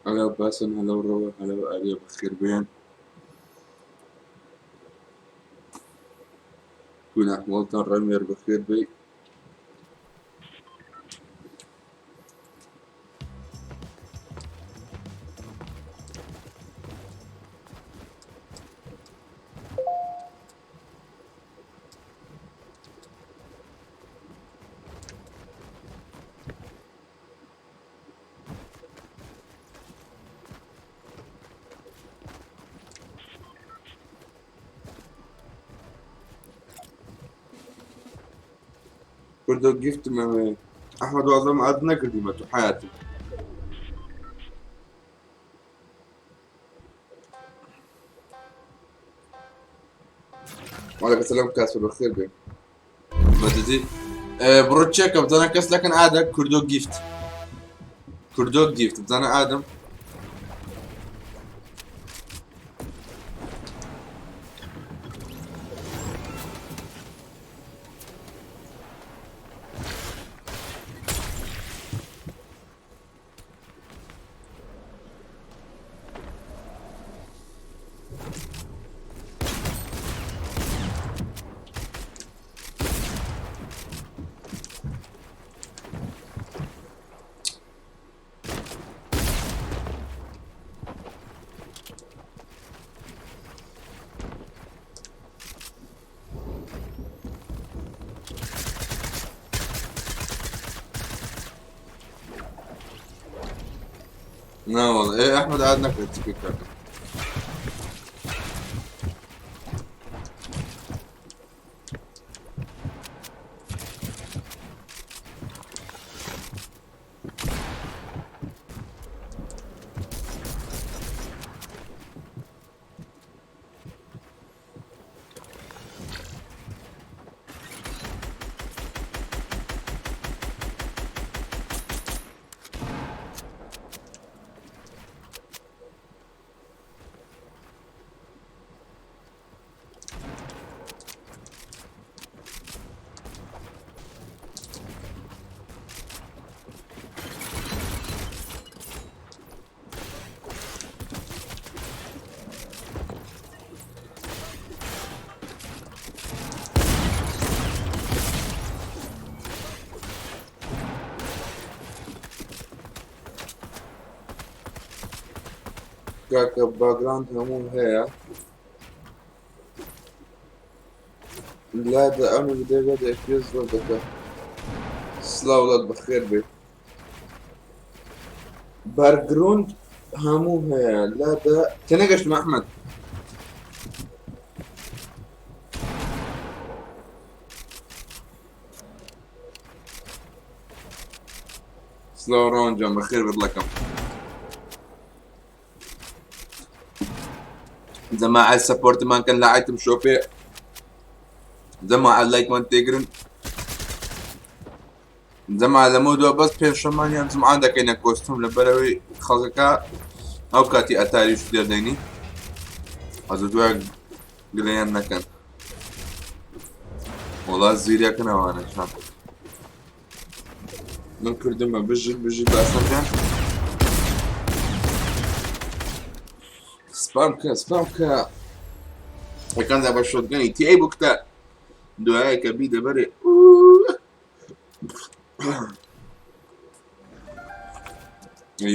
هەلو باسن هەلو ڕەوە هەلو ئاریە بەخێر بێن گوناه وڵتان ڕەمێر بەخێر بێ. کوردۆ گیفتم ئەوێ ئەحمەد وازم ئاد نەکردیمە تو حیاتی. وعليكم السلام کاس بەخێر بێ. بەجدی بڕۆ چێکە بزانە کەس لەکەن ئادە کوردۆ گیفت کوردۆ گیفت بزانە ئادەم. نا والله ايه احمد قعد نكت فكرة. کاکە باگراند هەموو هەیە لا دە ئەم ڤیدیۆگە دە FPS زۆر دەکە. سلاو وڵات بەخێر بێ. باگراند هەموو هەیە لا دە تێنەگەشتم ئەحمەد. سلاو ڕەوان جان بەخێر بێت دڵەکەم. جەماعەت سەپۆرتمان کەن لە ئایتم شۆپێ، جەماعەت لایکمان تێگرن. جەماعەت لەمە دوا بەس پێنجشەممان یان جومعان دەکەینە کۆستوم لەبەرەوەی خەڵکەکە ئەو کاتی ئەتاریش دەردەینی ئەز دوای گلەیان نەکەن. وڵا زیرەکەن ئەوانە چان. من کردمە بژیت بژیت باسەکان. سپام کە سپام کە یەکاندا بە شۆتگەنی تێی بکتە دوایە کە بی دەبەرێ.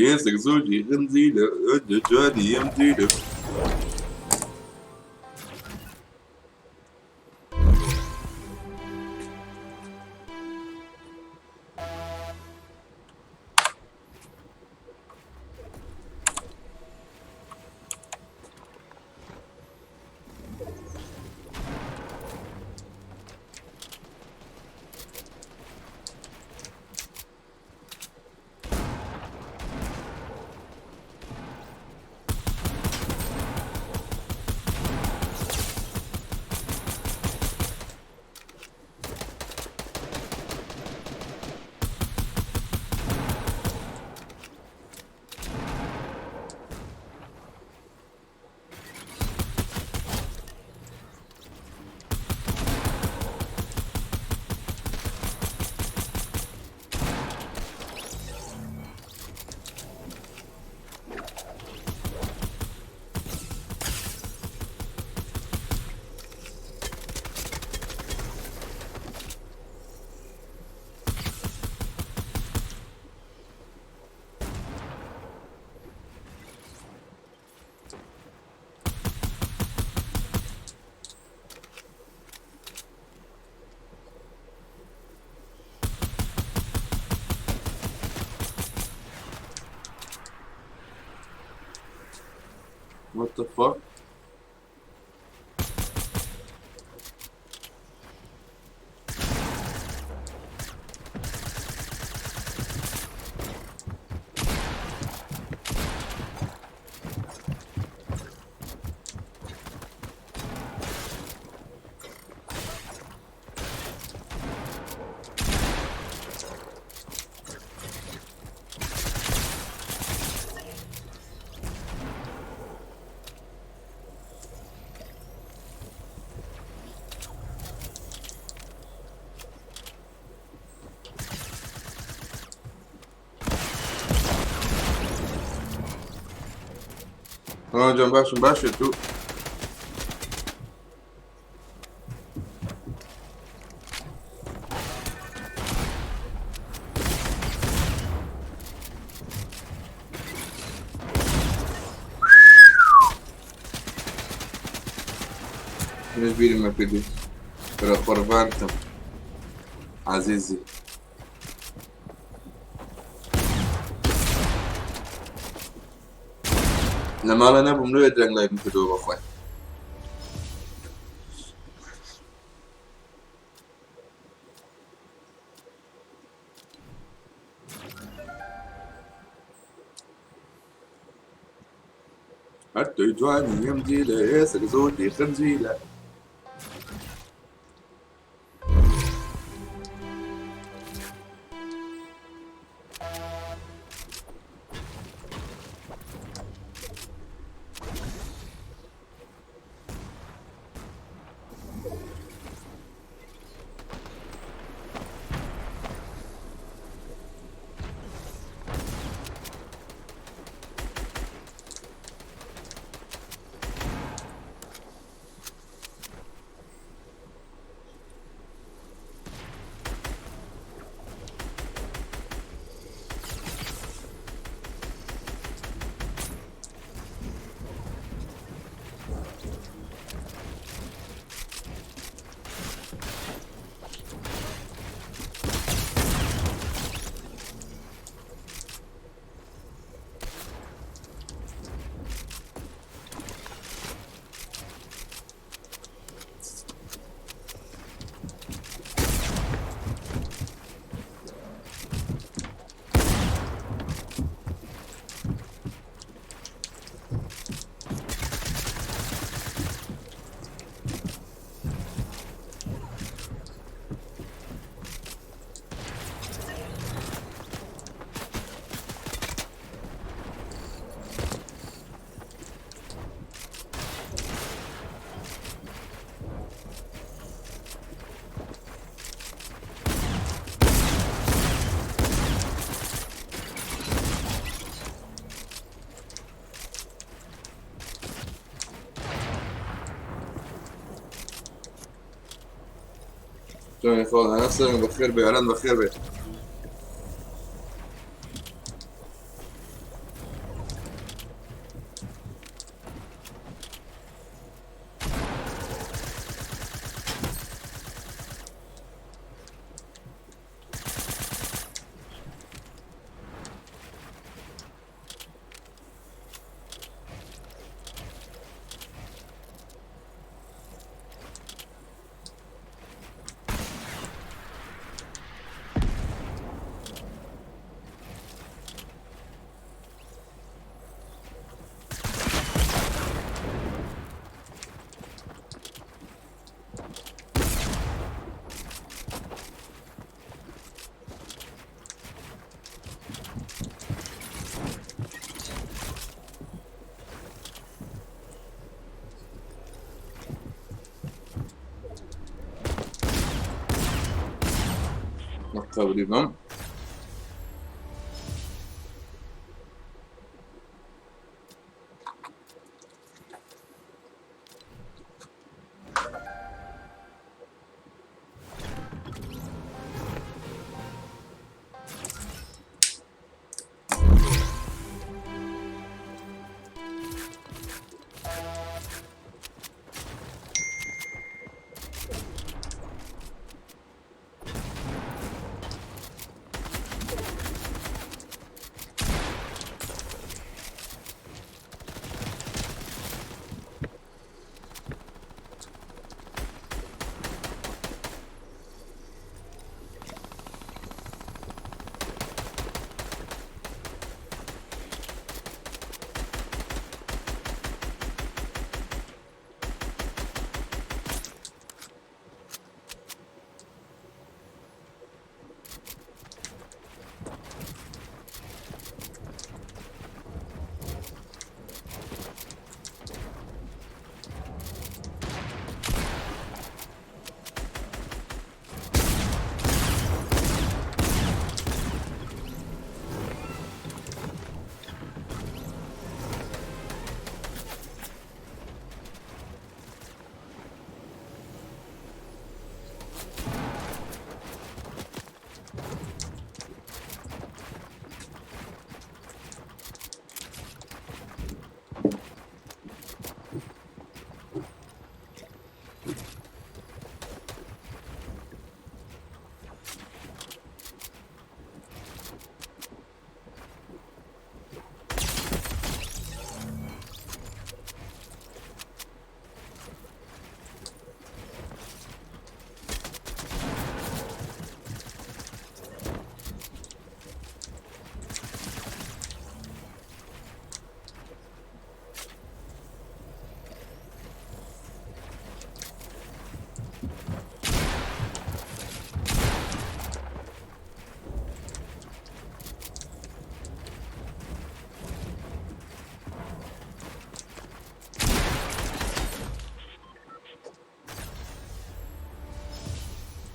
ياسك زوجي غنزيلة جاني يمديلة. What the fuck? جان باشم باشە تو منیش بیرم نەکردی برا قوربانتم عزیزی لە ماڵە نەبووم لۆیە درەنگ لایڤم کردەوە بەخوای. هەر تۆی جوانی ئەم جیلە ئێسک زۆری خنجیلە. چۆنی خۆڵ هەناسەرم بەخێر بێ ئەران بەخێر بێ. قبلی بم.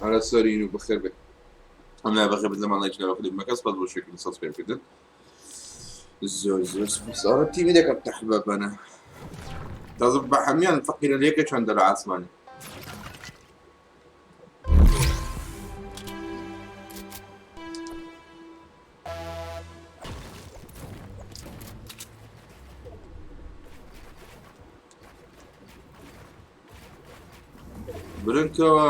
ئەرە سۆرین و بەخێر بێ ئەم لا بەخێر بێت لەمان لایک لە کلیپ مەکە سپاس بۆ شێکردن subscribe کردن زۆر زۆر سپاس ئەرە تیمی دەکەم تەحبە بەنە تازە بە هەمیان فەقیرە لێکە چەندە لە ئاسمانی برنکەوە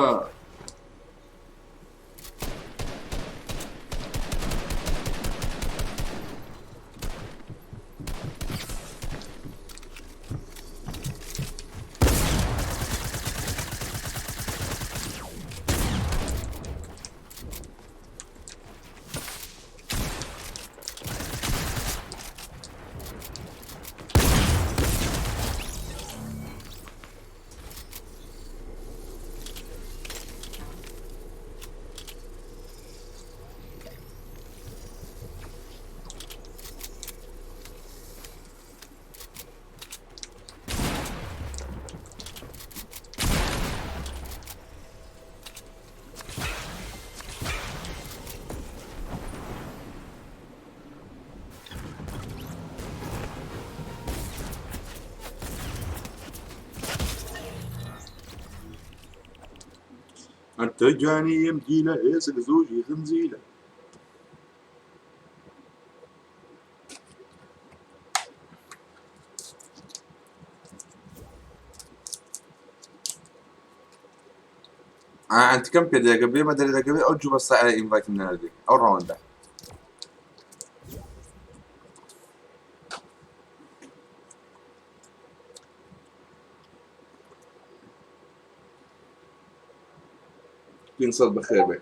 أنت جاني يمدينا إيسك زوجي خنزيلة. أنت كم بيدي قبل ما دري قبل أو جوب الساعة إنفايت من هذه أو راوندا. ينصر بخير بك.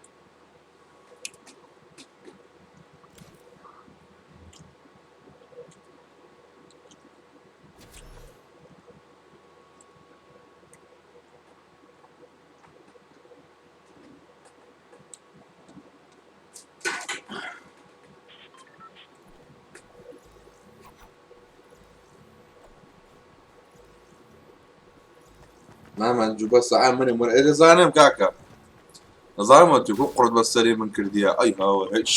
مامان جوبە سەعا منم وەرە ئێ دەزانم کاکە دەزانم تو قڕت بە سەری من کردیە ئەی هاوە هیچ.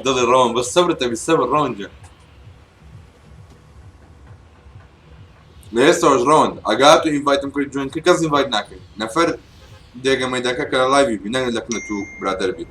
دڵی ڕەوم بەس سەبرتە بی سەبر ڕەونجە لە ئێستاش ڕەوند ئەگات و invite م کرد join کرد کەس invite ناکرد نەفەر دێگە مەیداکە کە لە live ی بی نەک لە کنە تو برادەر بی.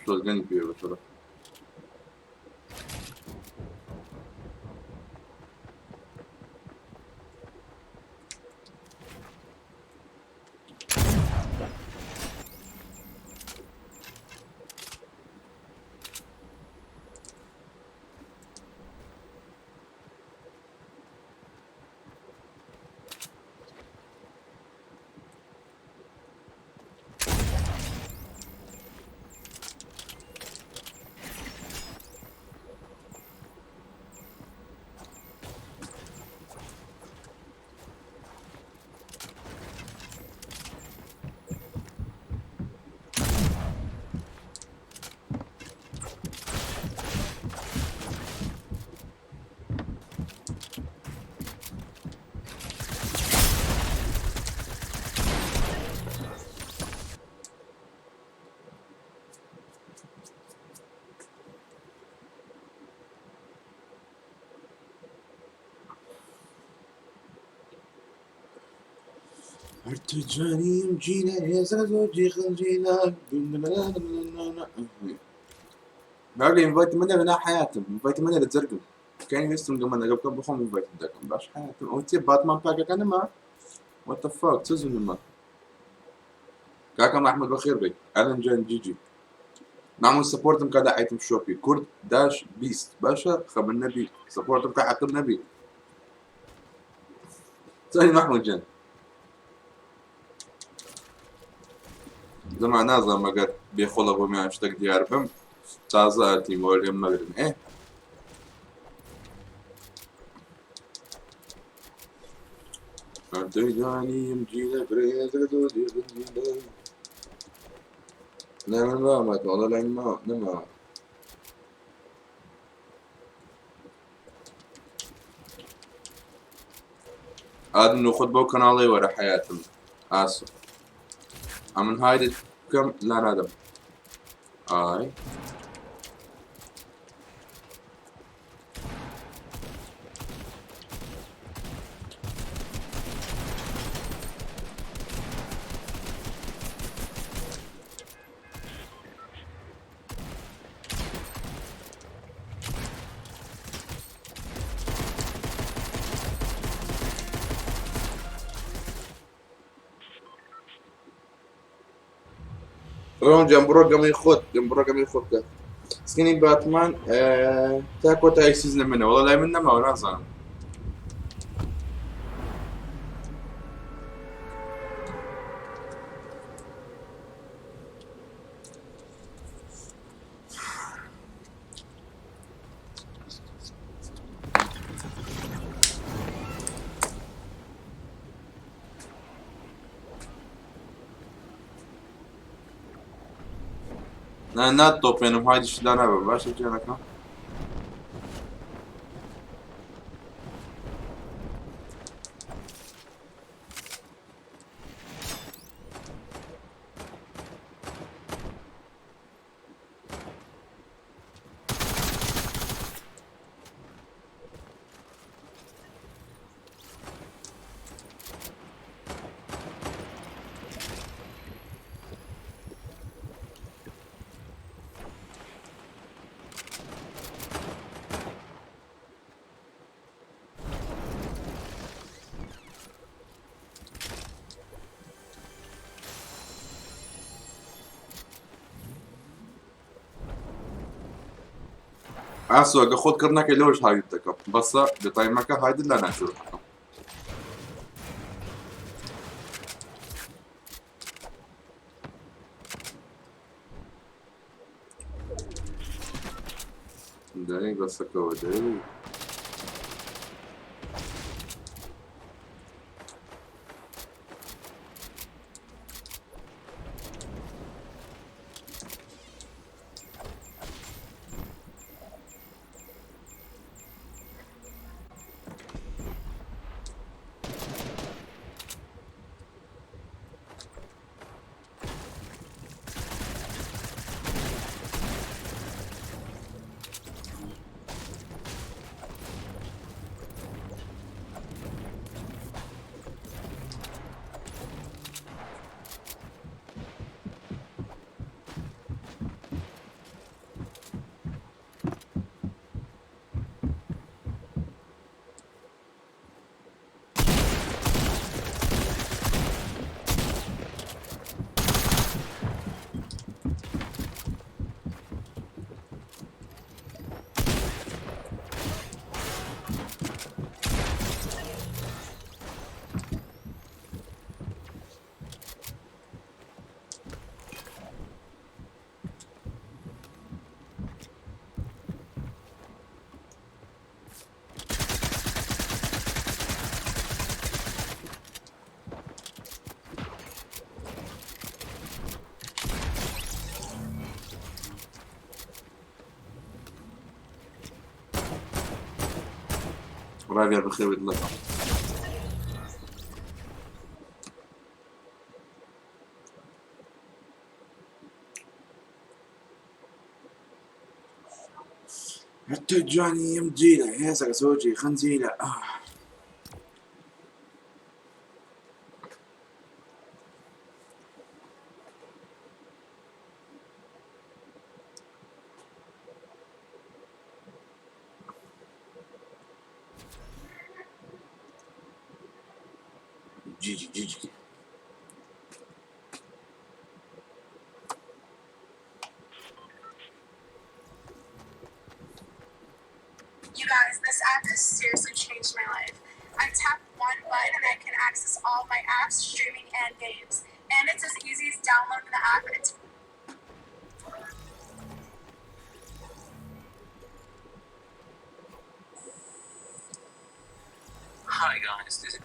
شۆتگەنی پێ بەشەرە. باقي invite منە لەنا حیاتم invite منە لە جەرگم کانی ویستم گەمە لەگەڵ بکەم بخۆم invite دەکەم باش حیاتم ئەو چێ باتمان پاکەکە نما what the fuck چ زوو نما کاکە محمود بەخێر بێت ئەلەن جان GG معمول support م کە لە item shop ی کورد dash 20 باشە خەبن نەبی support م کە عەقل نەبی سەری محمود جان زەما نازانم ئەگەر بێخۆڵە بۆ میان شتێک دیار بم تازە ئەتیمەوە لێم مەگرن ئێ لا من ما مات والله لا ما نما ئادن و خۆت بەو کەناڵی وەرە حیاتم ئاسو ئەمن هایدت بکەم لا نادەم ئای ڕۆن جان بڕۆ گەمەی خۆت گەم بڕۆ گەمەی خۆت بکە skin ی باتمان تا کۆتایی season منە وەڵا لای من نەماوە نازانم نا ناتۆپێنم هایدیش لا نابم باشە گیانەکەم ئاسۆ گە خۆت کڕ نەکەی لەوەش هاویت دەکەم بەسە بێتایمەکە هایدت لا ناچێت دەی بەسەکەوە دەی ڕاڤیار بەخێر بێت دڵەکەم. حتى جاني يمجيلة هێزەکە زۆجی خنجیلە آه. جیجی جیجی. You guys, this app has seriously changed my life. I tap one button and I can access all my apps, streaming, and games. And it's as easy as downloading the app. It's Hi guys, this is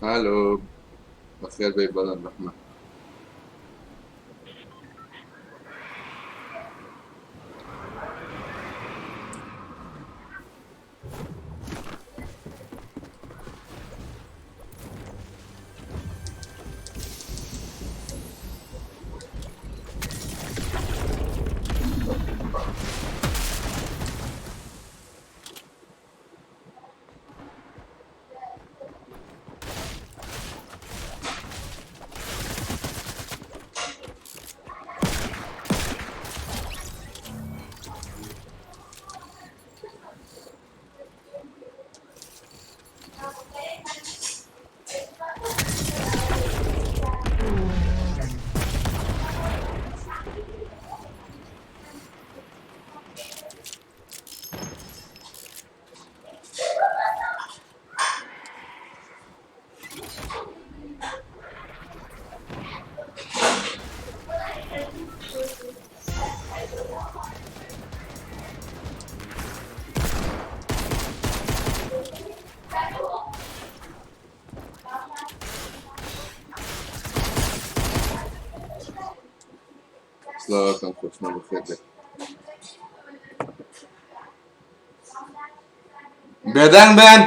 هالو بەخێر بێی بەڵێن ڕەحمە. سڵاوەکەم خۆشمە بەخێر بێت. بێدەنگ بن.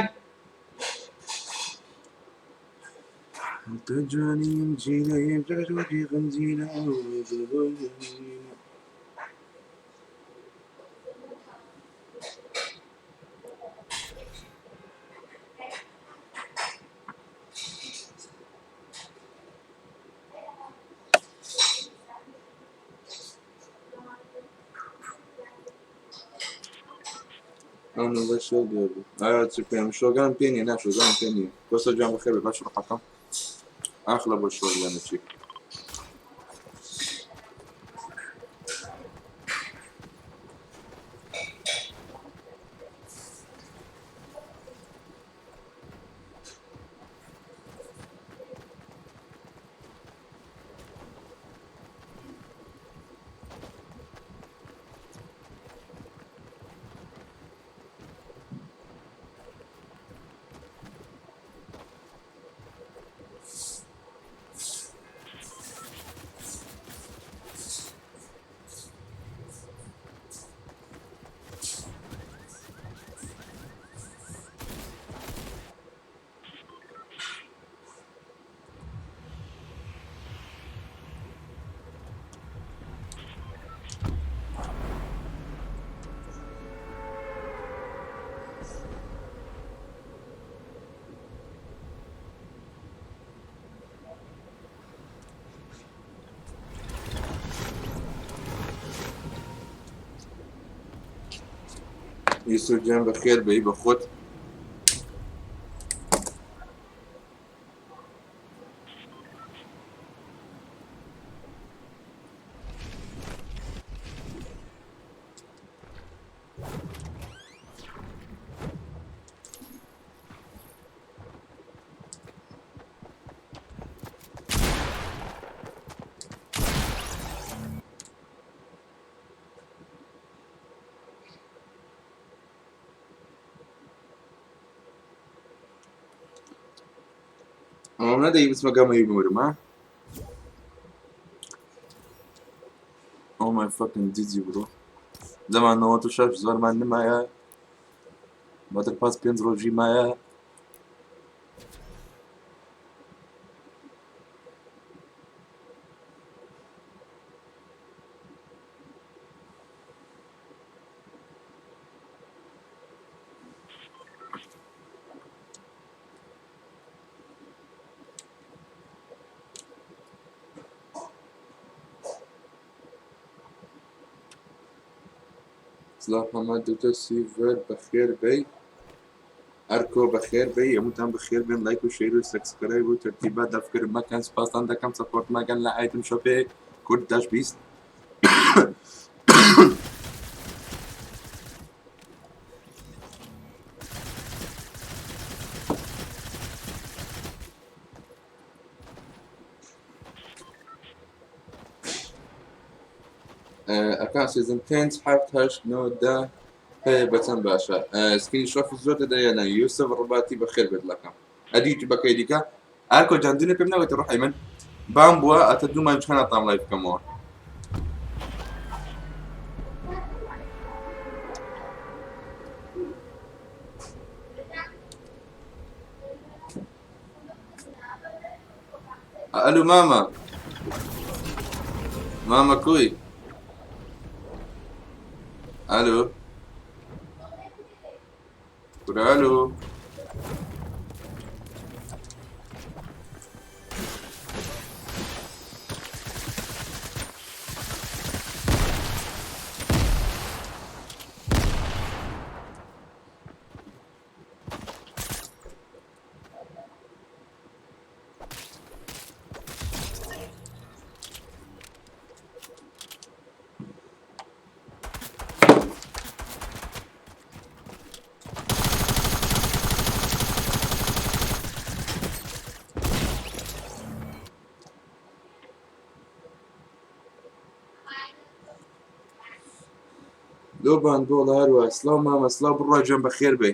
ئەم نۆبەی شۆ بوو. ئایا چ پێم شۆگەرم پێ نییە نا شۆگەرم پێ نییە کۆسە گیان بەخێر بێ باش ڕەحەکەم ئاخ لە بۆ شۆگەرە چی. یوسف گیان بەخێر بێی بە خۆت. ئەمە نەدەی بچمە گەمەی بمرم ها Oh my fucking GG bro. زەمان 96 زۆرمان نمایە بەدر پاس پێنج ڕۆژی مایە سڵاو محەممەد دکتۆر سیڤەر بەخێر بێی ئەرکۆ بەخێر بێی هەمووتان بەخێر بێن لایک و share و subscribe و تەرتیبات دەفکر مەکەن سپاستان دەکەم support مەکەن لە item shop ێ کورد dash 20 ئەکان season پێنج حەفت هەشت نۆ دە هەیە بەچەند باشە skin ی shop زۆر دەدەیەنە یوسف ڕباتی بەخێر بێت لەکەم ئەدی بەکەی دیکە ئارکۆ جان دوێنێ پێم ناوێتە ڕۆحی من بام بووە ئەتە دوو مانگ چۆن ناتام live بکەمەوە ئەلو مامە مامە کوی ئەلو کورە ئەلو لۆبان دۆڵە هەروە سلاو مامە سلاو بڕوا گیان بەخێر بێ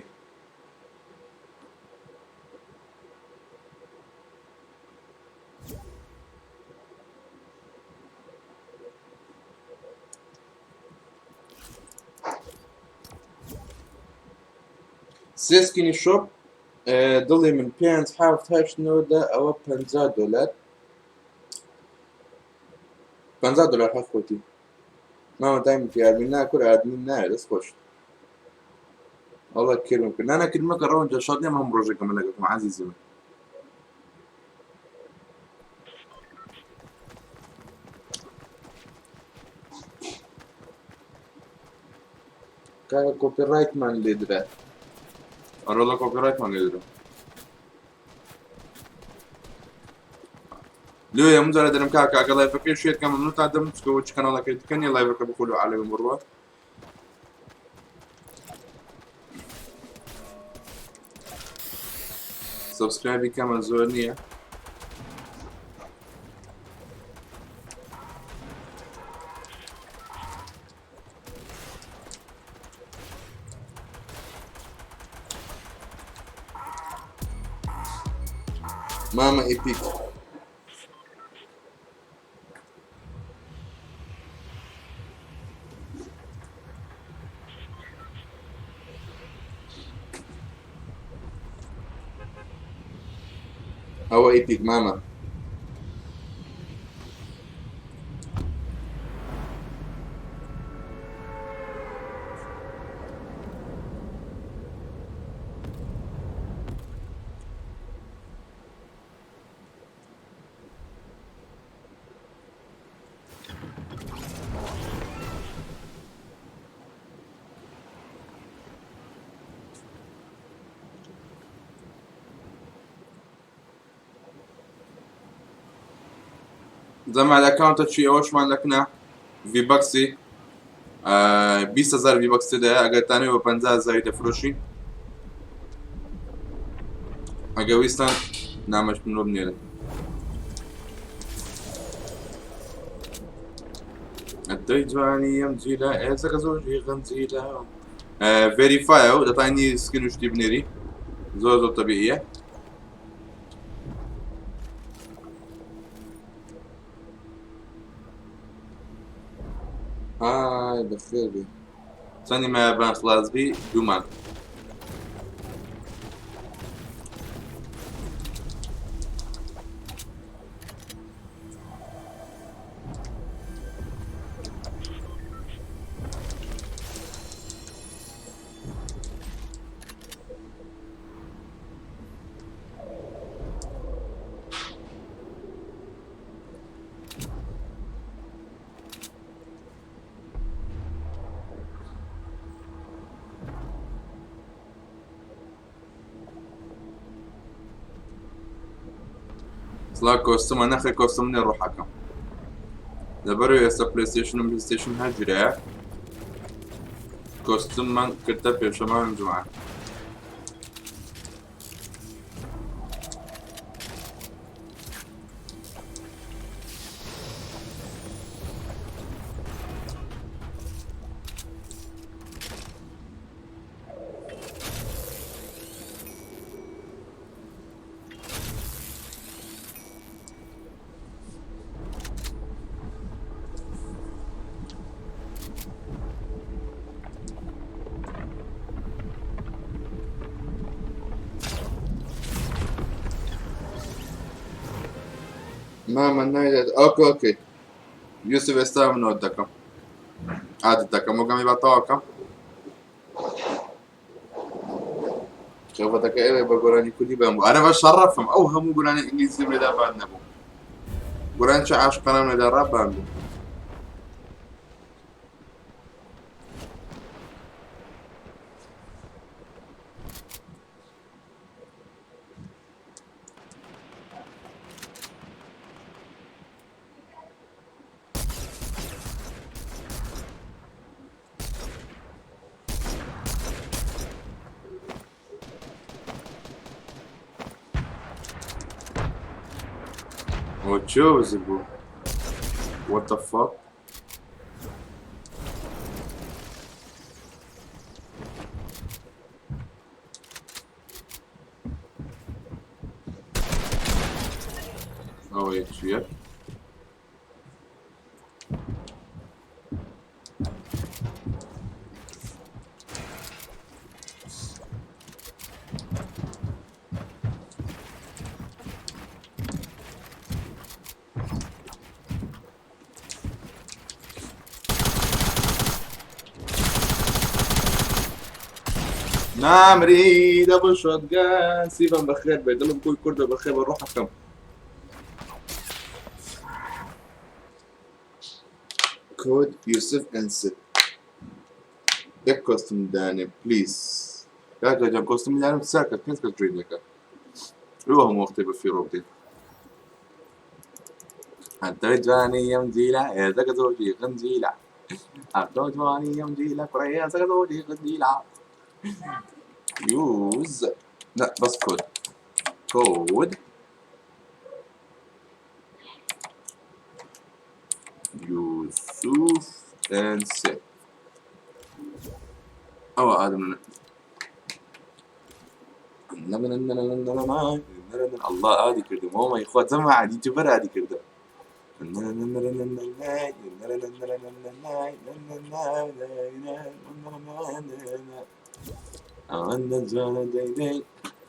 سێ skin ی shop دڵی من پێنج حەفت هەشت نۆ دە ئەوە 50 دۆلار 50 دۆلار هەر خۆتی مامە دایم admin نا کورە admin نایە دەست خۆش وەڵا کردم کرد نانا کردمەکە ڕەوەن جەشاد نییە هەم ڕۆژێکە من لەگەڵم عەزیزی من کاکە copyright مان لێدرا ئەرۆڵە copyright مان لێدرا لۆیە من جارە دەرم کاکە ئەگەر live ەکەی share کەم ممنونتان دەم چکەوە چ کەناڵەکەی دیکە نیە live ەکە بخۆ لۆ عالەمی بڕوا subscribe ی کەمە زۆر نییە مامە epic ئەوە epic مامە زەمال ئەکاونتە چی ئەوەشمان لەکنە ڤیبەکسی 20هزار ڤیبەکس تێدایە ئەگەر تانێ بە 50 هزاری دەفرۆشین ئەگە ویستان نامەش من بۆ بنێرن. ئەدەی جوانی ئەم جیلە ئێزەکە زۆری غەنجیلە ڤێریفایە و دەتانی سکن و شتی بنێری زۆر زۆر تەبیعیە. های بەخێر بێ چەندی مایە بان خلاص بی دوومان. سڵاو کۆستمە نەخێ کۆستم نیە ڕۆحەکەم لەبەرەوە ئێستا پلەیستێشن و پلەیستێشن هەر کۆستممان کردە پێشەمان جوان. مامە نایدات ئۆکە ئۆکەی یوسف ئێستا منەوە دەکەم عادت دەکەم وەگەمی با تەواکەم خەفەتەکە ئێوە بە گۆرانی کوردی بەم ئەرە بە شەڕەفم ئەو هەموو گۆرانی ئینگلیزیم لێدا بان نەبوو گۆران چه عاشقانم لێدا ڕابان بوو. ئەوە چێ بوو؟ What the fuck? ئەوە چییە؟ نامری دەبڵ شۆتگەن سیڤم بەخێر بێ دڵم کۆی کوردە بەخێر بە ڕۆحەکەم. کۆد یوسف ئەنسد یەک کۆستم دانێ پلیز کاکە جان کۆستم دانم ساکە پێنج کەس جوین دەکە لۆ هەموو وەختێ بە فیڕۆ بدەین. ئەتۆی جوانی ئەم جیلە ئێزەکە زۆری غەنجیلە ئەتۆ جوانی ئەم جیلە کوڕە ئێزەکە زۆری غەنجیلە. يوز لا بس كود كود يوسف انسى او ادم الله عادي کردم ماما يخوات زما عادي يوتيوبر عادي کردم.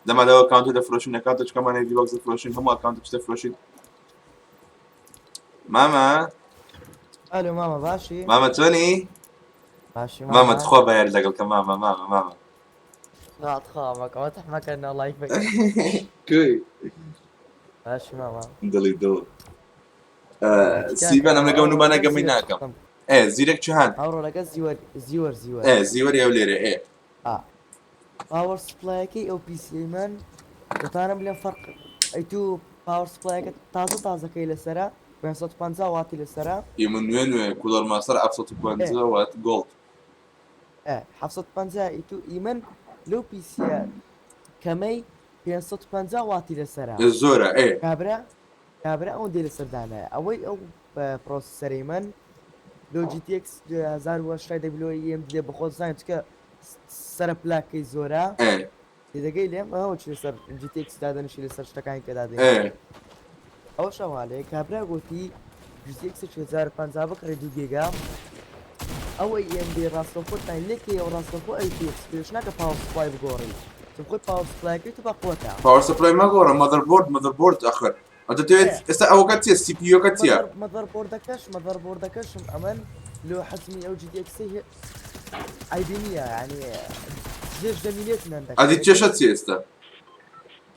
لەما لەوە ئەکاونت دەفرۆشین ئەکاونتە چکەمانە ڤی دەفرۆشین هەموو ئەکاونت دەفرۆشین. ماما ئەلو مامە باشی؟ مامە چۆنی؟ باشی مامە تخوا بە یاری لەگەڵ کە مامە مامە مامە تخوا مەکە تەحمەکەن لایک بکە. کوی باشی مامە دڵی دڵ سیبان ئەم لەگەڵ نوبانە گەمەی ناکەم. ئێ زیرەک چ هات؟ ئەوڕۆ لەگە زیوەر زیوەر زیوەر ئێ زیوەری ئەو لێرە ئێ پاوەر سپلایەکەی ئەو پیسی من دەتوانم بڵێم فەرق ئەی تو پاوەر سپلایەکە تازە تازەکەی لەسەرە. 550 واتی لەسەرە. ئی من نوێ نوێ کولەر ماستەر 750 وات گۆڵد. ئێ 750 ئی تو ئی من لەو پیسیە کەمەی 550 واتی لەسەرە. ئێ زۆرە ئێ. کابرا کابرا ئەوەندەی لەسەر دانایە ئەوەی ئەو processor ەی من لۆ GTX 1080 WAMD لێ بەخۆت زانین چکە سەرە پلاکەی زۆرە. ئێ. تێدەگەی لێم ئەوە چ لەسەر GTX دادەنیشی لەسەر شتەکانی کە دادەنیشی. ئێ. ئەوەش ئەوانەیە کابرا گۆتی GTX 1050 بکڕی 2 گێگا ئەو AMD ڕاستەوخۆ تاین لێکەیەوە ڕاستەوخۆ ئەی پێ پێش ناکە power supply بگۆڕی چون خۆی power supply ەکەی تو بەقوەتە. power supply مەگۆڕە motherboard motherboard ئەخر ئەتە دەتەوێت ئێستا ئەوەکە چیە CPU ەکە چیە؟ motherboard ەکەش motherboard ەکەشم ئەمن لۆ حەجمی ئەو GTX عەیبی نییە یعنی زێش دەمینێت نەندەکە. ئەدی کێشەت چیە ئێستا؟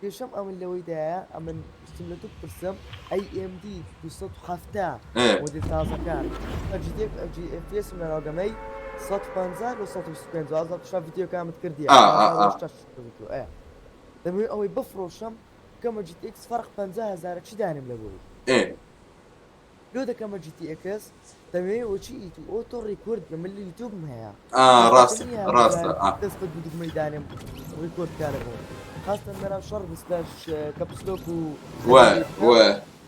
کێشەم ئەمن لەوەیدایە ئەمن ویستم لە تو بپرسم AMD 270 مۆدیل تازەکان GTX م لەناو گەمەی 150 لۆ 125 وازم تشا ڤیدیۆکانمت کردیە دەمەوێت ئەوەی بفرۆشم بکەمە GTX فەرق 50 هەزارە چی دانێم لە بۆی لۆ دەکەمە GTX دەمەوێ وەچی ئیتو auto record بکەم من لە یوتیوبم هەیە ئا ڕاستە ڕاستە ئا دەست بە دوو دوگمەی دانێم record کارە بۆ خاستە لەناو شەڕ بسلەش caps lock و وە وە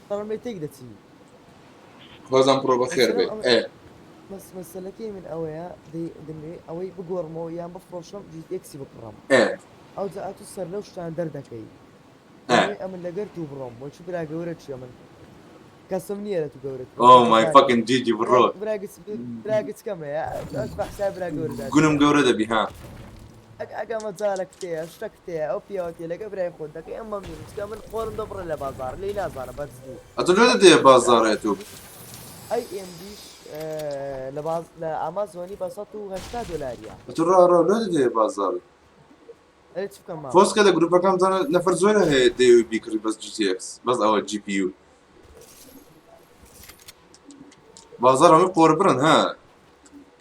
شەڕم لێ تێک دەچی. هۆزان پرۆ بەخێر بێ ئێ. بەس مەسەلەکەی من ئەوەیە دەی دەمەوێ ئەوەی بگۆڕمەوە یان بفرۆشم GTX ی بکڕم ئێ. ئەوجا ئەتوو سەر لەو شتانە دەردەکەی. ئێ. دەمەوێ ئەمن لەگەر توو بڕۆم وەچی برا گەورە چیە من کەسم نییە لە تو گەورەتر oh my fucking GG بڕۆ. برا گچکەمەیە ئەس بە حساب برا گەورە دادەنێم. گونم گەورە دەبی ها. ئەگە مەجالەکت هەیە شتەکت هەیە ئەو پیاوەتیە لەگە برای خۆت دەکەی ئەم مەمنونم چونکە من قۆرم دەبڕێ لە بازاڕ لێی نازانم بە جدی. ئەتۆ لۆ دەدەیە بازاڕێ تو. ئەی ئێم دیش لە باز لە ئامازۆنی بە 180 دۆلاریە. ئەتۆ ڕا ڕا لۆ دەدەیە بازاڕی. ئەرێ چ بکەم مامە. پۆست کە لە گروپەکەم زانە نەفەر زۆرە هەیە دەیەوێ بیکڕی بەس GTX بەس ئەوە GPU بازاڕ هەمووی قۆربڕن ها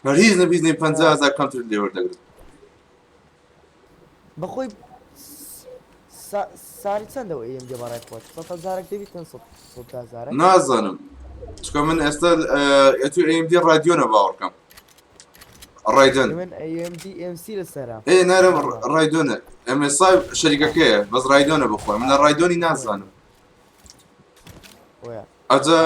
هەر هیچ نەبیست نەی 50 هەزار کەمتر لێ وەردەگرن. بەخۆی ساری چەندەوە ئێم دێ بەڕای خۆت سە هەزارێک دەبیتن سە هەزارێک نازانم چکە من ئێستا ئەتو AMD ڕادیۆنە باوەڕکەم ڕایدن من AMD MC لەسەرە ئێ نارم ڕایدۆنە MSI شەریکەکەیە بەس ڕایدۆنە بخۆی من لە ڕایدۆنی نازانم ئەجا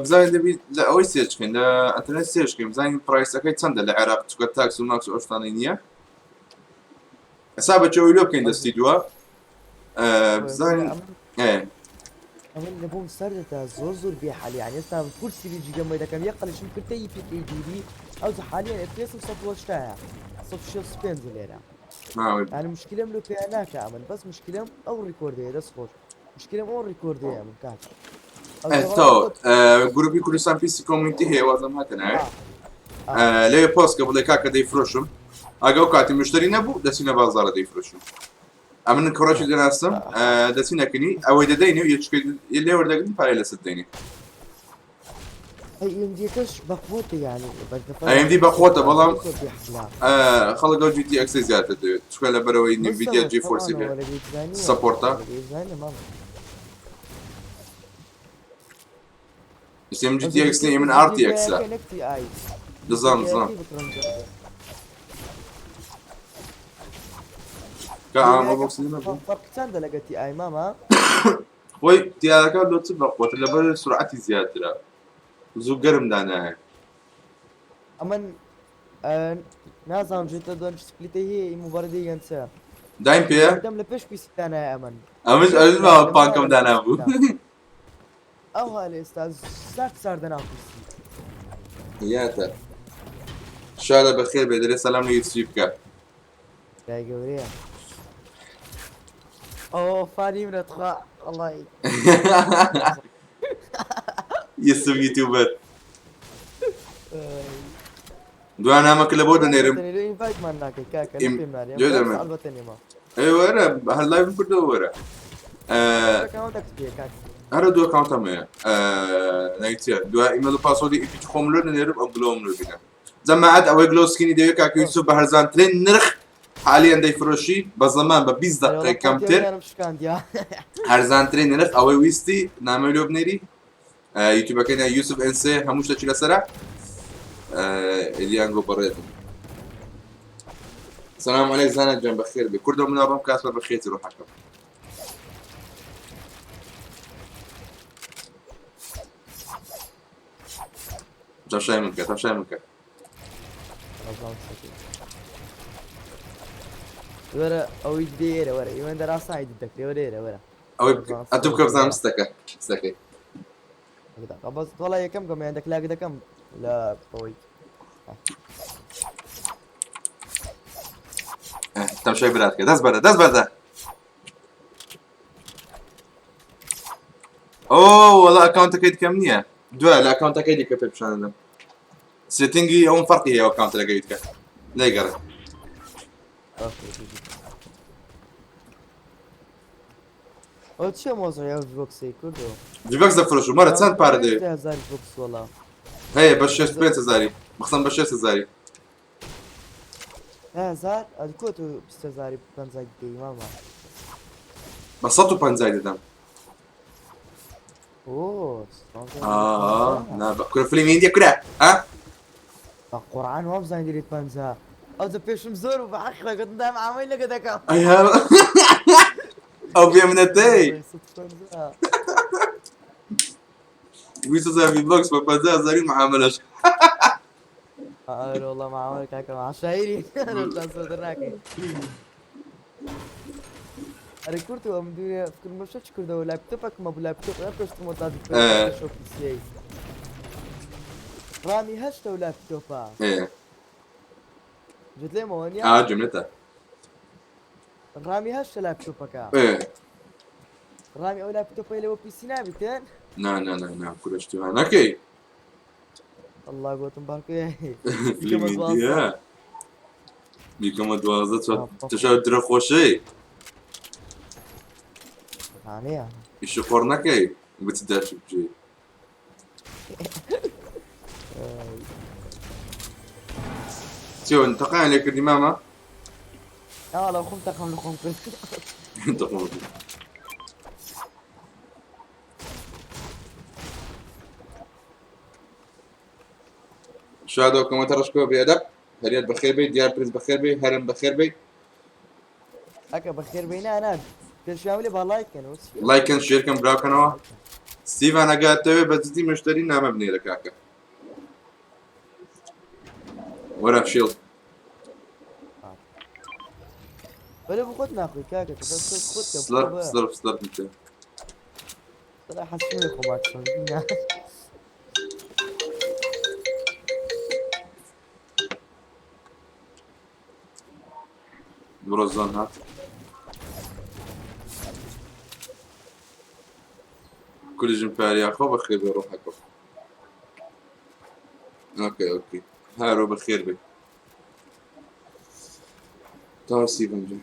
بزانین دەبی لە ئەوەی search بکەین لە ئەتەنێت search بکەین بزانین price ەکەی چەندە لە عێراق چونکە tax و ماکس و ئەو شتانەی نییە حسابە چەوەی لۆ بکەین دەستی دووە بزانین ئەمن لە بۆم سەردەتا زۆر زۆر بێ حالی یعنی ئێستا کورسی بی جگەمەی دەکەم یە قەلشم کردە ی پیکەی دووری ئەو حالیان FPS 180 165 لێرە یعنی مشکلم لۆ پێ ناکە ئەمن بەس مشکلم ئەو record ەیە دەست خۆش مشکلم ئەو record ەیە من کاک تۆ گروپی کوردستان PC community هەیە وازم هاتە ناوێ لەوێ پۆست کە بڵێ کاکە دەیفرۆشم ئەگە ئەو کاتی مشتری نەبوو دەچینە بازاڕە دەیفرۆشم ئەمن کوڕێکی دەناسم دەچینە کنی ئەوەی دەدەینێ و یەکێ لێ وەردەگرن پارەی لەسەر دەینێ AMD ەکەش بەقوەتە یانی AMD بەقوەتە بەڵام خەڵک ئەو GTX ی زیاتر دەوێت چونکە لە بەرەوەی Nvidia GeForce ی هەیە support ە ئێستا من GTX نییە من RTX ە دەزانم دەزانم کە ئامە بۆکس نەبوو فەرق چەندە لەگە TI مامە خۆی تیارەکە لۆ چ بەقوەتە لەبەر سرعەتی زیاترە زوو گەرم دانایە. ئەمن نازانم جێتە دۆن سپلیتە هەیە ئی مبەردی یان چە دایم پێ دەم لە پێش پیسی دانایە ئەمن ئەمش ئەوش ماوە پانکەم دانابوو ئەو هاالێ ئێستا سارد ساردە ناو پیسی یاتە شارە بەخێر بێ دەرێ سەلام لە یوسفی بکە برای گەورەیە ئەوە فانی منە تخوا وەڵی یوسف یوتیوبەر دوا نامەکە لە بۆ دەنێرم invite مان ناکەی کاکە ئیم- پێم نارێ جۆ دەمێ. ئەلبەتە نێما ئێ وەرە هەر live م کردەوە وەرە ئە، account ەکت پێ کاک هەرە دوو account م هەیە ئە، ناوی چییە دوا ئیمێل و password ی Epic خۆم لۆ دەنێرم ئەو glow م لۆ بینە جەماعەت ئەوەی glow skin ی دەوێت کاکە یوسف بە هەرزانترین نرخ حالیان دەیفرۆشی بە زەمان بە 20 دقیقە کەمتر هەرزانترین نرخ ئەوەی ویستی نامەی لۆ بنێری. یوتیوبەکەی ناوی یوسف ئێنسێ هەموو شتێکی لەسەرە ئەلیان گۆ بەڕێزم سلام علیک زانا گیان بەخێر بێ کوردە من ڕۆم کاس بە بەخێتی ڕۆحەکەم تەمشای من بکە تەمشای من بکە وەرە ئەوەی دێرە وەرە ئیوەندە ڕاستایی دەکرێ وەرە ئێرە وەرە ئەوەی ئەتو بکە بزانم ستەکە ستەکەی بەس وەڵا یەکەم گەم یان دەکلاک دەکەم لە ئەوەی تەمشای برات کە دەست بەرە دەست بەردە ئۆ وەڵا ئەکاونتەکەی دیکەم نییە دوای لە ئەکاونتەکەی دیکە پێ پیشان دەدەم setting ی ئەوم فەرقی هەیە ئەکاونتەکەی دیکە لێگەڕێ ئەو چیە مۆزعی ئەو ڤۆکسەی کوردۆ ڤیبەکس دەفرۆشم وەرە چەند پارە دەوێت هزار ڤۆکس وەڵا هەیە بە شێست پێنج هەزاری بخسم بە شێست هەزاری هزار ئەدکۆ تۆ بیست هەزاری پەنجای دەی ماما بە سەد و پەنجای دەدەم ئۆ آه نا کورە فلیمی هیندیە کورە ها بە قورعان وابزانانی دەریت پەنجا ئەو جە پێشم زۆر و بە حەق لەگەڵ دام عامەی لەگە دەکەم ئەی ها ئەو بێ منەتەی 150. بیست هەزار ڤی بۆکس بە پەنجا هەزاری معاملەش ئەرێ وەڵا معاملە کاکە عشایری ترانسفەر ناکەین ئەرێ کورت ئەم دوێ فکرم بە چ کردەوە لاپتۆپەکمە بوو لاپتۆپ ئەم پێشتر مۆنتاژ ئێ. شۆ پیسیەی ڕامی هەشتە و لاپتۆپە ئێ جت لێمەوە نیە ئا جملەتە ڕامی هەشتە لاپتۆپەکە ئێ ڕامی ئەو لاپتۆپەی لەوە پیسی نابیتن نا نا نا نا کورە شتی وا نەکەی الله گوتم باکێ فلیمی هیندیە بیکەمە دوازدە چوار تشاو درە خۆشەی ڕانەیە ئیشی قۆڕ نەکەی بچ داشی بجێ چۆن تەقیان لێ کردی مامە ئاڵە خۆم تەقم لە خۆم کرد تەقم شادۆ کۆمەتە ڕەشکەوە بێدەب هەریەت بەخێر بێ دیار پرس بەخێر بێ هەرم بەخێر بێ ئەکە بەخێر بێ نا نا پێشیان لێ با لایک کەن لایکن شێرکەن براکەنەوە ستیڤان ئەگاتەوێ بە جدی مشتری نامە بنێرە کاکە وەرە شیڵ بەرە بۆ خۆت ناخۆی کاکە خۆت سلرپ سلرپ سلرپ بکە حەسمی خۆ بڕۆ زۆن هات کولیژم پاریاخۆ بەخێر بێ ڕۆحەکە ئۆکەی ئۆکەی هارۆ بەخێر بێ تا سیڤنجە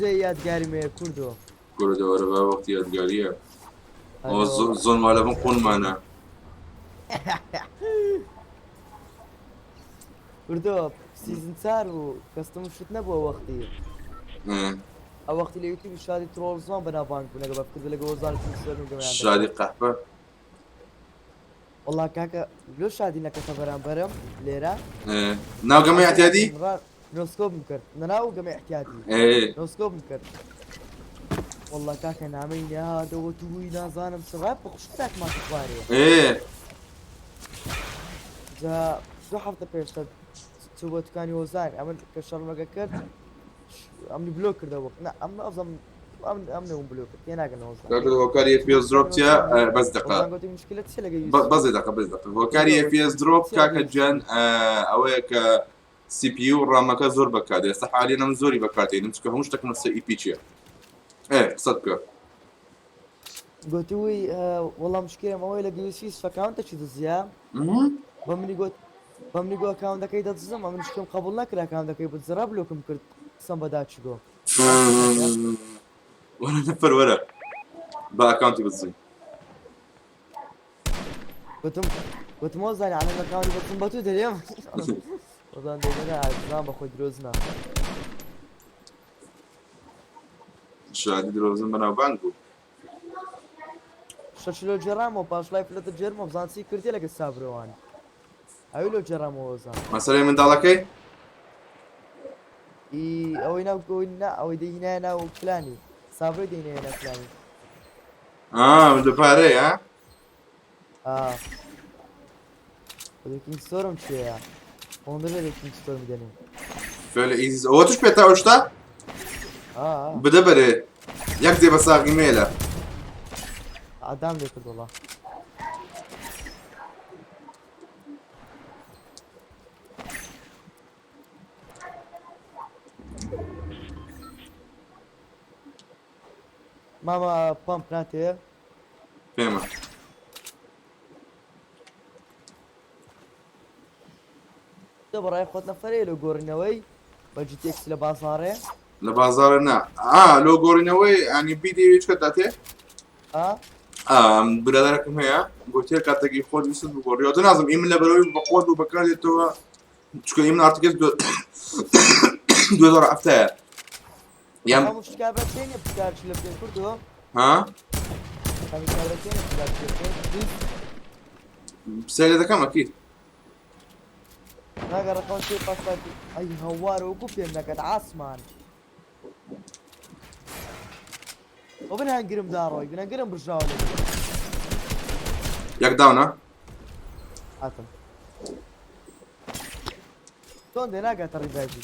جێ یادگاری مێ کوردۆ کورە دەوەرە با وەختی یادگاریە ئەوە زۆن وا لە بن قونمانە کوردۆ season چار بوو کەستم شت نەبووە وەختی ئەو وەختی لە یوتیوب شادی ترۆڵ زۆن بەناوبانگ بوو لەگە بە فکر لەگە وەزار شادی قەحپە وەڵا کاکە لۆ شادی نەکەتە بەرامبەرم لێرە ناو گەمەی اعتیادی no scope م کرد نەناو گەمەی اعتیادی no scope م کرد والله کاکە نامەی نادەوە توی نازانم چ ڕای بەخشتاک ماتە خوارێ جا دوو هەفتە پێشتر چوو بۆ دوکانی هۆزان ئەمن کە شەڕمەکە کرد ئەمنی بلۆک کردەوە نا ئەم ئەزم ئەم ئەم نەوم بلۆک کرد تێناگەن هۆزان کاکە هۆکاری FPS drop چیە بەس دقە هۆزان گوتی مشکلە چیە لەگە یوسف بەس دقە بەس دقە هۆکاری FPS drop کاکە گیان ئەوەیە کە CPU ڕامەکە زۆر بەکاردێ ئێستا حالیەن ئەم زۆری بەکاردێنم چونکە هەموو شتێکم لەسەر EP چیە ئێ قسەت بکە گوتی وی وەڵا مشکلەم ئەوەیە لەگە یوسف ئەکاونتەکی دزیە بە منی گوت بە منی گوت ئەکاونتەکەی دەدزم ئەمن شتم قبول نەکرا ئەکاونتەکەی بدزرا بلۆکم کرد قسەم بە داچی گۆ وەرە نەفەر وەرە با ئەکاونتی بدزین گوتم گوتم وەزانی عەلەمەکانی بەچم بە تو دەرێم. وەزان دەگەنە ئازان بە خۆی درۆزنە. شادی درۆزن بەناوبانگ بوو. شەش لۆ جێرامەوە پاش لای فلەتە جێرمەوە بزان چی کردی لەگە سابرەوان. ئەوی لۆ جێرامەوە وەزان. مەسەلەی منداڵەکەی؟ ئی ئەوەی ناو ئەوەی نا ئەوەی دەهینایە ناو پلانی. سابرۆی دەهینایە ناو پلانی. ئا لە پارەیە ها؟ ئا. کینگ ستۆرم چێیە؟ ئەوەندە بێ لە کینگ ستۆرم دەنێ. فعل ئیزیز ئەوە توش پێتا ئەو شتە؟ ئا بدە بەرێ یەک دێ بە ساغی مێلە. ئادام لێ کرد وەڵا. مامە پەمپ ناتێ؟ پێمە. تۆ بەڕای خۆت نەفەرەیە لۆ گۆڕینەوەی بە GTX لە بازاڕێ؟ لە بازاڕێ نا. ئا لۆ گۆڕینەوەی ئەنی بیدی هیچ کە داتێ؟ ئا ئا برادەرەکم هەیە گوتێ کاتێکی خۆت ویستت بگۆڕیەوە دە نازم ئی من لە بەرەوەی بە خۆت و بەکاردێتەوە چونکە ئی من ئارتکێس 2007 یان هەموو شت کابرا چێنیە پرسیار چ لە پێ کوردۆ ها هەموو کابرا چێنیە پرسیار چ لە پێ پرسیاری دەکەم ئەکید ناگە ڕقم چێ پاستا ئەی هەوار وەکو پێم نەکەت عاسمان ئەو بن هەنگرم داڕۆی بن هەنگرم بژاوە لێ یەک داونە هاتم چۆن دێ ناگاتە ڕیڤایڤی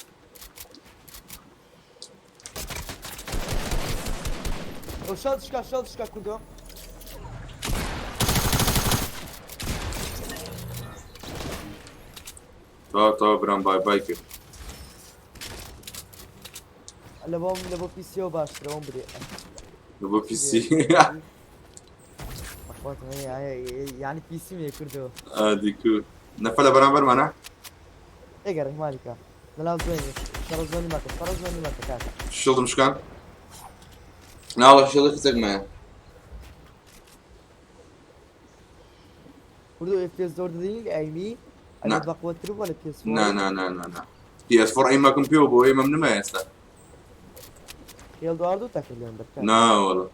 ئەو شاد شکا شاد شکا کوردۆ تا تا برام بای بای کرد لە بۆم لە بۆ پیسیەوە باشترەوەم بدێ لە بۆ پیسی یعنی پیسیم لێ کردەوە دیکو نەفە لە بەرامبەرمانە ئێگەڕێ مالیکە لەناو زۆنی شەڕە زۆنی مەکە شەڕە زۆنی مەکە کاکە شڵدم شکان ناوە شڵی خزێک مایە کوردۆ ئێف پێس زۆر دەدەین ئەیمی ئەگەر بەقوەتر بووە لە پێس نا نا نا نا نا پێس فۆر ئەیمەکم پێوە بۆ ئێمەم نمە ئێستا ئێلدواردۆ تەکرد لێم برد نا وەڵا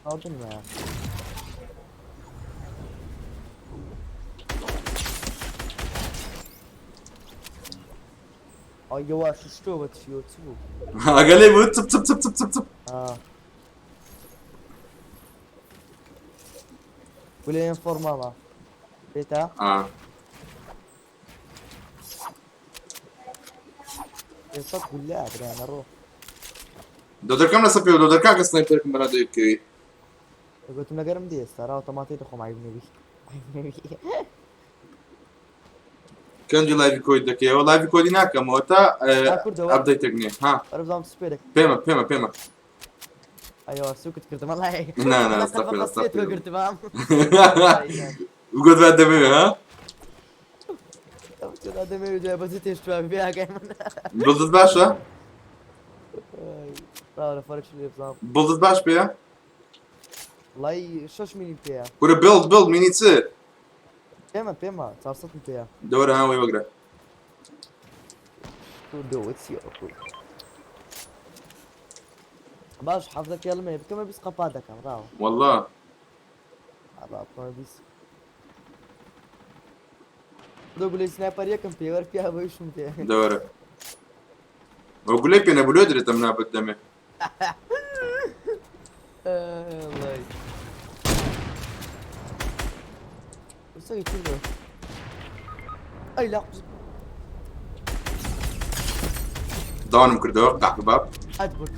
ئاڵدن مایە ئەی یەواش شتۆ بە چیۆ چ بوو ئەگەر لێ بوو چپ چپ چپ چپ چپ چپ گولێن فۆرماڵە بێتە ئێستا گولە برانە ڕۆ دۆدەکەم لەسەر پێ دۆدەکە کە سنایپەرکم بەنا دەکەوی گوتم لەگەرم دێ ئێستا ڕاو تەماتەی دەخۆم عیب نەبی عیب نەبی کەنجی لایڤی کۆید دەکەیەوە لایڤی کۆدی ناکەمەوە تا ئەپدەیتێک نییە ها بەرزام سپێ دەکەم پێمە پێمە پێمە ئەیوە سوکت کردم وەڵای نا نا استغفر استغفر گرتبام گوت بعد دەمەوێ ها دەمەوێ دوای بەزی تێشتوا بێ ئاگای من بڵدت باشە ڕاوە فەرق لێ بزانم بڵدت باش پێیە وڵی شەش مینی پێیە کورە بڵد بڵد مینی چ پێمە پێمە چارسەدم پێیە دەوەرە ها وەی وەگرە کوردەوە چیە ئەو باش حەفدە پێڵمێ بکەمە بیست قەپا دەکەم ڕاوە والله ئەبا بکەمە بیست دۆ گولەی سنایپەر یەکم پێ وەر پیا بۆیشم پێ دەوەرە ئەو گولەی پێ نەبوو لۆ درێتە منا بەدەمێ والله وسوي كله اي لا داونم کردەوە قەحباب ادبر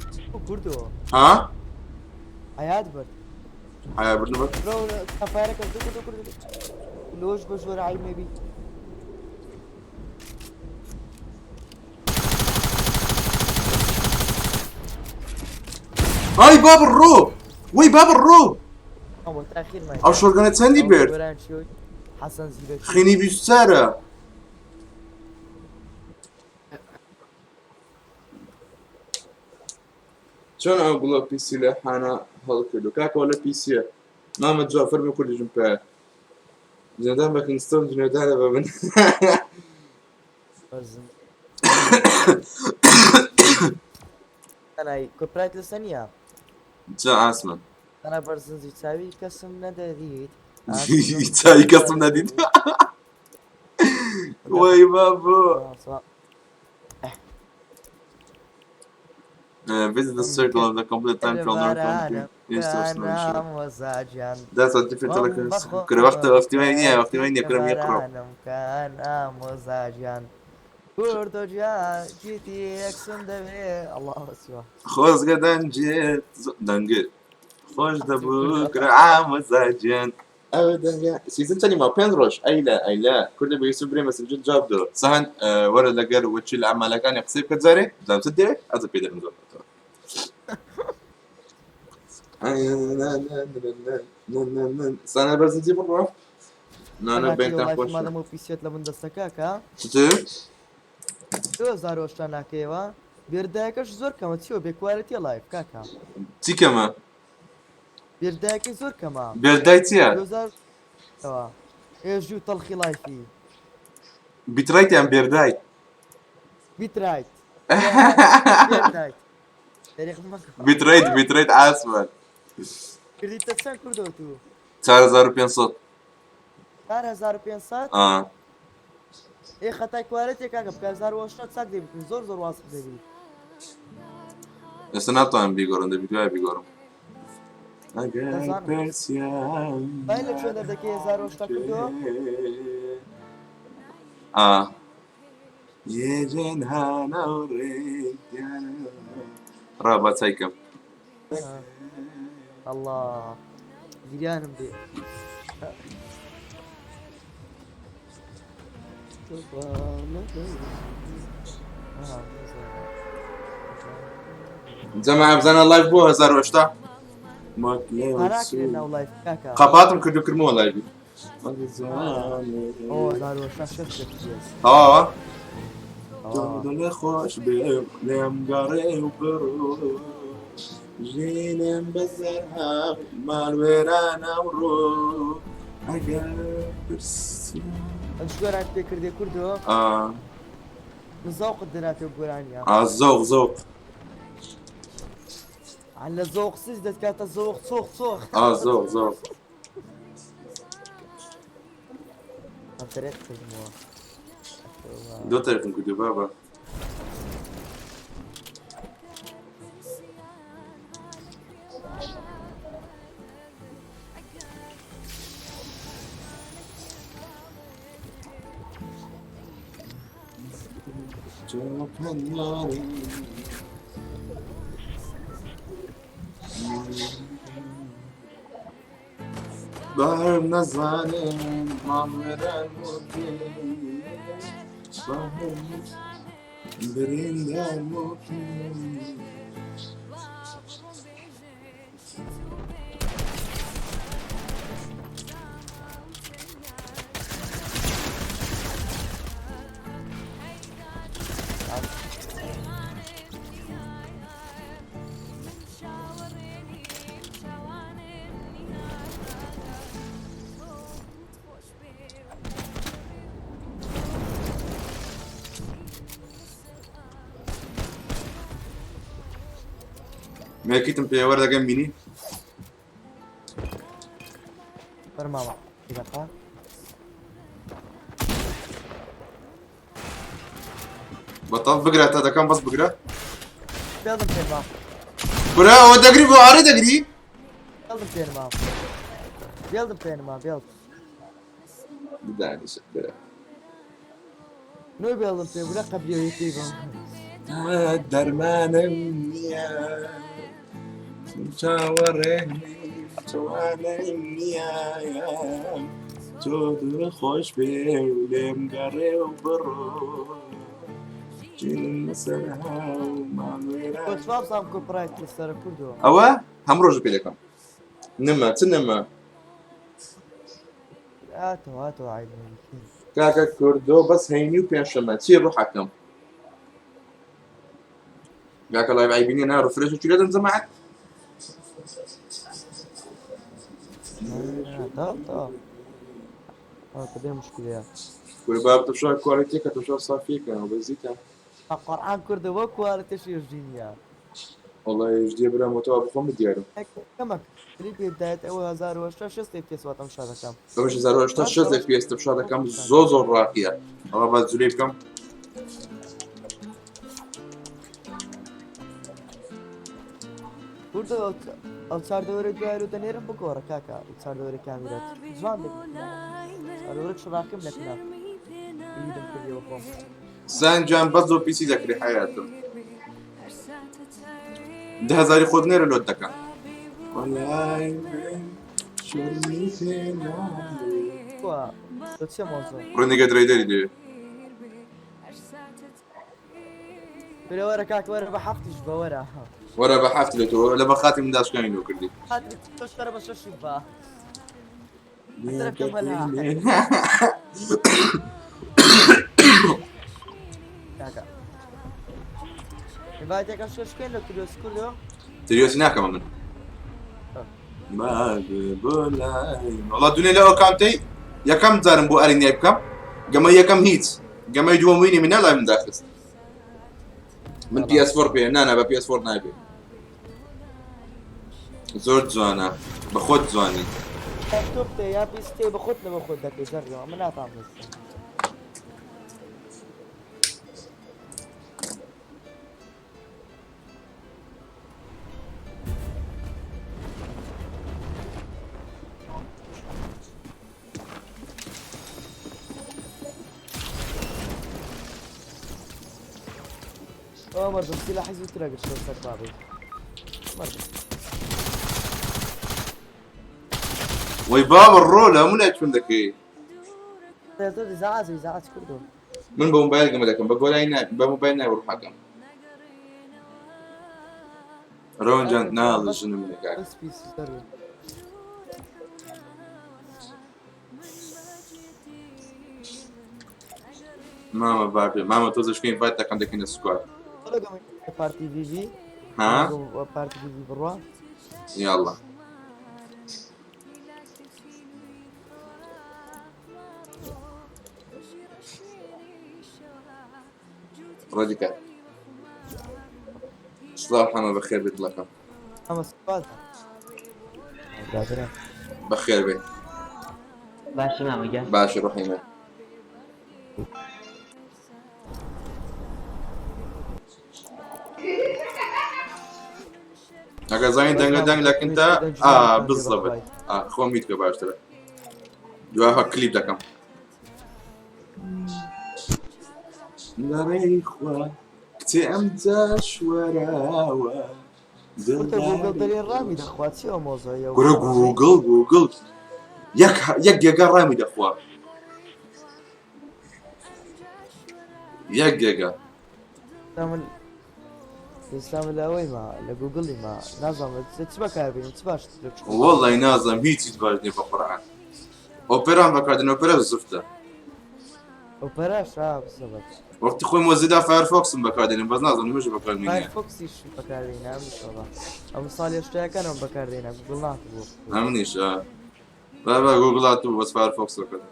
كردو ها حياة برد حياة برد بر برو كفايرك دو كردو كردو لوش بجور عيب ميبي هاي باب الڕۆ وەی باب الڕۆ ئەو شۆرگەنە چەندی برد خینی بیستارە چۆن ئەو گوڵە پیسی لە حانە هەڵکردو کاکەوە لە پیسیە مامە جواب فەرمی کوردیشم پێ. جنێودان بە کینگستۆن جنێودانە بە من. بەرزم تەنای copyright لەسە نییە. جا ئاسمان. تەنا بەرزنجی چاوی کەسم نەدەدیت. چاوی کەسم نەدیت. وای بابۆ. Visit the circle of the complete time travel That's a different کورە وەختە وەختی وای نییە وەختی وای نییە کورم یەک ڕۆ. خۆزگە دەنگێت دەنگت خۆش دەبوو کورە ئامۆزاجیان ئەو دەنگە season چەنی ماوە پێنج ڕۆژ ئەیلە ئەیلە کوردە بە یوسف برێ مەسنجر جواب دۆ سەهەند وەرە لەگەر وەکیل ئەعمالەکانی قسەی بکە جارێ بزانم چ دێ ئەزە پێ دەرم زۆر سانە بەرزنجی بڕۆ نانە بێنتان خۆش مادەم و پیسێت لە من دەستەکە کە چ 2000 ناکەیەوە بێردایەکەش زۆر کەمە چیەوە بێکوارەتیە live کاکە چی کەمە بێردایەکەی زۆر کەمە بێردای چییە 2000 ەوە ئێژوو تەڵخی live ی bitrate یان بێردای bitrate بێردایت دەریق مەکە bitrate bitrate ئاسمان کردیتە چەند کوردەوە تو 4500 4500 ئا ئێ خەتای quality کاکە بکە 1080 چاک دەبیت زۆر زۆر وازح دەبیت ئێستا ناتوانم بیگۆڕم دەبی دوای بیگۆڕم ئەگەر دەزانم. پرسیار بای لە کوێ دەردەکەی 1080 کردەوە؟ ئا یێجێن هانە و ڕێگیان. ڕا با چای کەم ئەڵڵا گریانم دێ جەماعە بزانە live بۆ 1080 هەراکرێ ناو live کاکە قەپاتم کرد و کردمەوە live ی ئۆ 1080 شەش دەکرێت تەواوە دڵێ خۆش بێ لێم گەڕێ و بڕۆ ژینم بەسەرها ماڵوێرانە و ڕۆ ئەگەر پرسی ئەم گۆران پێ کردێ کوردۆ ئا من زەوقت دەناتەوە گۆرانیە ئا زەوق زەوق لە زەوق سز دەتکاتە زەوق چۆخ چۆخ ئا زەوق زەوق ئەم تەرێت کردمەوە دو تەریقم کردو بابا بەهرم نەزانم مامەران بریندار مێکیتم پێ وەردەگەم بینی فەرماوە دقە بەتاڵ بگرە تا دەکەم بەس بگرە بێڵم پێما کورە ئەوە دەگری بۆ ئارە دەگری بێڵم پێنما بێڵم پێنما بێڵ بدانیشە برا نۆی بێڵم پێ بورە قەبیەوەی پێی بم دەرمانم نییە چاوەڕێ چوانم نییە تۆ دڵ خۆش بێ و لێم گەڕێ و بڕۆ جینم بەسەرها و ماڵوێران. بۆ سواب copyright لەسەرە کوردەوە ئەوە هەموو ڕۆژ پێ دەکەم نمە چ نمە هاتەوە هاتەوە عیب کاکە کوردۆ بەس هەینی و پێنجشەممە چی ڕوحەکەم کاکە live عیبینی نا refresh و چی لەدەم جەماعەت تەواو تەواو. ئەوە بێ مشکلەیە. کورە باب تەمشا کوالێتیەکە تەمشا سافیەکە بەزیتە. قورعان کوردە وە کوالێتیش HD نییە. وەڵا HD برام وتەوە بخۆم دیارم. کەمەک کلیپی دایت ئەوە 1080 60 FPS وا تەمشا دەکەم. ئەوەش 1080 60 FPS تەمشا دەکەم زۆر زۆر ڕاقیە. ئەوە با جولەی بکەم. کوردە ئەو چاردەوەرە دوای و دەنێرم بگۆڕە کاکە ئەو چاردەوەرە کامیرات جوان دەبێت. چاردەوەرە شڕاقیم لەکنا. بیرم کردیەوە خۆم. سان جان بەس بۆ پیسی دەکرێ حیاتم. ده هەزاری خۆت نێرە لۆت دەکەم. وەڵای من شەرمی پێ نایێ. کوا تۆ چیە مۆزۆ؟ ڕێنگە درەیدەری دەوێ. برە وەرە کاکە وەرە بە حەفتیش بە وەرە. وەرە بە حەفت لە تۆ لە بە خاتی من داشکانی لۆ کردی. خاتری تۆش وەرە بە شەشی بە. کاکە. ئینڤایتەکە شەشکەین لە تریۆس کوردۆ؟ تریۆسی ناکەمە من. وەڵا دونێ لە ئەو کانتەی یەکەم جارم بۆ ئەرینای بکەم گەمە یەکەم هیچ گەمەی دووەم وینی من لای من داخست من PS4 پێ نانا بە PS4 نابێ زۆر جوانە بە خۆت جوانی. لاپتۆپ تێ یا پیس تێ بە خۆت لە بە خۆت دەکەی زەڕیەوە من ناتام لێستم. ئەوە مەردم سیلاحی زووتر ئەگەر شەو سەر بابی مەردم. وەی بابە ڕۆلە هەموو لای چۆن دەکەی؟ زۆر ئیزعاج ئیزعاج کردم. من بە مۆبایل گەمە دەکەم بە گۆلای نا بە مۆبایل نای ڕوحەکەم. ڕەوەن جان ناڵ ژنم لەکاک. بەس پیسی زەڕی. مامە بابێ مامە تۆ زەشکەین ڤایت دەکەم دەکەینە سکواد. پارتی ڤیڤی ها؟ پارتی ڤیڤی بڕوا. یاڵڵا. ڕەدی کە. سڵاو حەمە بەخێر بێت دڵەکەم. حەمە سوپاس. برادەرم. بەخێر بێ. باشی مامە گیان. باشی ڕۆحی من. ئەگەر زانی دەنگە دەنگ لەکنتە ئا بزەبت ئا خۆم میت کە باشترە دوای کلیپ دەکەم. لەڕێی خوا کچێ ئەم جاش وەراوە وتە گوگڵ دەرێ ڕامی دەخوا چی ئەو مۆزۆیە کورە گوگڵ گوگڵ یەک یەک گێگا ڕامی دەخوا یەک گێگا. ئێستا من لە ئەوەی ما لە گوگڵی ما نازانم چ بەکاربێنم چ باش وەڵی نازانم هیچ هیچ باش نییە بە قورئان ئۆپێرام بەکاردێن ئۆپێرا زفتە. ئۆپەراش ئا بزەبەت. وەختی خۆی مۆزیلا فایەرفۆکسم بەکاردێنم بەس نازانم نمێژە بەکارمێنێ. فایەرفۆکسیش بەکاردێنە ئەمنیش وەڵا ئەم ساڵی هەشتایەکانم بەکاردێنە گوگڵ ناتبوو. ئەمنیش ئا با با گوگڵ هاتبوو بەس فایەرفۆکس بەکار.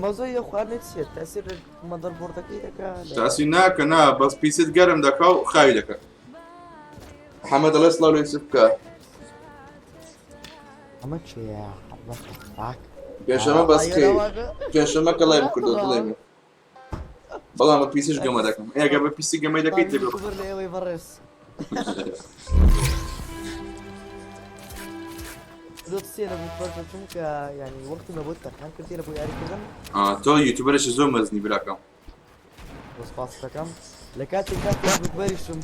مەزۆی ئەو خواردنە چییە تەسیر لە مەدەربۆردەکەی دەکا لە تاسی ناکە نا بەس پیست گەرم دەکا و خاوی دەکا. حەمە دەڵێ سڵاو لە یوسف بکە. ئەمە کێیە What the fuck؟ پێشەمە بەس کەی پێشەمە کە ڵایم کردو دڵێ من. بەڵام بە پیسیش گەمە دەکەم ئێگە بە پیسی گەمەی دەکەیت دەبێ. یوتیوبەر لە ئێوەی بەڕێز. زۆر سێرە بوو پەرچە چونکە یعنی وەختی مە بۆ تەرخان کردی لە بۆ یاریکردن. تۆ یوتیوبەرێکی زۆر مەزنی براکەم. زۆر سپاس دەکەم لە کاتێک کات فەیسبوکبەریشم.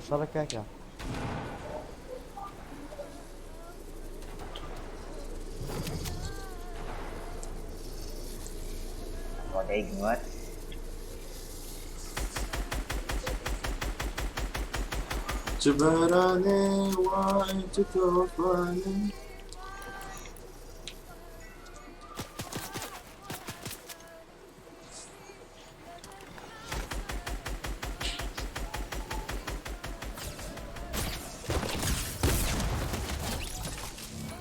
شەڕە کاکە. وەدەی گوت. چ بارانێ وای چ تۆفانێ.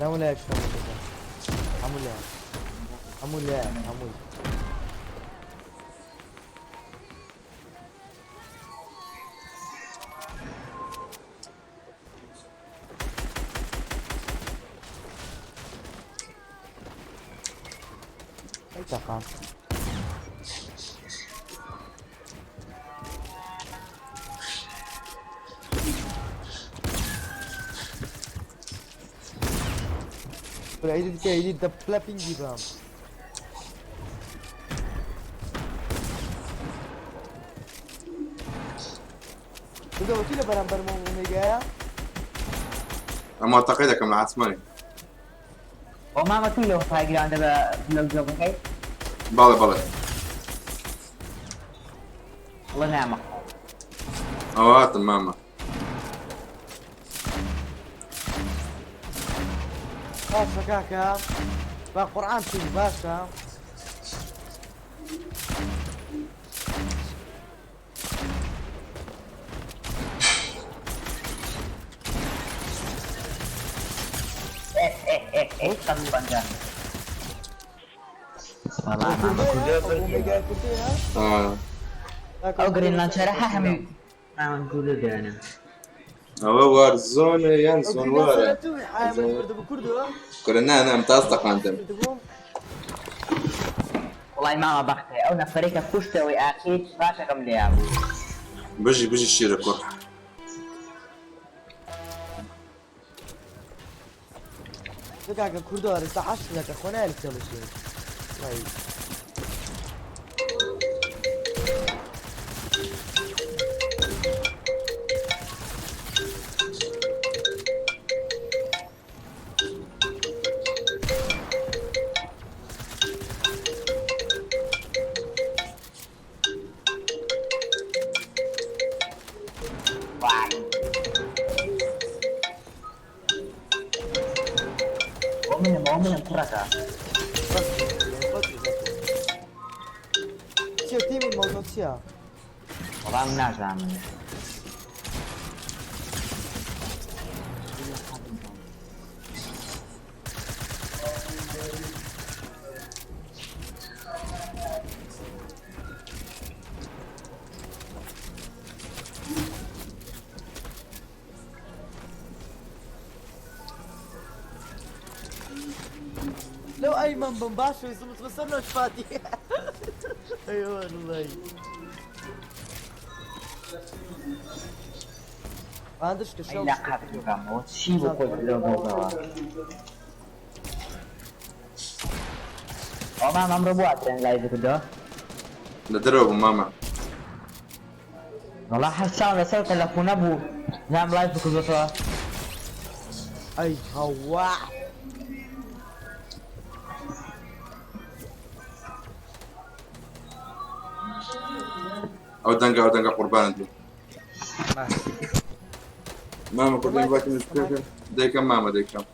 هەموو لایەک شتم بکە. هەموو لایەک هەموو لایەک هەمووی. ئەی تەقام. برا ئیدی دیکە ئیدی دەپلە پینگی بام. کوردەوە چی لە بەرامبەر ئۆمێگایە؟ ئەمە تەقەی دەکەم لە عاسمانی. بۆ مامە توی لەو پایگراندە بە لەو جۆبەکەی؟ بەڵێ بەڵێ. وەڵا نامە. ئەوە هاتم مامە. باشە کاکە با قورعان چووی باشە. ئەو گرین لانچەرە هەمی مامە دانە. ئەوە وارزۆنە یان زۆن وارە؟ کورە نا نا تاز تەقاندم. وڵای مامە بەختێ ئەو نەفەرێکە کوشتەوەی ئاخیر باشەکەم لێیا بوو. بژی بژی شیرە کوڕ. کاکە کوردۆ ئەرستا عەشق دەکە خۆ نایەلی تێڵشێ. وای. وای. بۆ منم بۆ منم کوڕەکە. چییە تیمی مەوزوع چییە؟ وەڵام نازانم. لو ايمن بن باشا يزمط بس فاتي. ايوه والله. ما عندش ئەی كشوف. لە قاپ بکەمەوە چی بۆ خۆی لەو مەوزەوە؟ ئەو مامە ئەمڕۆ بۆ ئەترێن لایڤ کردەوە؟ لە دەرەوە بوو مامە. وەڵا حەساو لەسەر تەلەفۆنە بوو نام لایڤ بکردۆتەوە. اي هوا. ئەو دەنگە ئەو دەنگە قوربانت بوو. مامە کوردم باکی مشکلەکە دەیکەم مامە دەیکەم.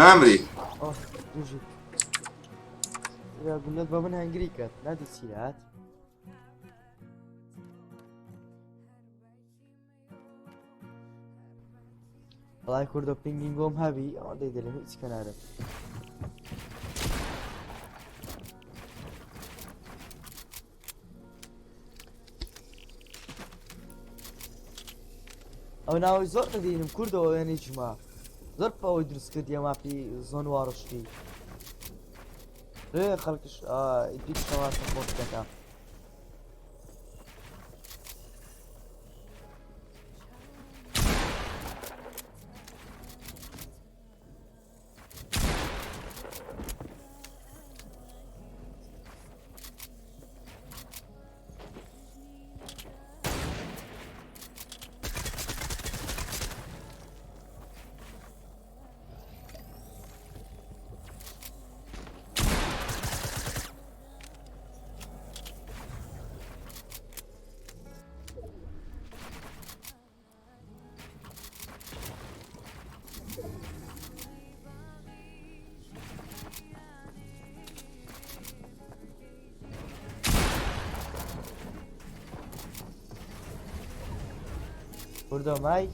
نامری. اوه دوجي. يا قلنا بابنها انجريكات نادي سيلات. والله کوردۆ پینگینگۆم هەبی ئەوە دەیدەلێم هیچ کەنارە. ئەو ناوەی زۆر دەبینم کوردەوە وێنەی جما زۆر پەوەی دروست کردیە ماپی زۆن واڕشتی ڕێ خەڵکش ئیپیک سەوار سەپۆرت دەکا. کوردۆ مای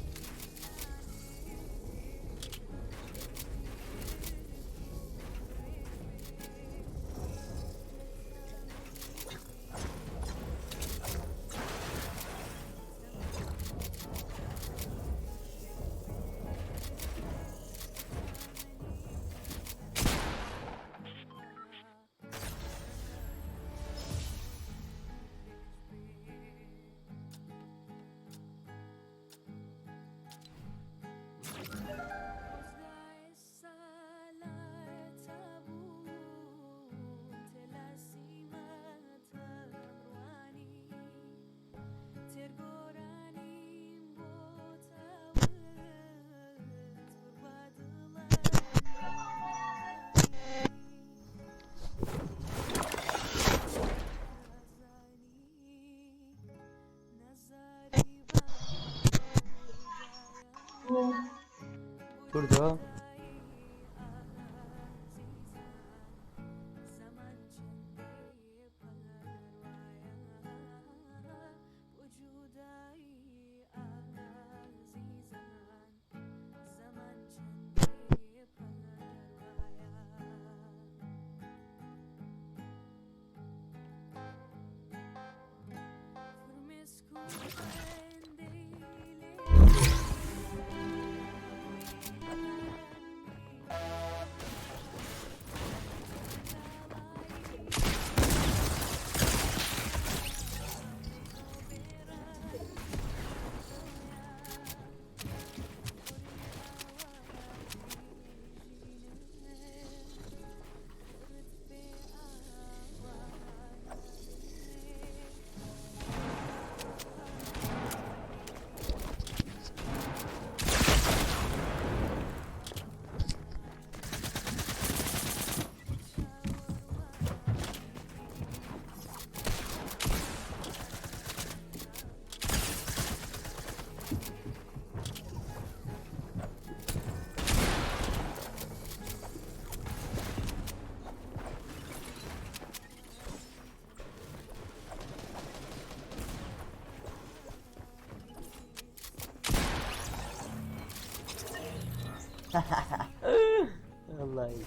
کوردۆ وەڵڵاهی.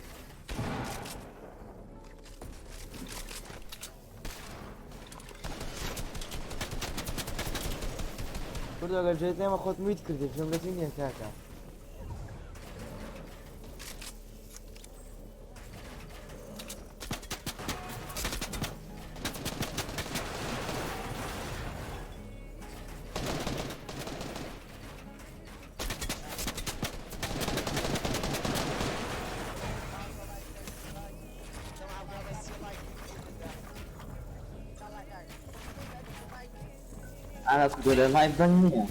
کوردۆ گەر جێت نێمە خۆت میوت کردی جێم لە نییە کاکە. ئانا کوردۆ لە لایڤ دەنگ نییە.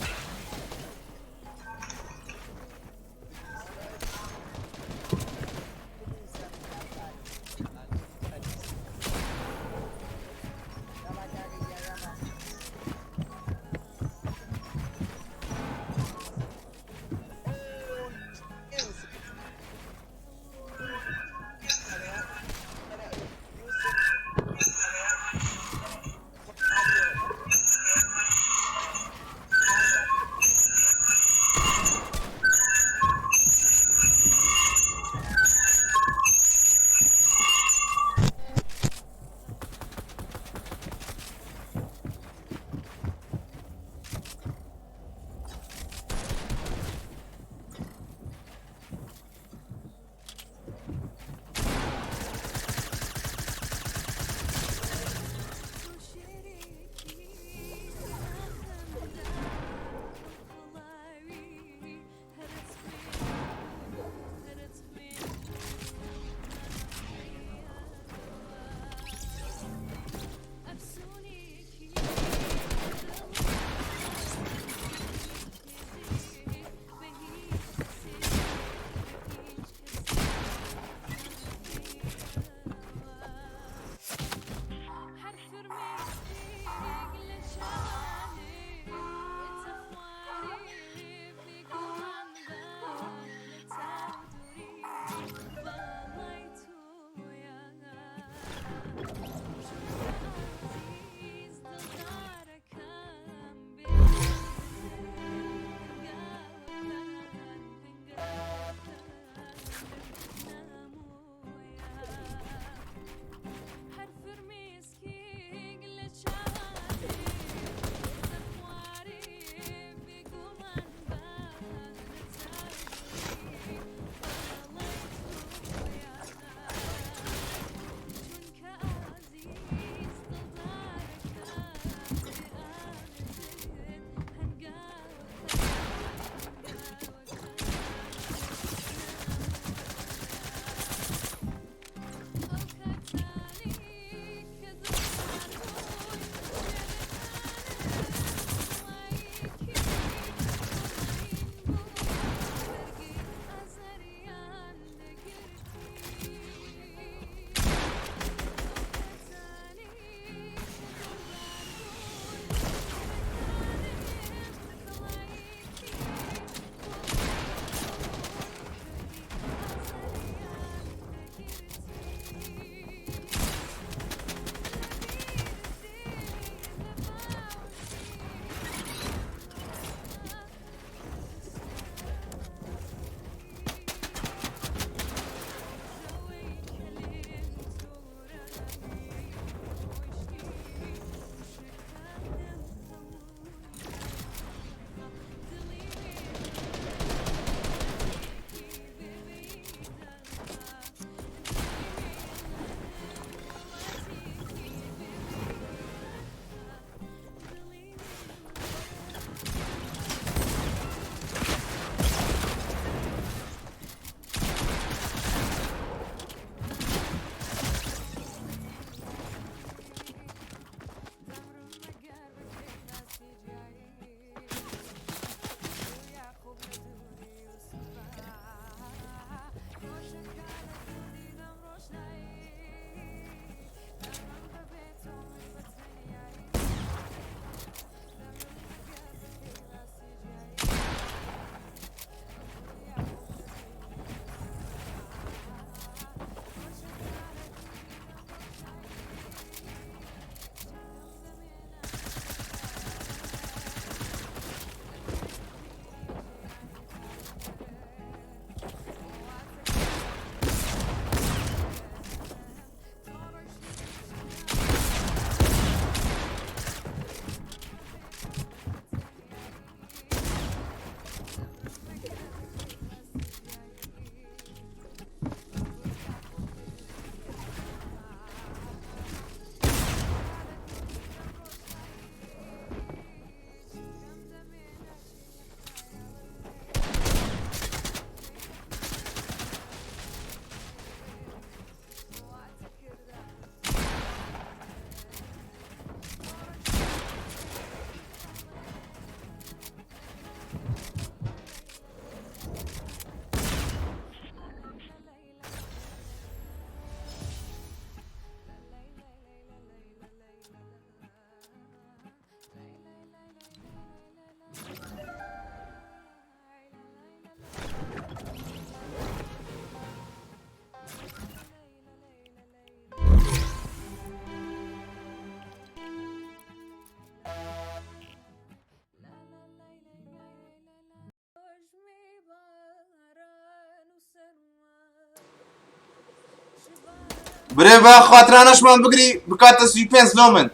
برێ با خاترانەشمان بگری بکاتە 35 لۆ من.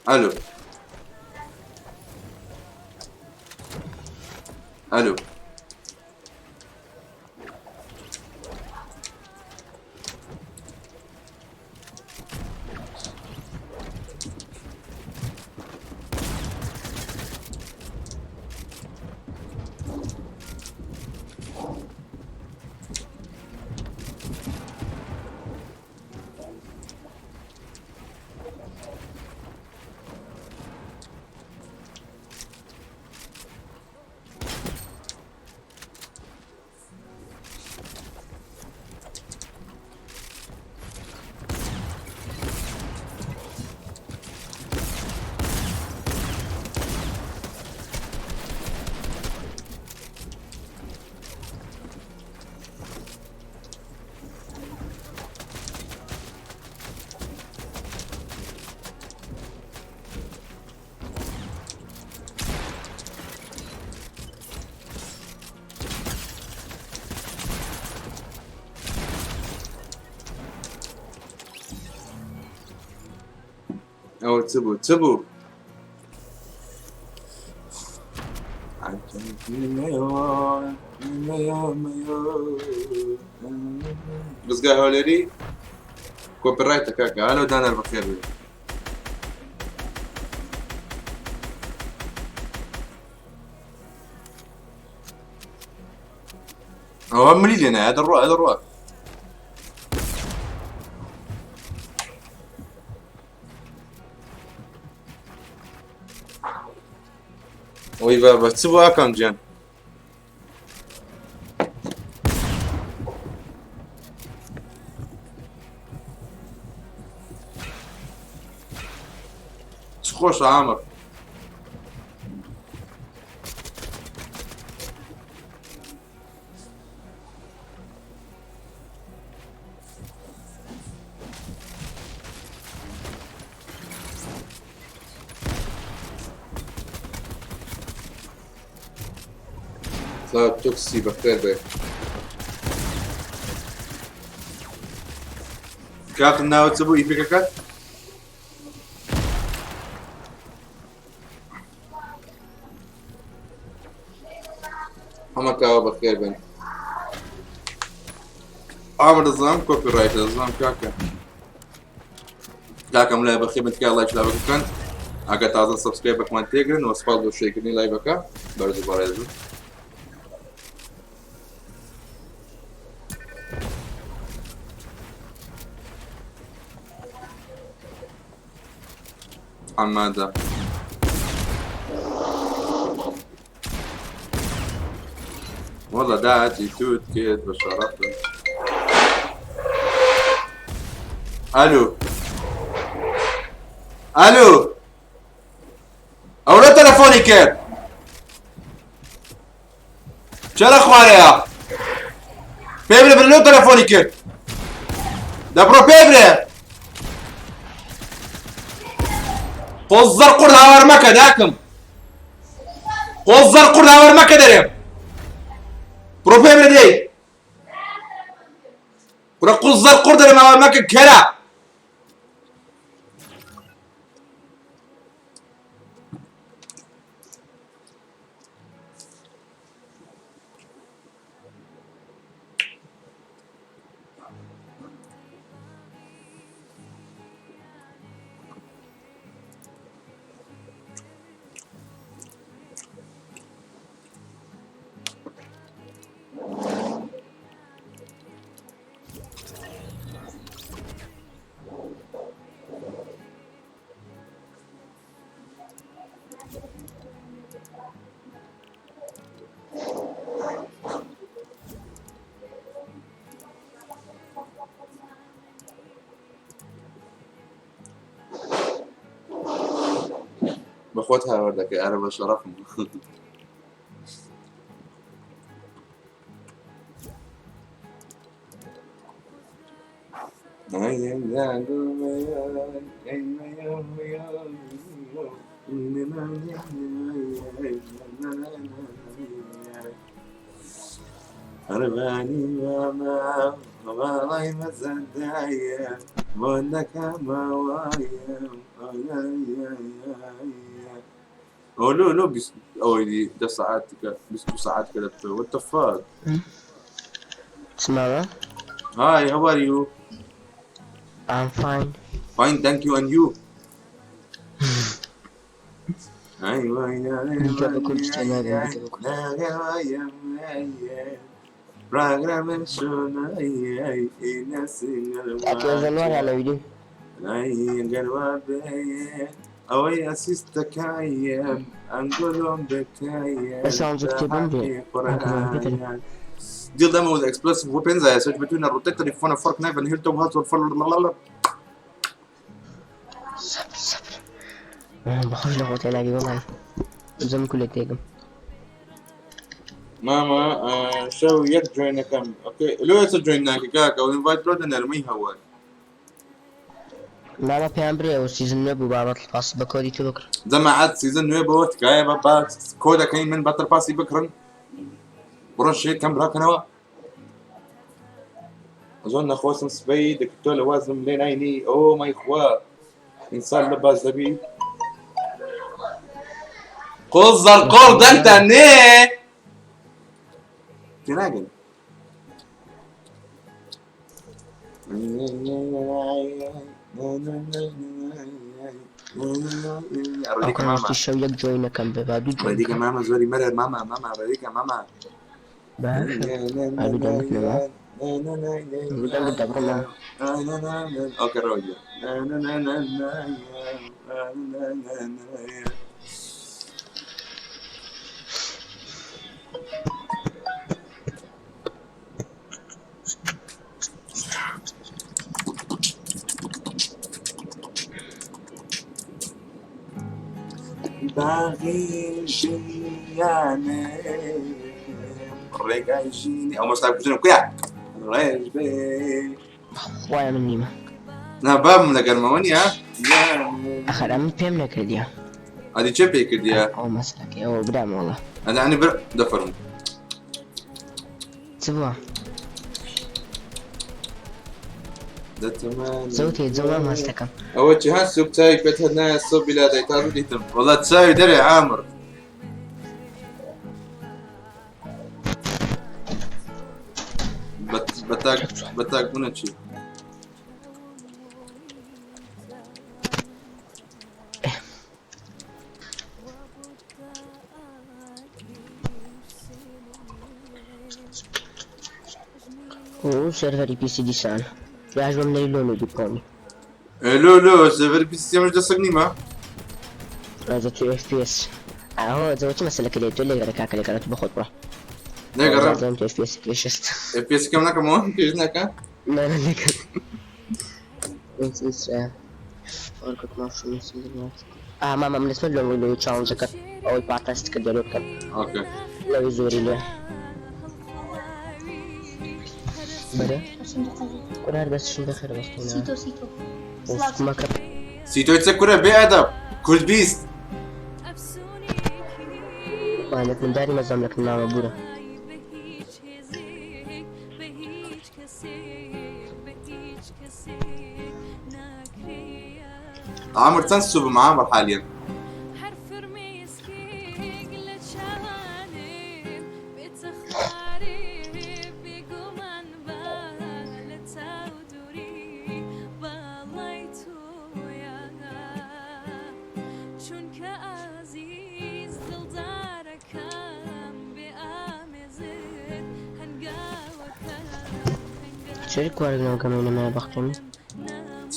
ئەلو ئەلو ئەوە چ بوو چ بوو؟ ڕزگار هەولێری کۆپیڕایتە کاکە هەلۆ دانەر بەخێر بێ. ئەوە ملی لێنایە دەڕوا دەڕوا. ئەوەی بابە چ بوو ئاکام گیان؟ چ خۆشە ئامر. سڵاو تۆکسی بەخێر بێ. کاکم ناوت چ بوو ئیپێکەکەت؟ هەمە کاوە بەخێر بن. ئامر دەزانم کۆپی ڕایت دەزانم کاکە. کاکەم لای بەخێر بن تکایە لایک لاوەکە بکەن ئەگەر تازە subscribe ەکمان تێگرن و سپاس بۆ شێرکردنی live ەکە بەرز و بەڕێز بن. ئامادە والله داعتي توت كيد بشرفت. الو الو ئەوڕۆ تەلەفۆنی کرد چرا خوارەیە پێ برێ برێ لۆ تەلەفۆنی کرد دەبڕۆ پێ برێ قۆزەر قورد هاوار مەکە داکم قۆزەر قورد هاوار مەکە دەرێم بڕۆ پێ برێ دەی بڕۆ قۆزەر قورد دەرێم هاوار مەکە کەرە. بەخۆت هاوار دەکەی ئارە بە شەڕەفم. قربانی ماما باڵای مەزەندایە بۆ نەکەمەوایە ئەو لۆ لۆ بیست ئەوەی دی دە سەعات کە بیست و سەعات کە لە what the fuck Smara, hi how are you I'm fine. fine thank you and you دیکە بە کوردی تێناگەم، دیکە بە کوردی. ئەکێ زەنوار نەویدی. ئەوەی ئەسیستەکایەم ئەنگۆلۆم بکایەم بەس ئەنجو کتێبم بێ. Deal them with explosive weapons. I search between a rotator phone, a fork knife, and hilltop hut or for سەبر سەبر. بەخۆش لە خۆ تێناگەی وەڵای. زەم کولێک تێگەم. ماما شەو یەک جوێنەکەم ئۆکەی لۆ ئێستا جوێن ناکە کاکە ئەو ئینڤایت لۆ دەنێرمەی هەوە مامە پێیان برێ ئەو سیزن نوێ بوو بابەت پاس بە کۆدی تۆ بکڕ. جەماعەت سیزن نوێ بۆ تکایە بە با کۆدەکەی من بەتەر پاسی بکڕن بڕۆن شێت کەم براکەنەوە زۆر نەخۆشم سبەی دکتۆر لە وازم لێ ناینی ئۆ مای خوا ئینسان لە باز دەبی قۆڵ زەرقۆڵ دەنگتان نێ تێناگەن ئەو ڕێدیکە ماما کڕۆستی شەو یەک جۆینەکەم بێ با دوو جۆین ڕێدیکە بکەم. ماما زۆری مەرە ماما ماما ڕێدیکە ماما باشە. ئەبی دەنگت نەما. دەنگت دەبڕمەوە. اوكي روجا باغی ژیانێ ڕێگای ژینی ئەو مەستا کوژنم کویا ڕێژ بێ خوایە من نیمە. نا بابم لە گەرمەوە نییە ئەخەر ئەمن پێم نەکردیە. ئەدی چێ پێی کردیە ئەو مەسەلەکەی ئەوە برام وەڵا. ئەدی عنی بر دەفەرموو چ بووە؟ دەتەمانی زەوتێ زەوام هەستەکەم. ئەوە چی ها سوپ چاوی پێت هەر نایە سۆ بیلادای تازە دیتم وەڵا چاوی دەرێ عامر بەت- بەتاک بەتاک بوونە چی ئۆ سێرڤەری پیسی دیسان. یاش بەم نەری لۆ نوبی بکۆنی. لۆ لۆ سێرڤەری پیسی ئەمەش دەسەک نیمە ئەجە تو FPS. ئاهۆ زەوە چ مەسەلەکە لێ تۆ لێگەڕێ کاکە لێگەڕێ تو بەخۆت بڕۆ. لێگەڕێم زەم تو FPS پێشست. FPS کەم نەکەمەوە پێش نەکە نا نا لێگەڕێ. ئا مامە من لەسەر لۆنگ لۆی چاڵنجەکە ئەوەی پاتەست کرد لۆ بکەم. ئۆکەی لەوەی زۆری لێ. بەرێ کورە هەر دەستشم بەخێر بەستوونە. سیتۆ سیتۆ وەستمەکە. سیتۆی چە کورە بێ ئەدەب کورد بیست وانەک من داری مەزام لەکن مامە بورە. عامر چەند سوبم عامر حاليا چرا کوارگ ناو گەمەی نەمایە بەختێ من؟ چ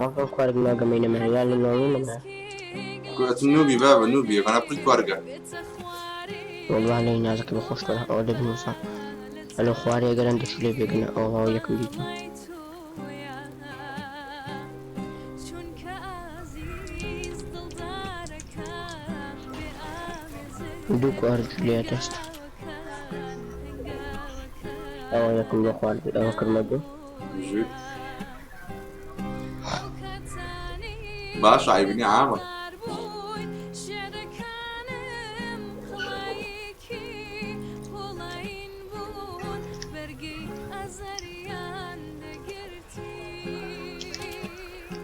واقعا کوارگ ناو گەمەی نەمایە یان لە ناوی نەمایە. کورە نوبی بابە نوبی غەنا پل کوارگە والله لەی نازەکە بەخۆشتە ئەوە دەبنووسە. ئەلۆ خوارێ گەرن دەچوو لێ بێگنە ئەوە یەکم دیتم. دوو کوارگ لێ دەست. ئەوە یەکم لۆ خوارد ئەوە کردمە دوو. ژیر باشە عیبنی عامر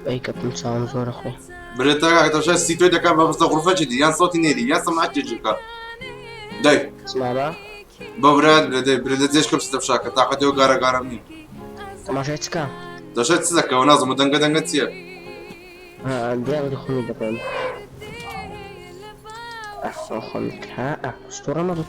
ئەی کەپم چاوم زۆرە خۆی. برێ تا کاکە تەماشای سیتۆی دەکا بە بەستە غرفەکی دی یان سەوتی نێری یان سەماعەت جێگیر بکە دای چمابا بە برات برێ دای برێ لە جێش کەم ستە فشاکە تاقەتەوە گارە گارەم نییە تەماشای چکا تەماشای چ دەکەوە نازم و دەنگە دەنگە چییە ها دیارە خۆمی دەکەم خۆم ها ئەستۆڕە مەبوو.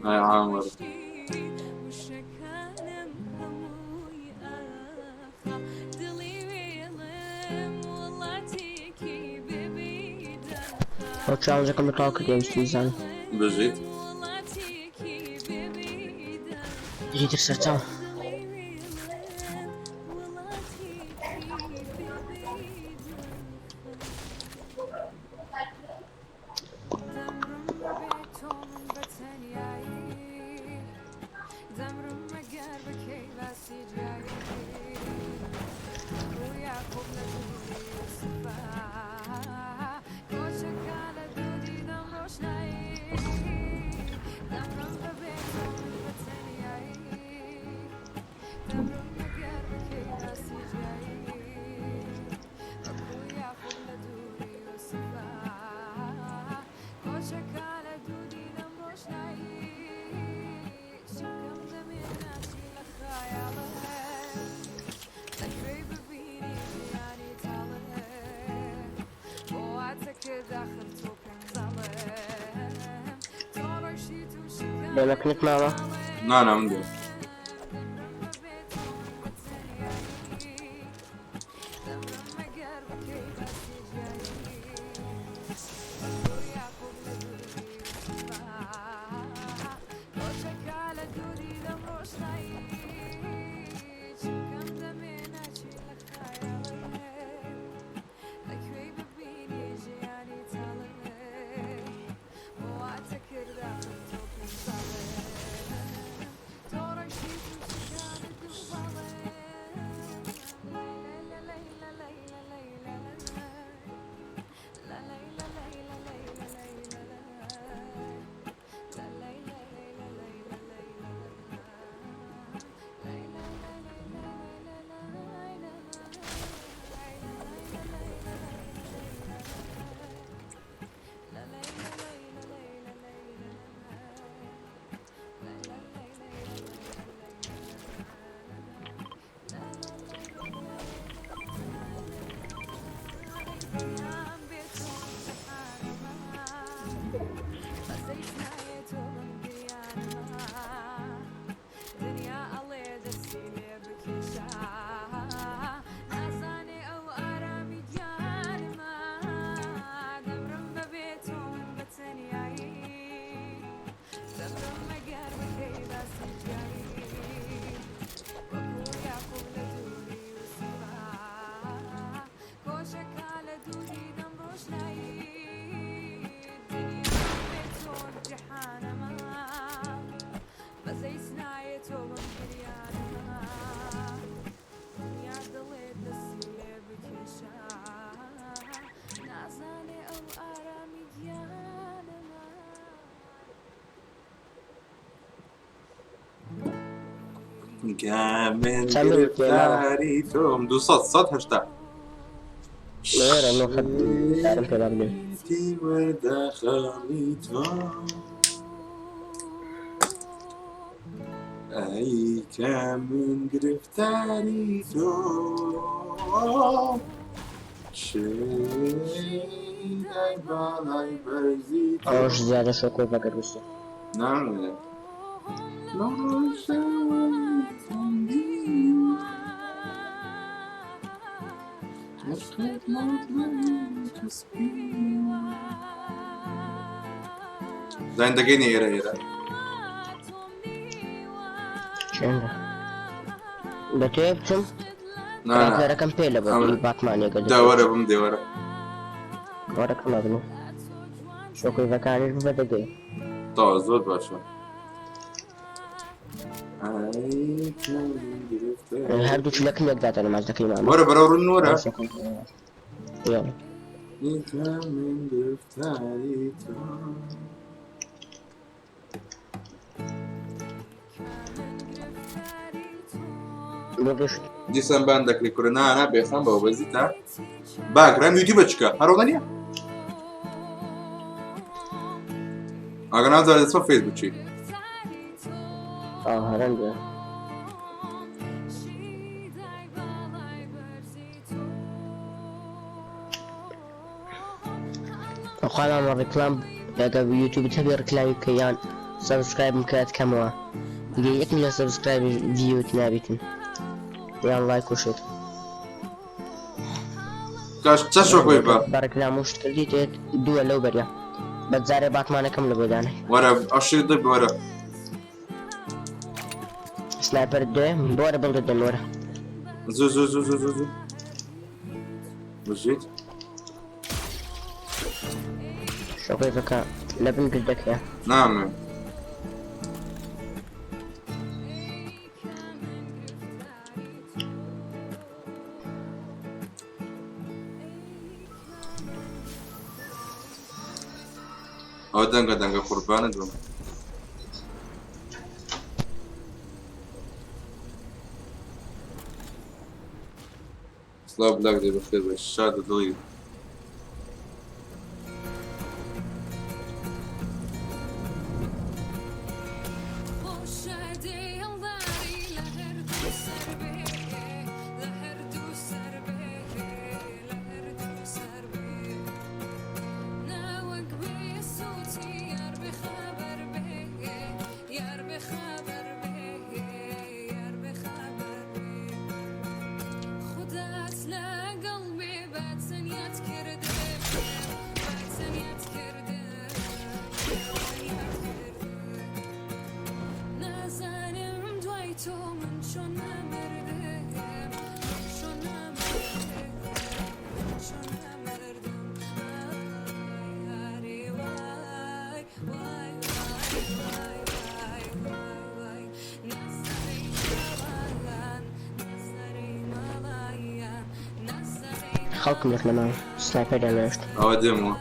ئای عامر ئەو چاڵنجەکەم لە تەواو کردیە ویستم بزانم. بژیت. بژیتر سەرچاو. بێمەکنت ماوە؟ نا نا من دێم. من چەند پێ ماوە؟ گرفتاری تۆم 200 180. لێرە نۆ خەت دارم پێ بابنێ. تی وەردەخەڵی تۆ ئەی کە من گرفتاری تۆ شەیدای باڵای بەرزی تۆ ئەوەش زیادە شۆکۆ بەگەر ویستی. نامێ زین دەگەینە ئێرە ئێرە. چێنە دەتەوێ بچم؟ نا نا ڕاپلەرەکەم پێ لە بۆ ئەمە- باتمانێکە دا وەرە بم دێ وەرە. وەرەکەم ئەبنی شۆکۆیڤەکانیش ببە دەگەی. تەواو زۆر باشە. ئەی کە من گرفتاری هەردوو چلەکم یەک داتە نماز دەکەی مامە. وەرە بەرەو ڕوون وەرە. یاڵا. ئەی کە من گرفتاری تۆ. بۆ گەشت. دیسان بان دەکرێ کورە نا نا بێخەم بەوە بەزیتە باگرام یوتیوبە چکە هەرۆڵە نییە ئاگە نازانێت دەچمە فەیسبووکی هەرەنگە خوامان ڕیکلام ئەگەر یوتیوب هەبێ ڕیکلامی بکە یان سەبسکرایبم کات کەمەوە دیگە یەک میلیۆن سەبسکرایب ڤیوت نابیتن یان لایک و شت. کاش چە شۆکۆی بە بە ڕیکلام و شت کردی تێت دووە لەو بەریە بە جارێ باتمانەکەم لە بۆ دانێ. وەرە ئەشێ دەب وەرە. سنایپەر دێ بۆرە بڵدە دەم وەرە. زوو زوو زوو زوو زوو زوو بژیت. شۆکۆی بکە لە بن گردەکەیە. نامێ. ئەوە دەنگە دەنگە قوربانت بم. سڵاو بلاک دێ بەخێر بێ شاد و دڵی. خەڵکم لەک نەماوە سنایپەریان نەهێشت. ئەوە دێمەوە.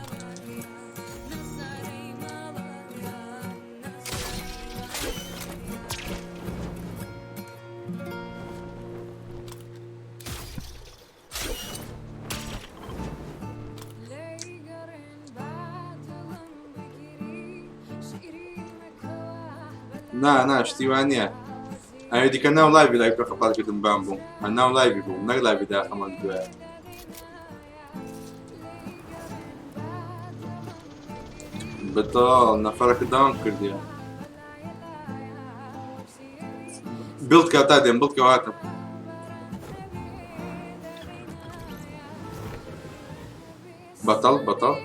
نا نا شتی وا نییە ئەوی دیکە ناو لایڤی لای پێ قەپاتکردن بام بوو هەر ناو لایڤی بوو نەک لایڤی داخەمان دوایە. بەتاڵ نەفەرەکە داوام کردیە بڵت کە تا دێم بڵت کە هاتم. بەتەڵ بەتەڵ.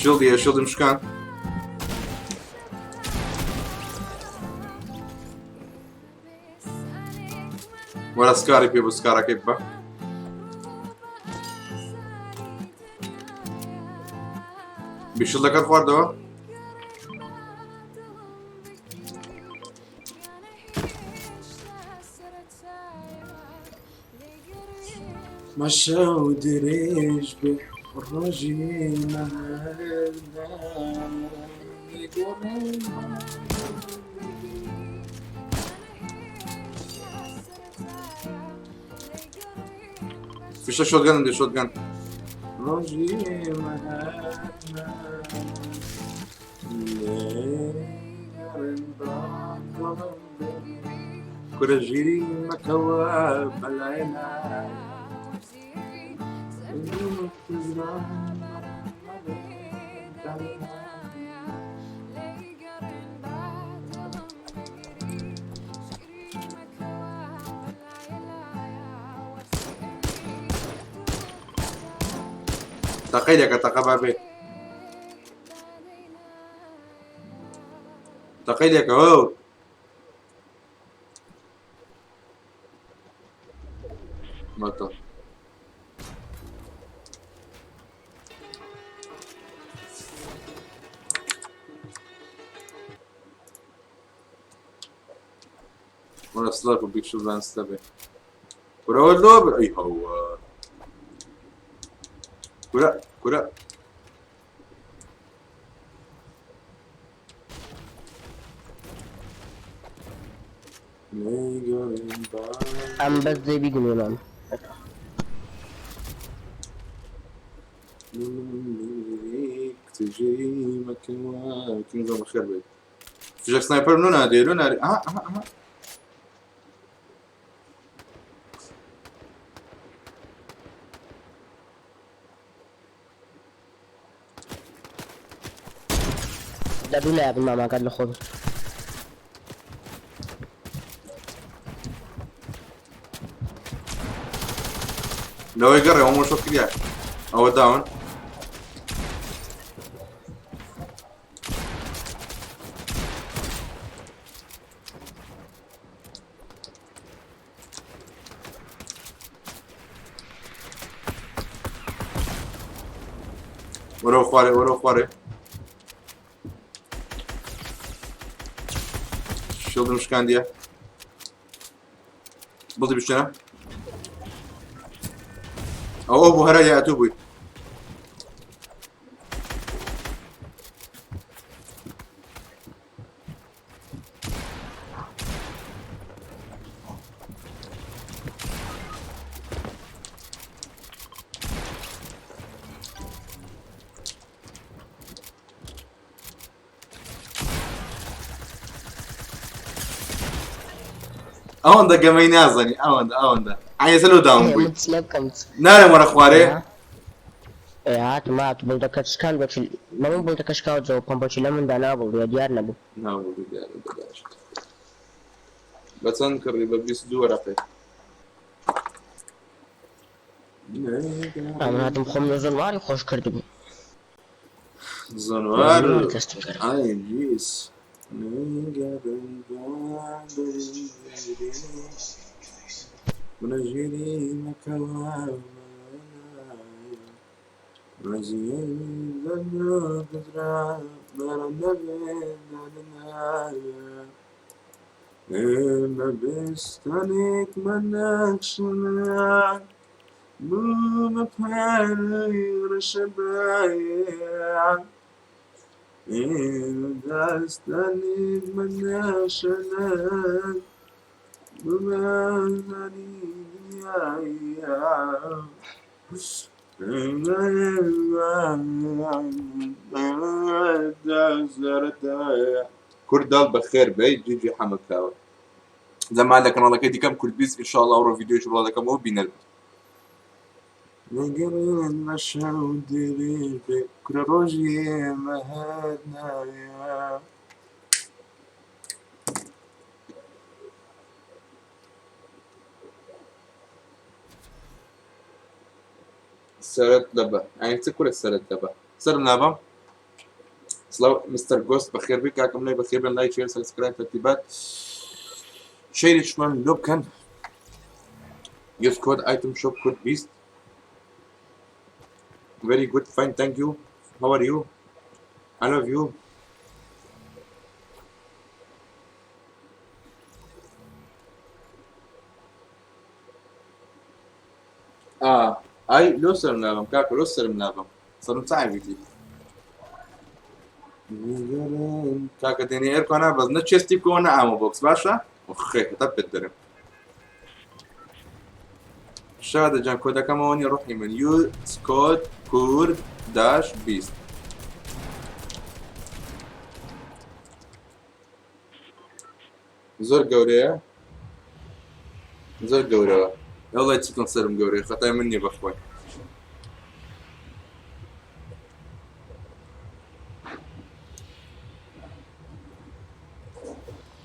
شیڵدیە شیڵدم شکان. وەرە سکاری پێ بۆ سکارەکەی ببە. بیشڵەکەت خواردەوە؟ مەشەو درێژ بێ ڕۆژی فیشە شۆتگەنم دێ شۆتگەن. ڕۆژی کورە ژیری مەکەوە بەلای تەقەی دەکە تەقە بابێ تەقەی دەکە هۆ. بەتە وەرە سڵاو بۆ بیگ شڤان ستەبێ. کورە لۆ بر ئەی هەوە. کورە کورە. ئەم بەس دەی بیگونێ مام. فشەک سنایپەر لۆ نادێ لۆ نادێ ئەها ئەها ئەها دەبوو لایە بن مام ئاگات لە خۆ بێ. لەوەی گەڕێ ئەوە مۆشۆ کریا ئەوە داون وەرەوە خوارێ وەرەوە خوارێ شیڵدم شکاندیە بڵی بشتێنە ئەوە بۆ هەرا یا ئەتوو بووی ئەوەندە گەمەی نازانی ئەوەندە ئەوەندە ئایسە لۆ داون بووی نارێم وەرە خوارێ هاتم هات بڵدەکە شکان بۆچی مەمون بڵدەکە شکاوە جەوە پەمپۆچی لە مندا نابڵ دیار نەبوو نابوو دیار دەداش بە چەند کڕی بە 22 وەرەقێ ئەمن هاتم خۆم لە زۆنواری خۆش کردبوو زۆنوار دەستم کرد ئای جیس کوردال بەخێر بێی جیجی حەمە کاوە زەمان لە کەناڵەکەی دیکەم کوردبیست ئینشاءڵڵا ئەوڕۆ ڤیدیۆیش بڵاو دەکەمەوە بینەر بن. کورە ڕۆژی ئێمە هەر نایە. سەرت لەبە ئەی چ کورە سەرت لەبە سەرم نابەم سڵاو مستەر گۆست بەخێر بێ کاکەم لای بەخێر بن لایک share subscribe تەرتیبات شەیریشمان لۆ بکەن use code item shop code beast very good fine thank you how are you I love you ئا ئای لۆ سەرم نابم کاکە لۆ سەرم نابم سەرم چاویتی کاکە دێنێ ئێرکۆنا بەس نە چێستی بکەوە نە ئامۆ بۆکس باشە خێ هەتا پێت دەرم شادە جان کۆدەکەمەوە نیە ڕۆحی من یو سکۆت کورد داش 20 زۆر گەورەیە زۆر گەورەوە ئەوڵای چ بکەم سەرم گەورەیە خەتای من نییە بەخوای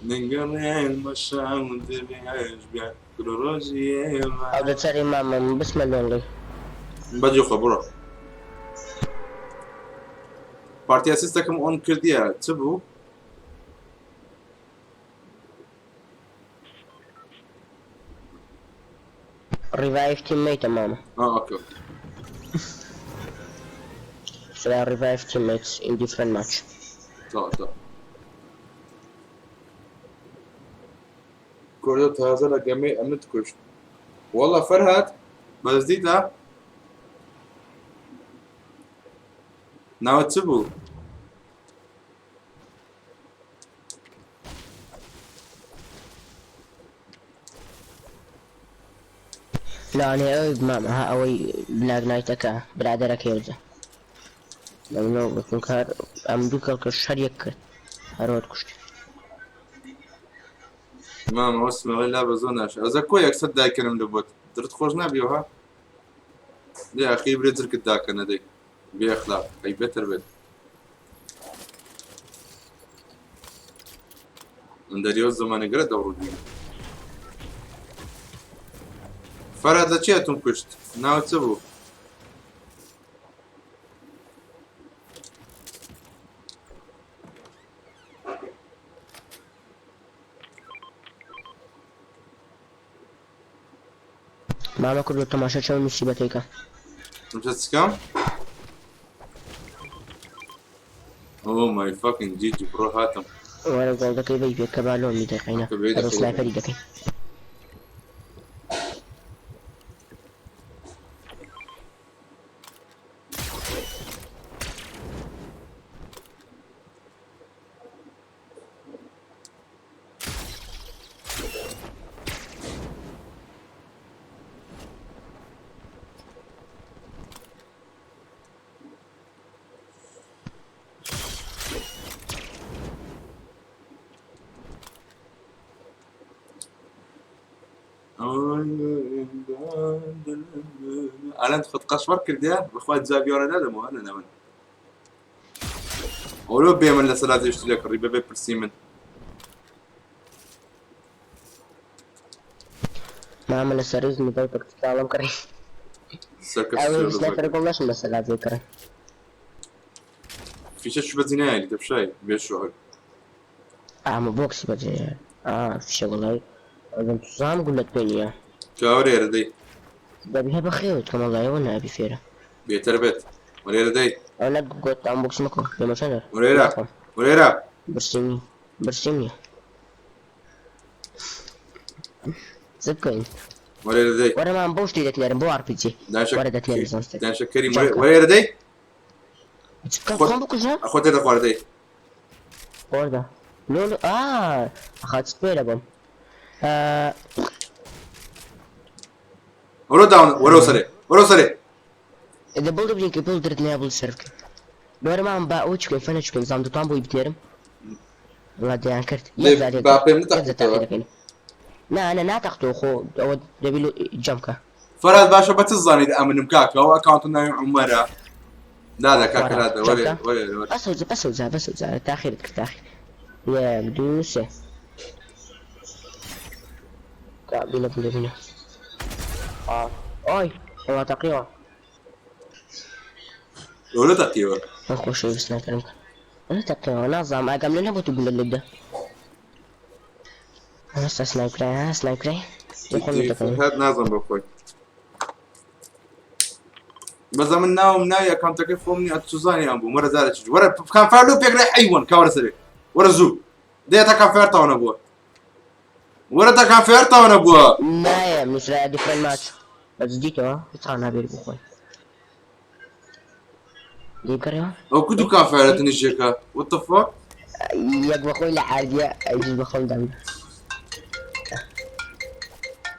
نگەڕێن بە شام درێژ بێ کوڕ ڕۆژی ئێمە ئەو دەچەری مامە من بچمە لۆنگی بەجێ خۆ بڕۆ پارتی ئەسیستەکەم ئۆن کردیە چ بوو؟ ڕیڤایڤ تیم مەیتە مامە. ئا ئۆکەی ئۆکەی. So I revive teammates in different match. تەواو تەواو. کوردە تازە لە گەمەی ئەمنت کوشت والله فەرهاد بەس دیتە ناوت چ بوو؟ لەوانەیە ئەوی مامە ها ئەوەی بلاک نایتەکە برادەرەکەی ئەوجا لەمنەوە چونکە هەر ئەم دوو کەڵکە شەر یەک کرد هەرۆت کوشت. مامە وەسمەوەی لا بە زۆر ناشە ئەزە کۆ یەکسەر دایکەنم لە بۆت درت خۆش نابیەوە دێ ئەخی برێ جرکت داکەنە دەی بێ ئەخلاق ئەی بێتر بێت من دەریۆ زمانە گرە دەوڕ بین فەرات لە چیە تون کوشت ناوت چ بوو؟ مامە کوردۆ تەماشا چەند موسیبەتێکە. تمشى سكام؟ Oh my fucking GG bro هاتم. وەرە گۆڵدەکەی بەی پێ کە بالۆمی دەکەینە بەرەو سنایپەری دەکەین. ئەلەند خۆت قەشمەر کردیا بەخوا جابیۆرە نادەمەوە نە من ئەولۆ بێ من لە سەلاجە شتی لێ کڕی بەبێ پرسی من. مامە لە سەرز موبایل پکتیکاڵم کڕی. ئەوەی سنایپەر گوڵ نەشم لە سەلاجەی کڕی. فیشە شو بەجی نایەلی دەبشای بێ شعور. ئامە بۆکسی بەجێ ئا فیشە گوڵای ئەگەم تزام گولەت پێ نییە. کاوەرێرە دەی. دەبی هەر بەخێوت کەم وەڵای ئەوە نابی فێرە. بێتەر بێت وەرێرە دەی. ئەو نەک گۆت ئەم بۆکسی مەکۆ بێمە چەندە. وەرێرە وەرێرە. برسیم نییە برسیم نییە. چ بکەین؟ وەرێرە دەی. وەرە مام بەو شتەی دەتنێرم بۆ ئار پی جی. وەرە دەتنێرم زانستێک. دانشە کەریم وەرێرە دەی. چ بکەم خۆم بکوژم؟ خۆت تێدە خوارە دەی. خۆردە. لۆ لۆ ئا خاچت پێرە بۆم. وەرە داون وەرە سەرێ وەرە سەرێ. دە بڵ دەبین کە بڵ درت نیا بڵ سەر بکەین. لۆرە مام با ئەوە چ بکەین فەنە چ بکەین زام دوتان بۆی بتنێرم. وڵا دەیان کرد. یەک جار با پێم یەک جار تاقی دەکەین. نا نا ناتەختەوە خۆ ئەوە دەبی لۆ جەم کە. فەرهاد باشە بە چ زانیت ئەمنم کاکە ئەو ئەکاونت ناوی عومەرە لادا کاکە لادا وەرێ وەرێ وەرێ. بەس ئەو بەس ئەو جار بەس ئەو جارە تاخیرت کرد تاخیر. یەک دوو سێ. کا بینە بینە بینە. ئای وەڵا تەقیەوە. لۆ تەقیەوە؟ من خۆشەویست ناکەم. ئەوە تەقیەوە نازانم ئاگام لێ نەبوو تو گولە لێ بدە. ئێستا سنایپرای ها سنایپرای. خۆم دەکەم. فەرهاد نازم بە خۆی. بەس من ناوم ناوی ئەکاونتەکەی خۆم نیە ئەتوزانی ئەم بوو وەرە جارە چی وەرە کامفار لۆ پێکرای حەیوان کاوەرە سەرێ وەرە زوو دێ تا کامفار تاوە نەبووە وەرە تا کامفار تاوە نەبووە. نایە نووسرایە دیفرەنت ماچ بەس دیتەوە هیچ نابێت بۆ خۆی. لێ بکەرەوە. ئەو کو دوو کامفارە تنیشێکە what the fuck؟ یەک بەخۆی لە عاردیە ئەویش بەخۆم دام.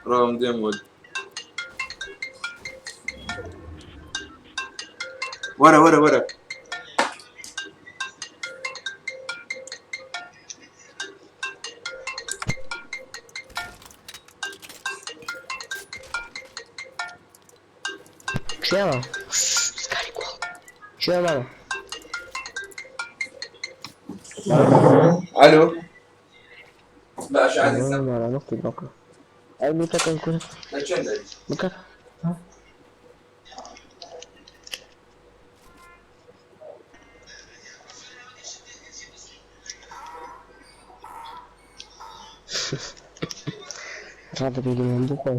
ڕاوم دێم وەد. وەرە وەرە وەرە. کێوە؟ سکاری گوڵ. کێوە مامە؟ ئەلۆ. باشە عەزیزم. مامە نەختی بکە. ئەی لوتەکەم کورە. لە چەندە؟ بکە. ڕادەبینی من بخۆ.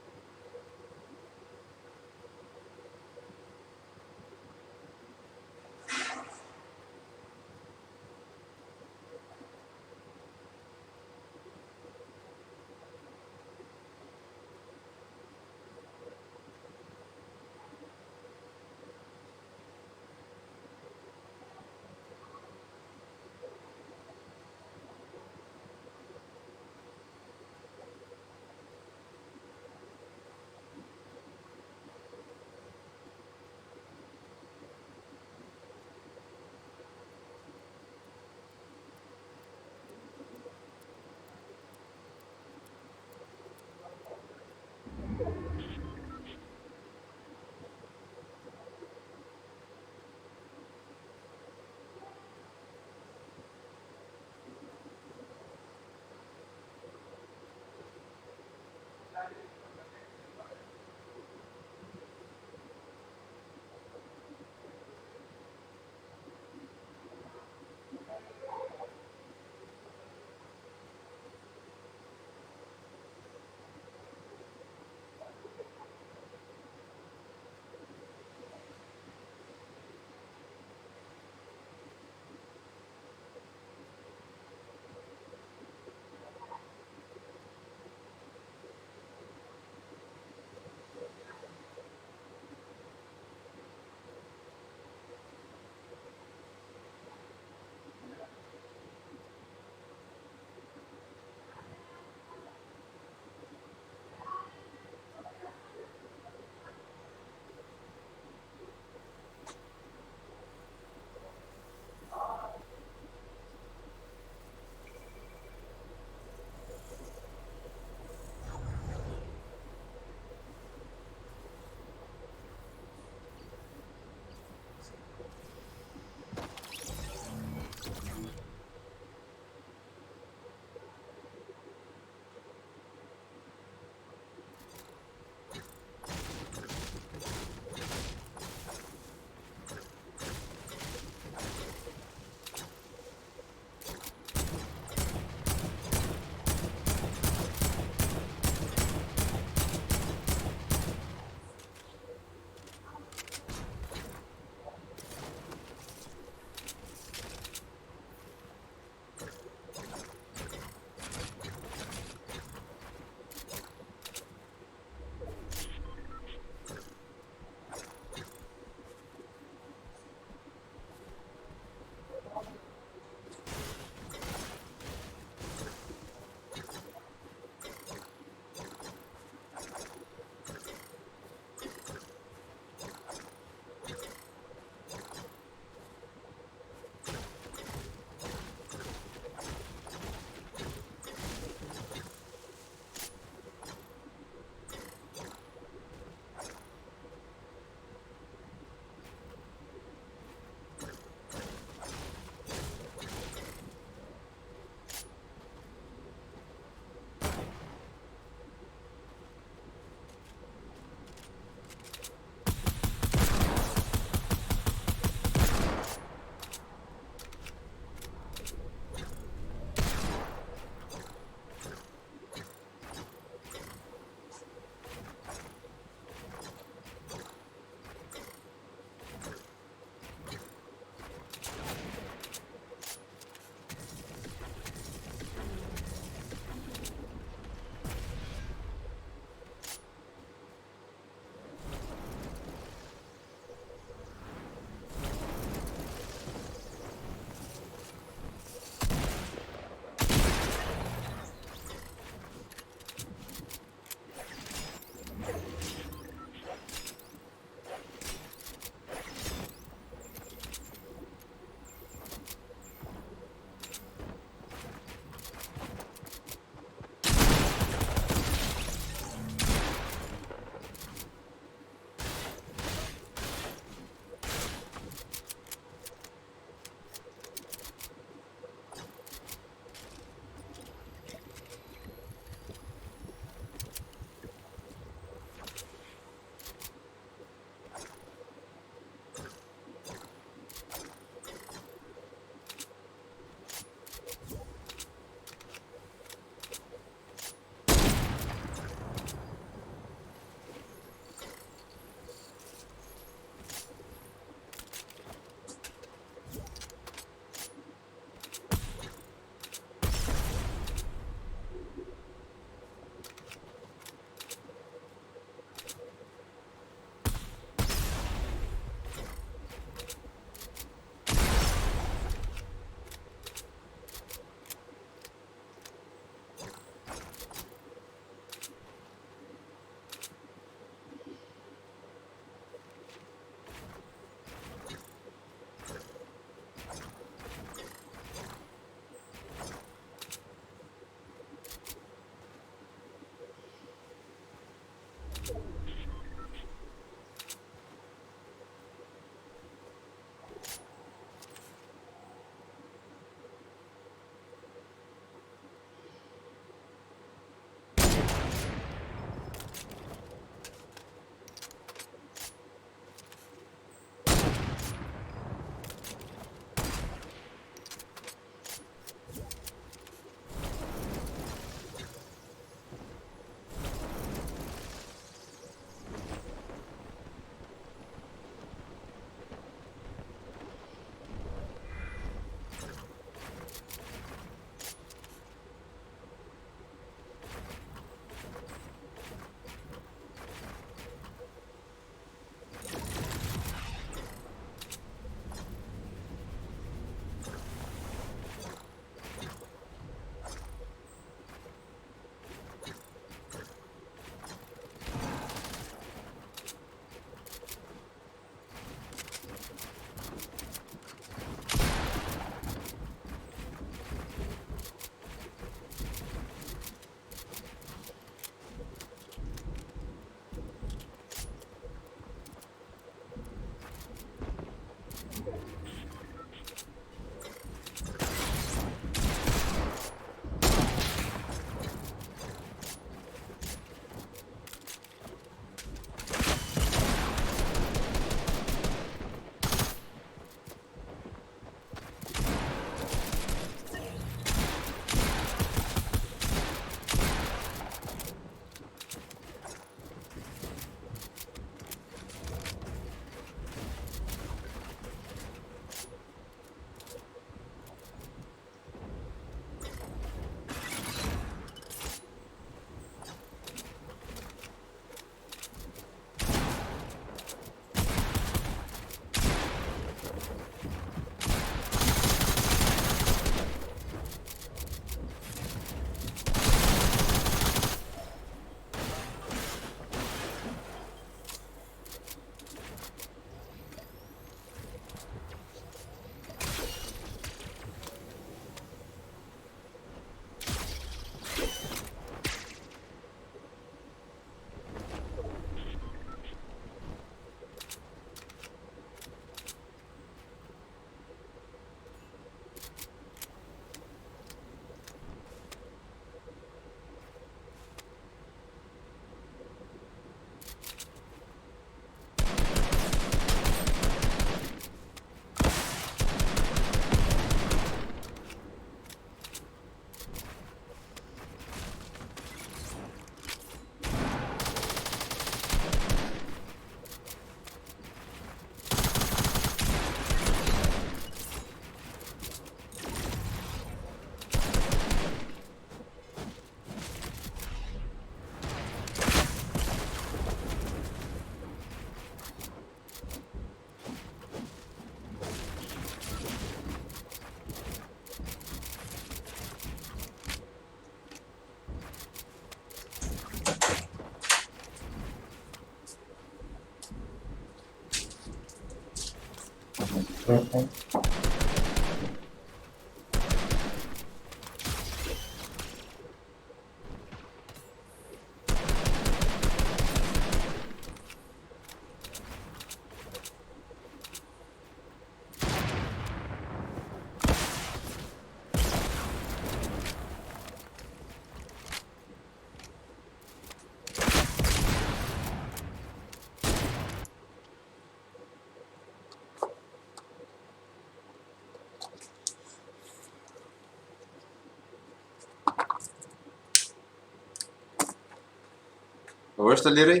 ئەوەشتە لێرەی؟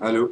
ئەلو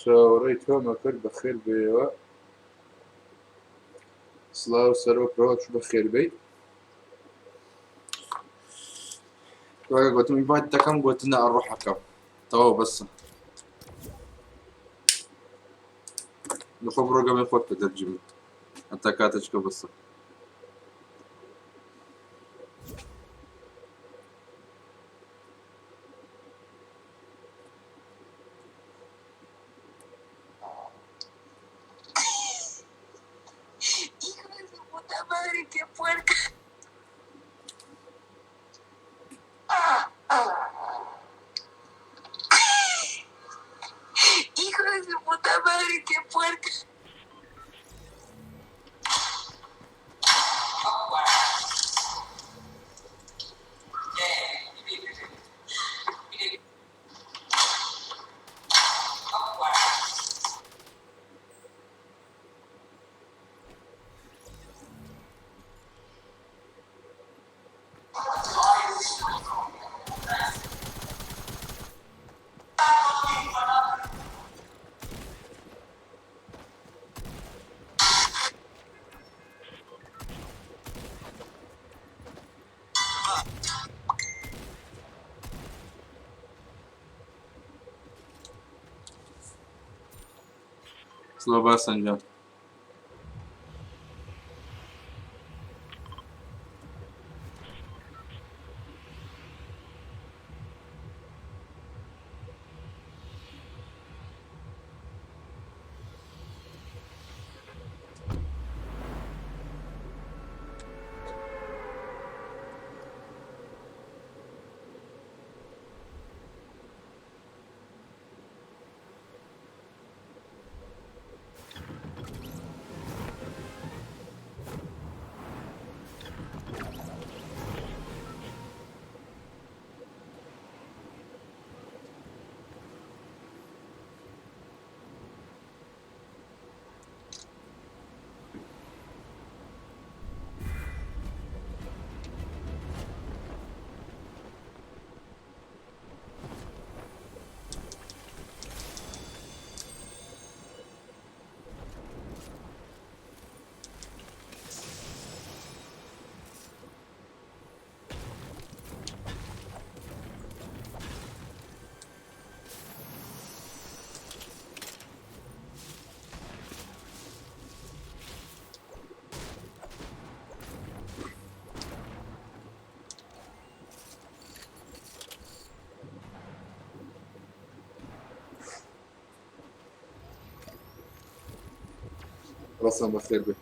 چاوەڕێی تۆم ئەکرد بەخێر بێیەوە. سڵاو سەرۆک ڕۆژ بەخێر بێی. کاکە گوتم invite دەکەم گوتن نا ڕۆحەکەم تەواو بەسە لەخۆ بڕۆ گەمەی خۆت بە دەرجی من هەتا کاتێکە بەسە. Hijo de su puta madre, qué puerca. Hijo de su puta madre, qué puerca. سڵاو باسان گیان. ڕەسەن بەخێر بێ.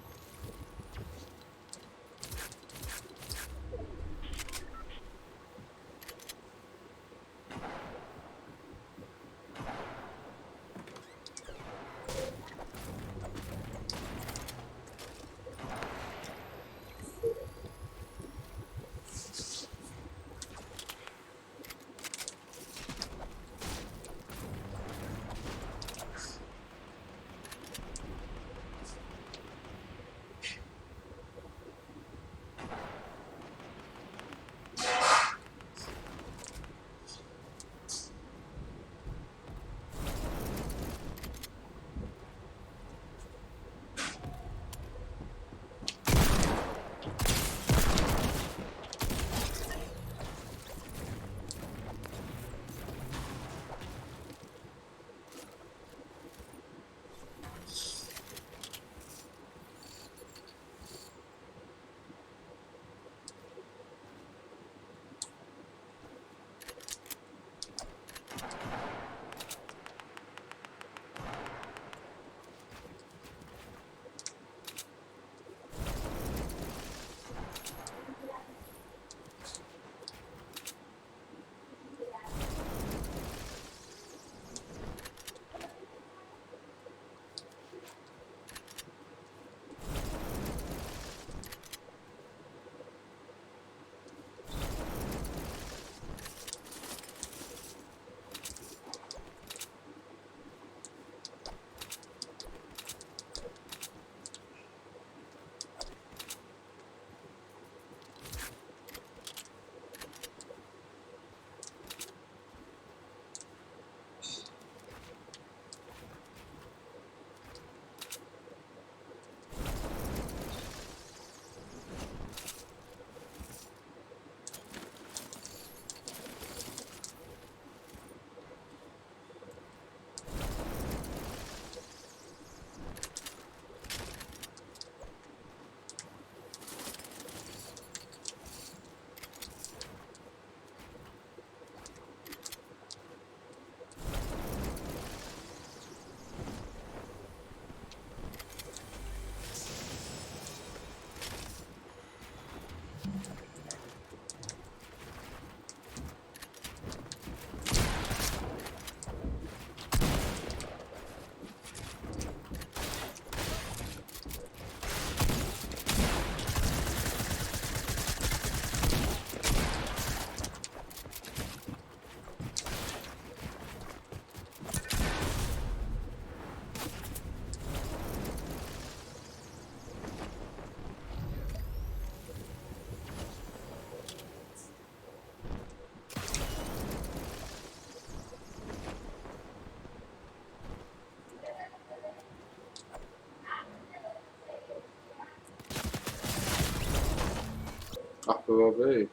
قەحپە بابەی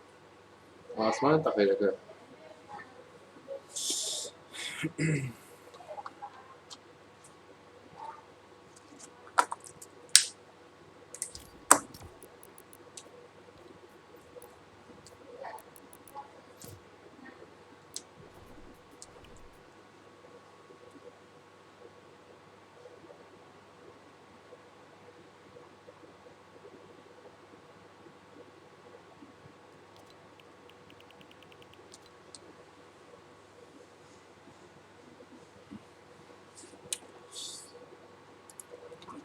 ئاسمان تەقەی دەکرد.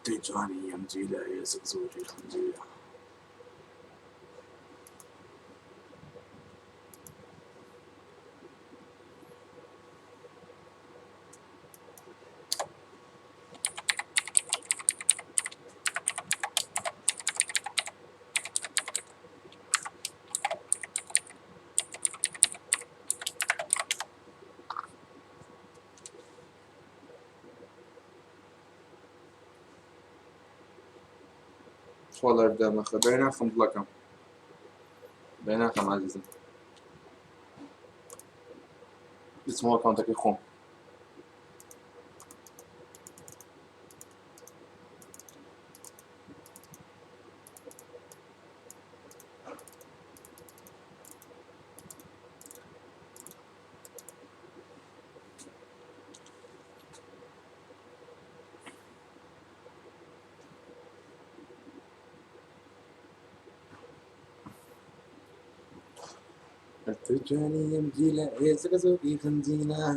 تێجوانی ئەم جیلە ئێسک زۆری خنجیلە. خوا لایڤ دامەخە دای ناخەم دڵەکەم دای ناخەم عزیزم بچمەوە ئەکاونتەکەی خۆم. التجاني يمديلا يزغزو خنزينا.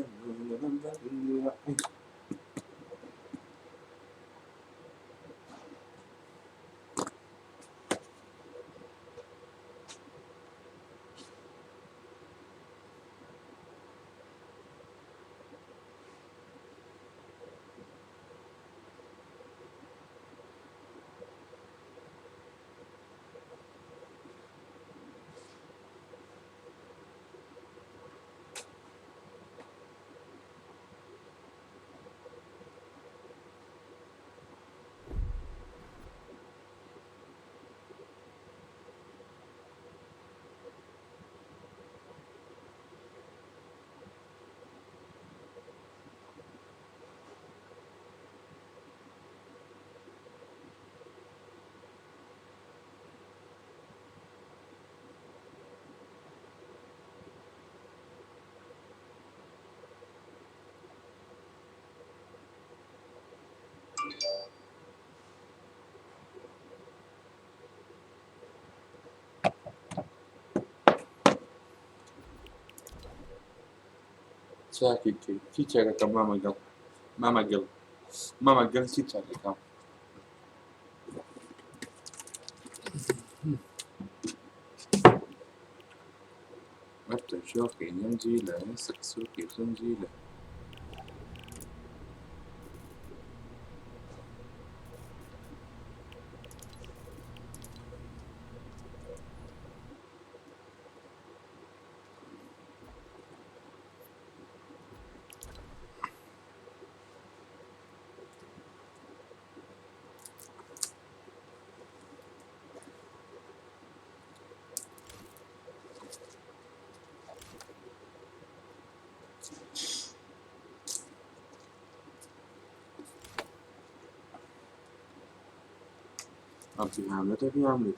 چاکی بکەی چی چاکەکەم مامە گەڵ مامە گەڵ مامە گەل چی چاکەکەم أبدأ شوقي نمجيلة سكسوكي خنجيلة. أبي عملت أبي عملت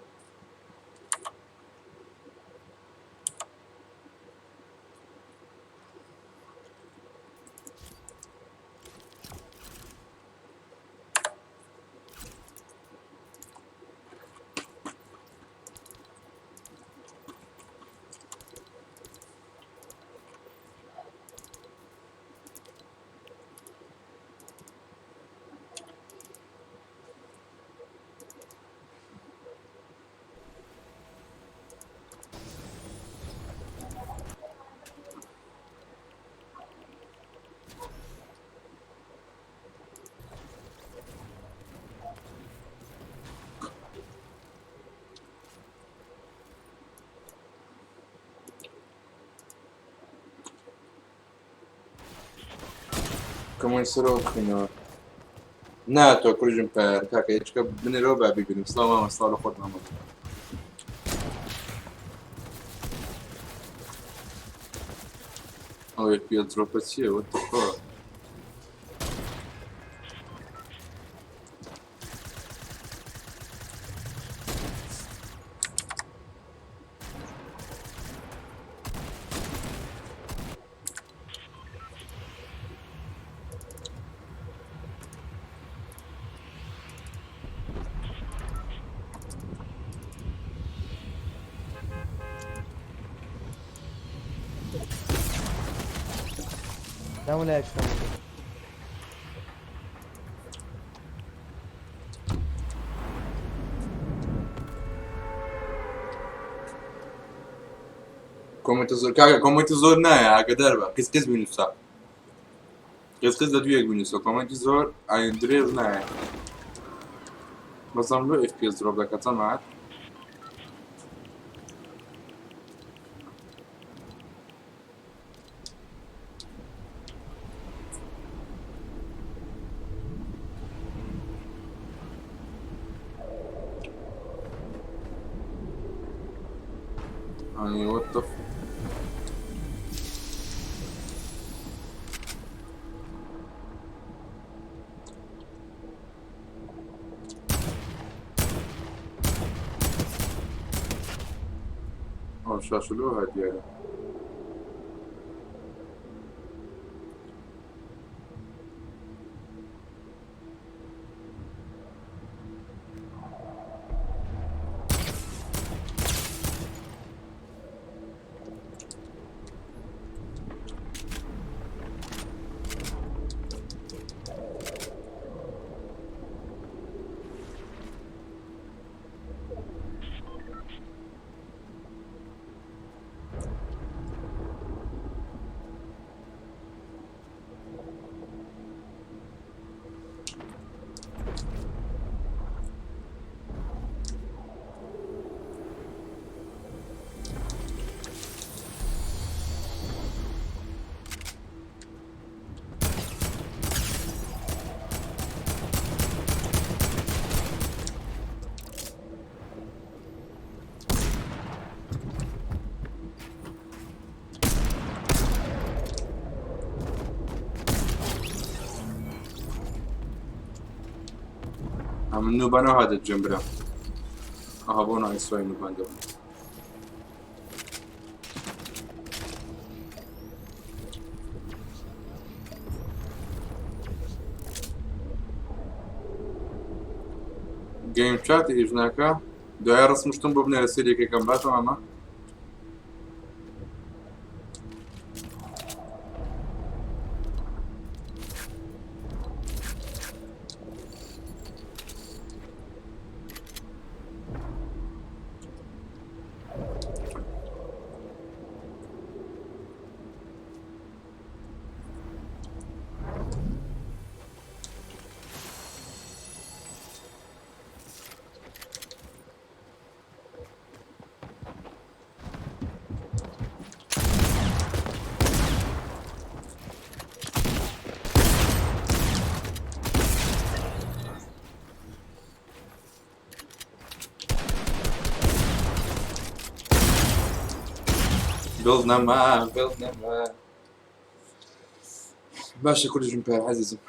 کەمەوەی سەرەوە بخینەوە. نا تۆ کوژم پەر کاکە یەچکە بنێرەوە با ببینم. سڵاو مامە، سڵاو لە خۆت مامە. ئەو FPS drop ە چییە؟ What the fuck؟ لەم لایەک شتم. کۆمێنتە زۆر کاکە کۆمێنتی زۆر نایە ئاگدار بە قیز قیز بینوسە قیز قیز لە دوویەک بینوسە کۆمێنتی زۆر ئاین درێژ نایە بەزەم لۆ FPS drop دەکات چەند يعني what the ئەو شاشلۆ هەدیارە من نوبانە هاتە جەمبرا ئەها بۆ نایسوای نوبان دەبن گەیم چات ئیش ناکە دوای ڕسمشتم بۆ بنێرە سەریەکەکەم باشە مامە دڵ نەما دڵ نەما باشە کوردژم پێ عەزیزم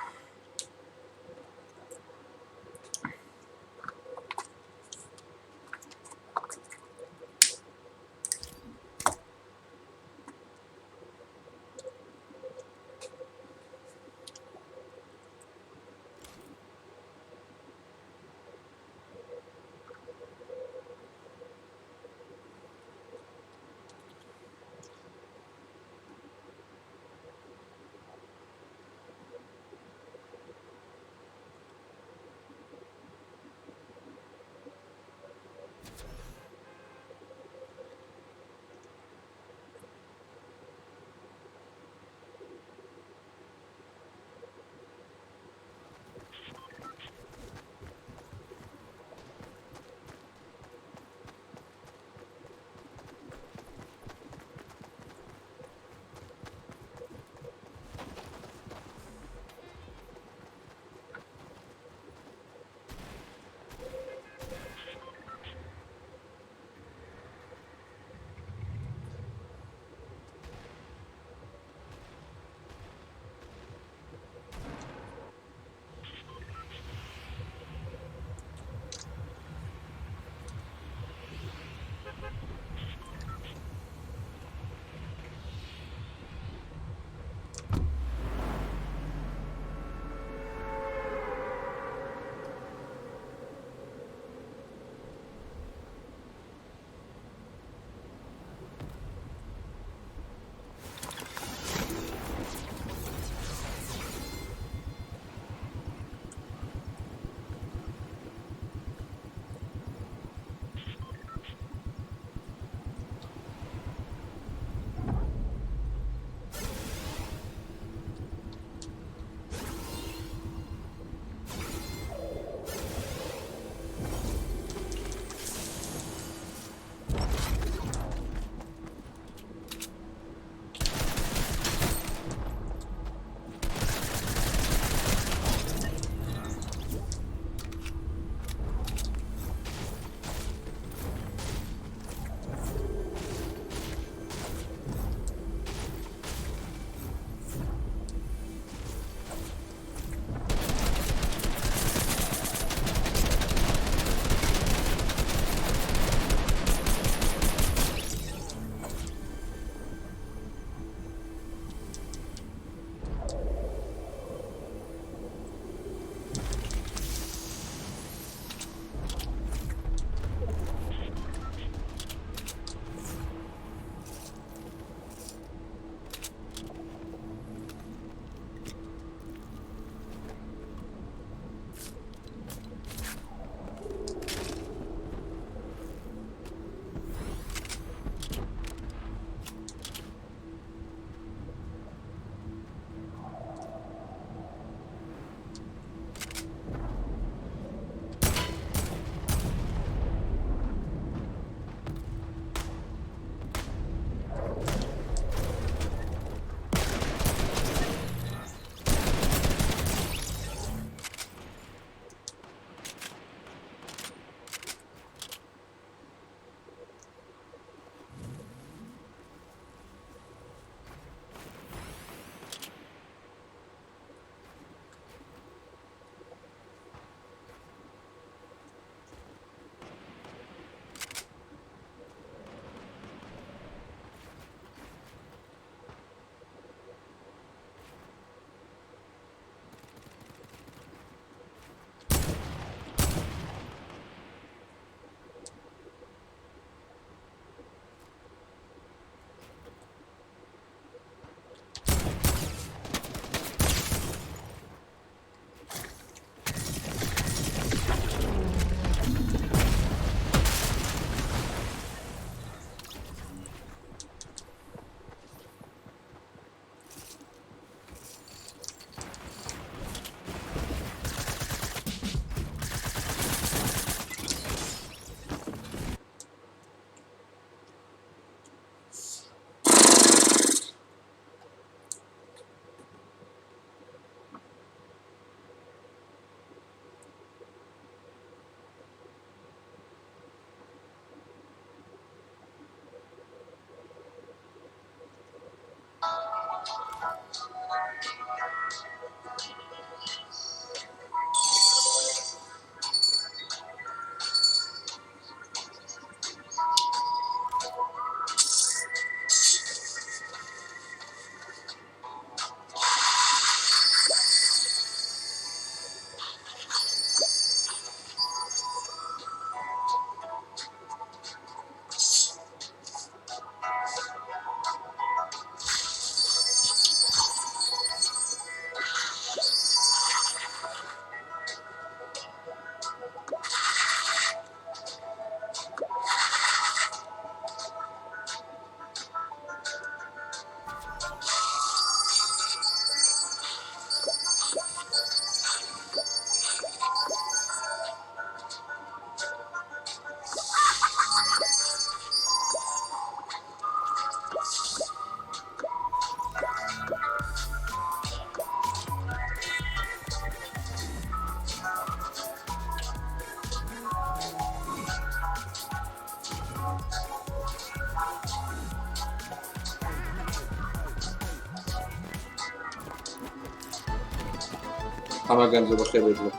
حەمە گەنجۆ بەخێر بێت.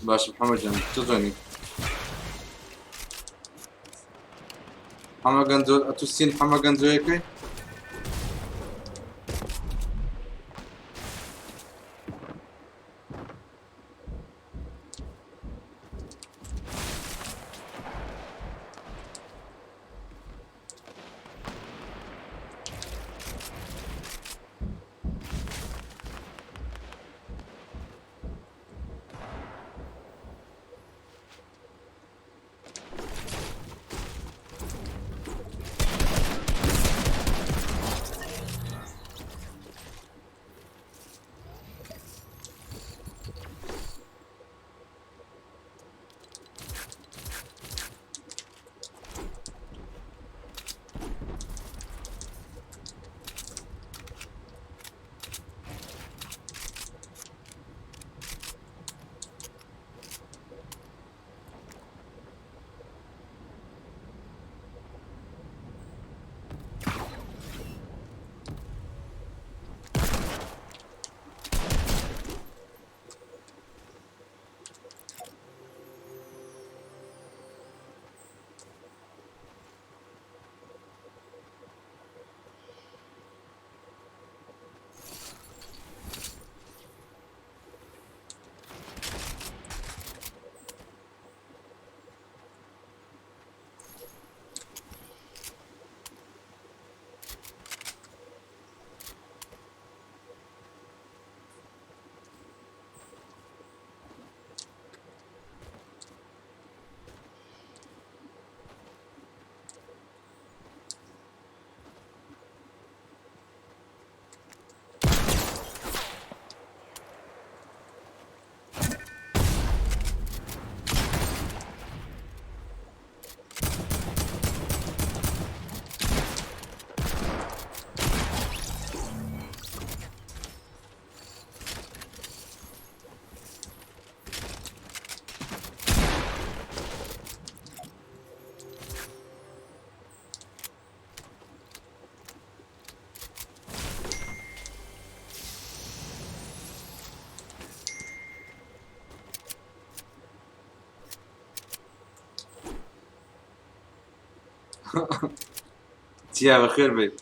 باش محەممەد جان تۆ چۆنی؟ حەمە گەنجۆ ئەتو سین حەمە گەنجۆیەکەی؟ چیا بەخێر بێت.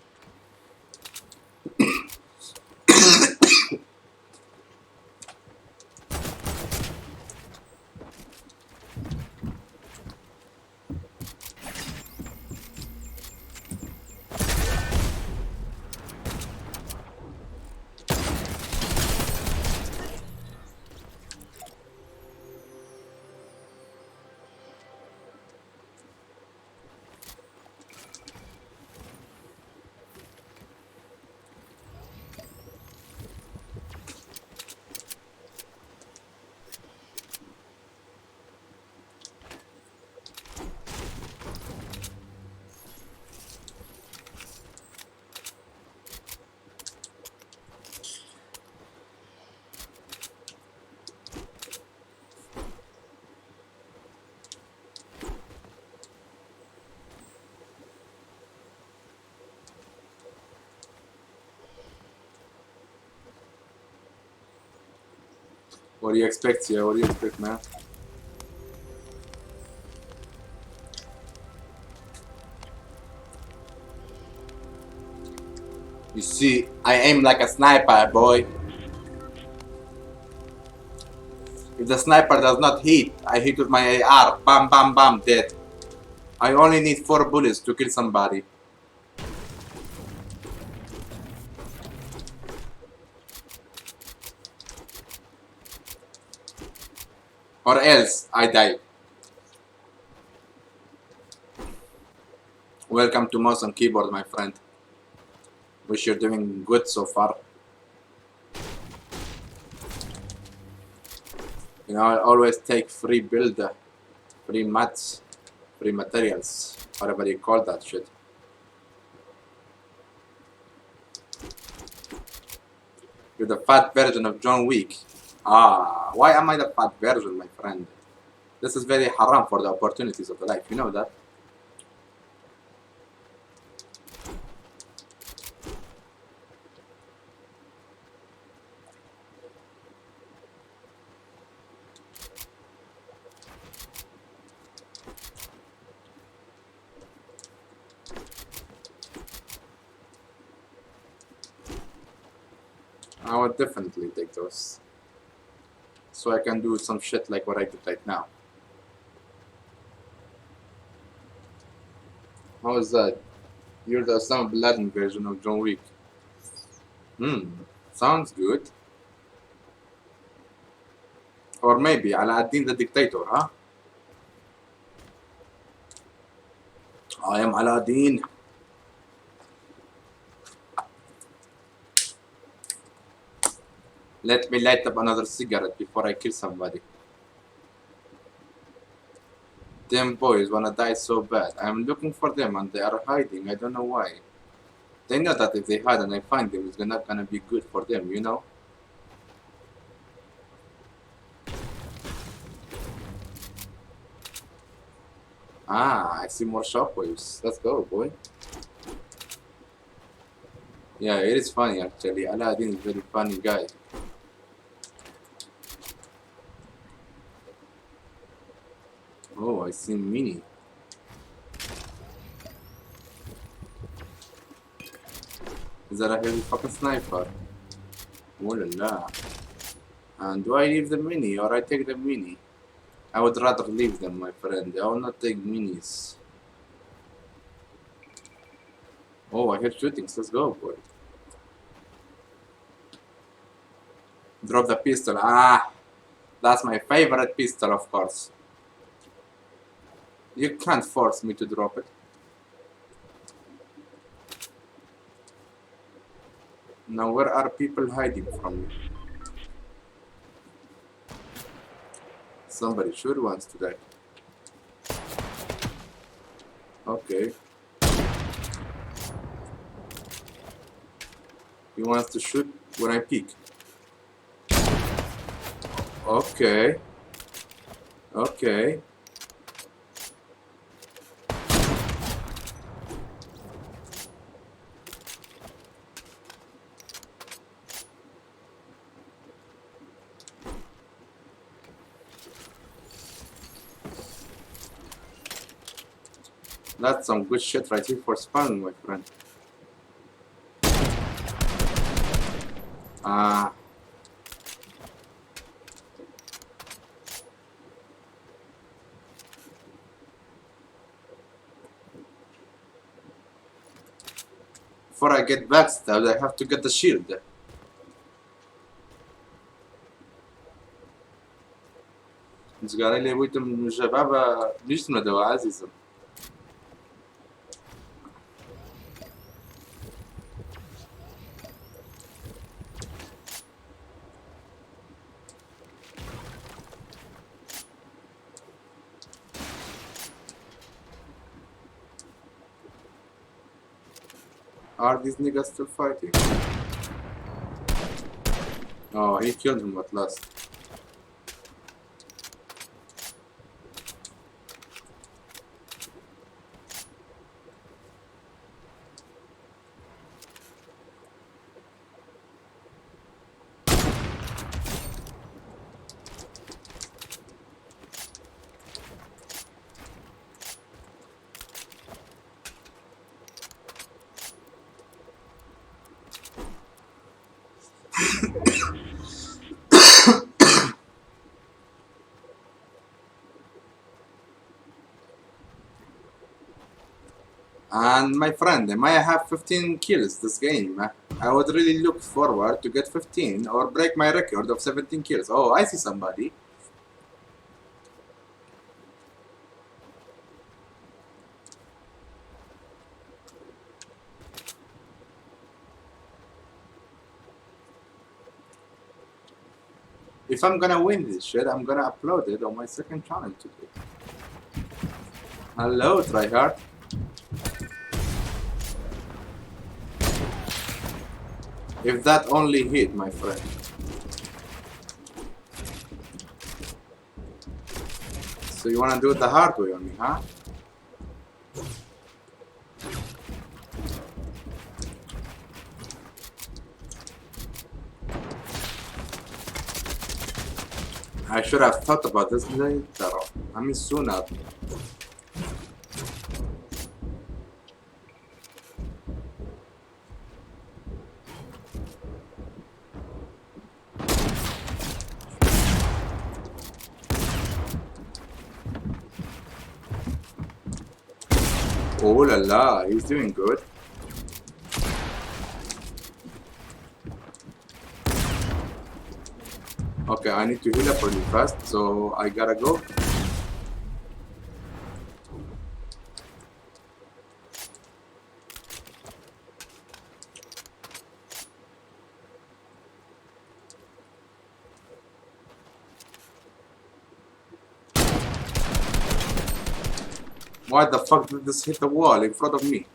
What do you expect here? What do you expect, man? You see, I aim like a sniper, boy. If the sniper does not hit, I hit with my AR. Bam, bam, bam, dead. I only need 4 bullets to kill somebody. Or else I die. Welcome to mouse and keyboard, my friend. Wish you're doing good so far. You know, I always take free build, free mats, free materials, whatever you call that shit. You're the fat version of John Wick. Why am I the fat version, my friend? This is very haram for the opportunities of the life, you know that? I would definitely take those. So I can do some shit like what I did right now. How is that? You're the Osama bin Laden version of John Wick. Sounds good. Or maybe Aladdin the dictator, huh? I am Aladdin. Let me light up another cigarette before I kill somebody. Them boys want to die so bad. I'm looking for them and they are hiding. I don't know why. They know that if they hide and I find them, it's not going to be good for them, you know? I see more shockwaves. Let's go, boy. Yeah, it is funny actually. Aladdin is a very funny guy. Oh, I see mini. Is that a heavy fucking sniper? Oh la la. And do I leave the mini or I take the mini? I would rather leave them, my friend. I will not take minis. Oh, I hear shootings. Let's go, boy. Drop the pistol. That's my favorite pistol, of course. You can't force me to drop it. Now, where are people hiding from me? Somebody sure wants to die. Okay. He wants to shoot when I peek. Okay. Okay. That's some good shit right here for spawn, my friend. Before I get backstabbed, I have to get the shield. جگەرەی لێ بوویتم ژەبابە نیشتمەدەوە عزیزم. Are these niggas still fighting? Oh, he killed him at last. And my friend, I might have 15 kills this game. I would really look forward to get 15 or break my record of 17 kills. Oh, I see somebody. If I'm gonna win this shit, I'm gonna upload it on my second channel today. Hello, tryhard. If that only hit, my friend. So you wanna do it the hard way on me, huh? I should have thought about this later. I mean sooner. Oh la la, he's doing good. Okay, I need to heal up really fast, so I gotta go. Why the fuck did this hit the wall in front of me?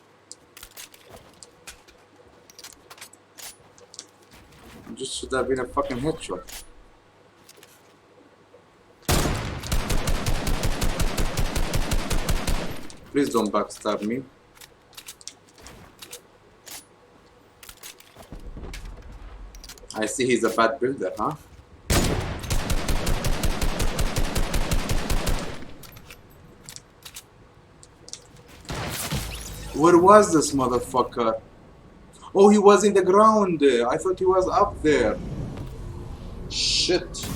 Just should have been a fucking headshot. Please don't backstab me. I see he's a bad builder, huh? Where was this motherfucker? Oh, he was in the ground. I thought he was up there. Shit.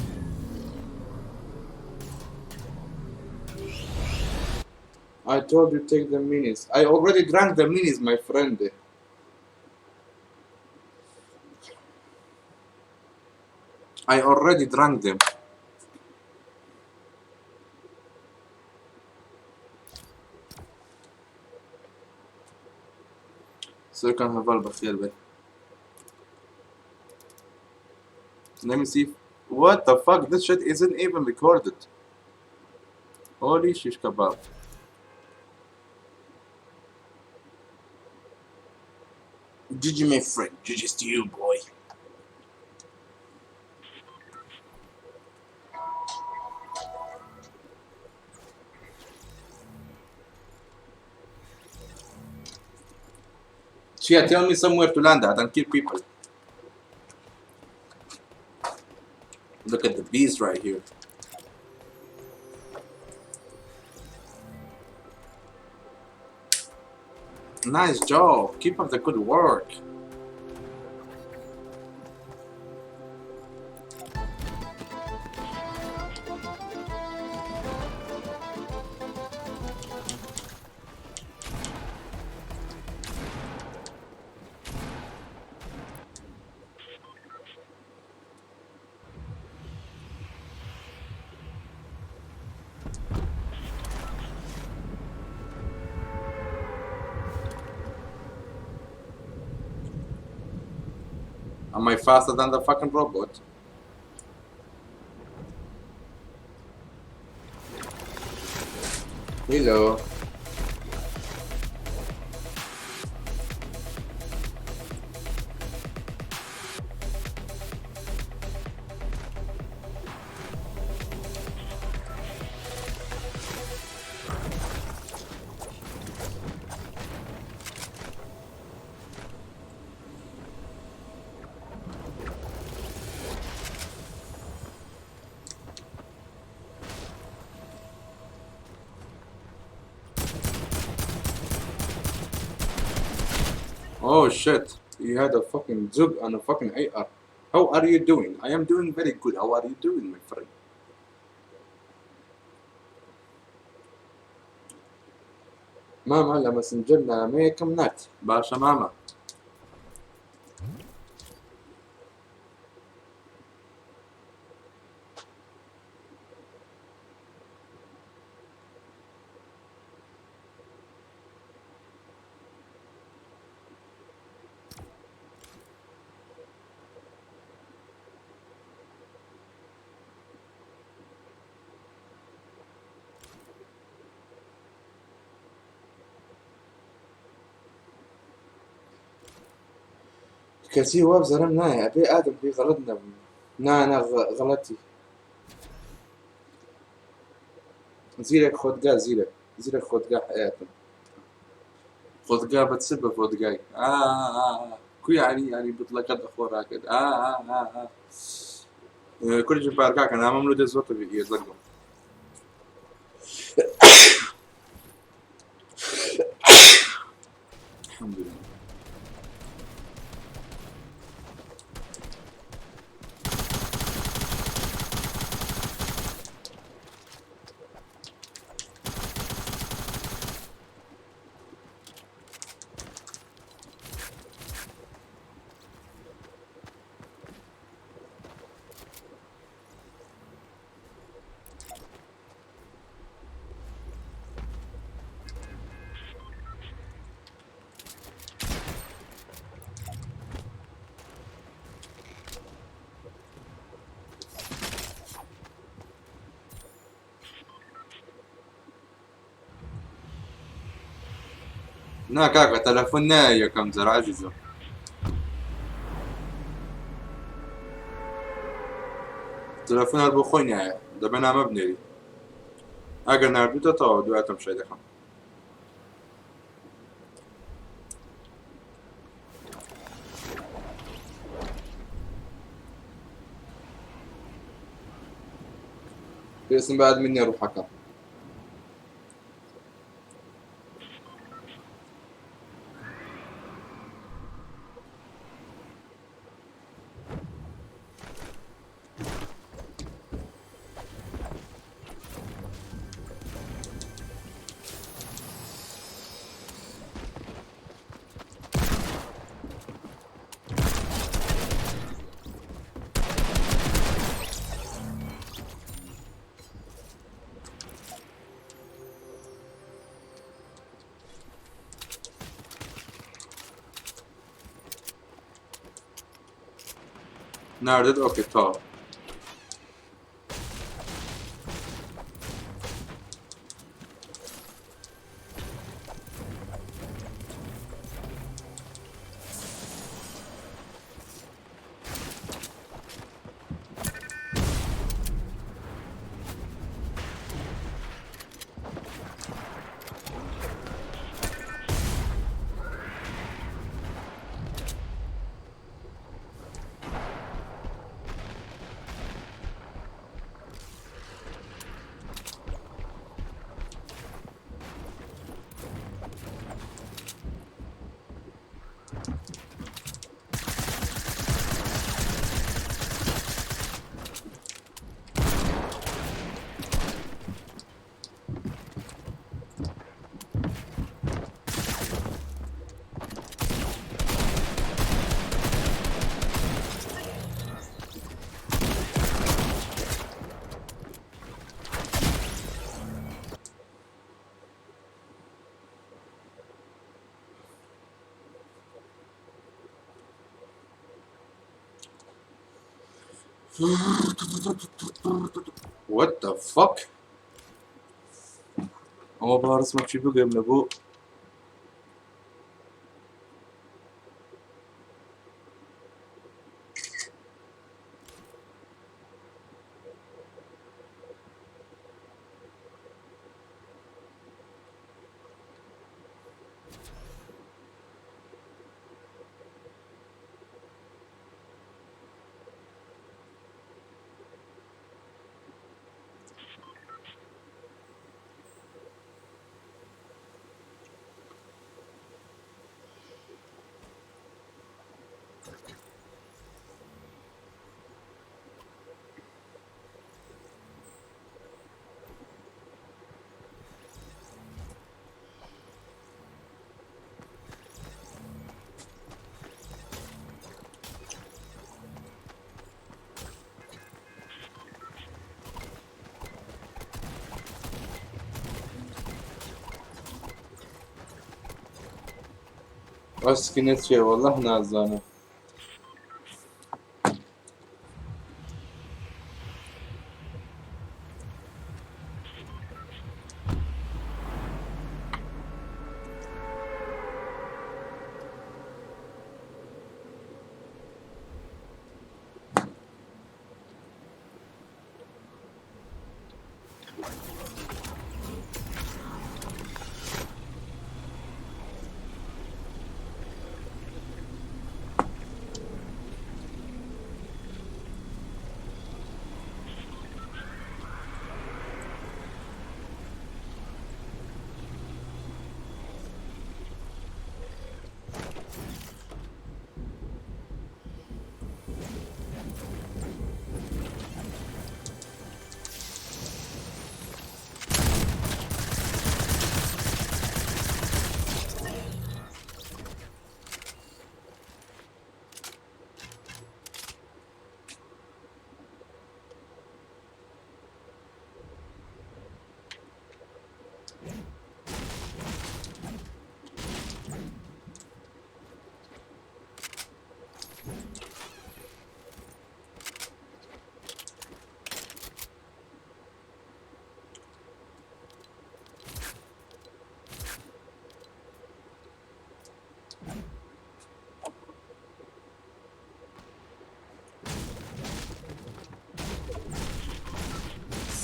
I told you take the minis. I already drank the minis, my friend. I already drank them. سيركان هفال بخير بي. Let me see. What the fuck? This shit isn't even recorded. Holy shish kebab. GG, my friend. GG's to you, boy. Chia, tell me somewhere to land at and kill people. Look at the bees right here. Nice job. Keep up the good work. Am I faster than the fucking robot? Hello. Oh shit, you had a fucking Zug and a fucking AR. How are you doing? I am doing very good. How are you doing, my friend? مامە لە مەسنجەر نامەیەکم نارد. باشە مامە. کەچی وابزانم نایە ئەبێ ئادەم پێی غەڵەت نەبوو نا نا غەڵەتی زیرەک خۆتگا زیرەک زیرەک خۆتگا حەیاتم خۆتگا بە چ بە خۆتگای ئا کو یعنی یعنی بتڵەکە دەخۆ ڕاکرد ئا ئا کوردی پارکاکە نامەم لۆ دێ زۆر تەبیعیە زەرگم الحمد لله. نا کاکە تەلەفۆن نایە یەکەم جار عەزیزم. تەلەفۆن هەر بۆ خۆی نایە دەبێ نامە بنێری ئەگەر ناردوتە تەواو دوای تەمشای دەکەم. پێویستم بە ئەدمین نیە ڕوحەکەم. ناردت ئۆکەی تەواو. What the fuck? ئەوە با ڕسمەکی بگرم لە بۆ ئەسکنە چییە وەڵڵاه نازانم.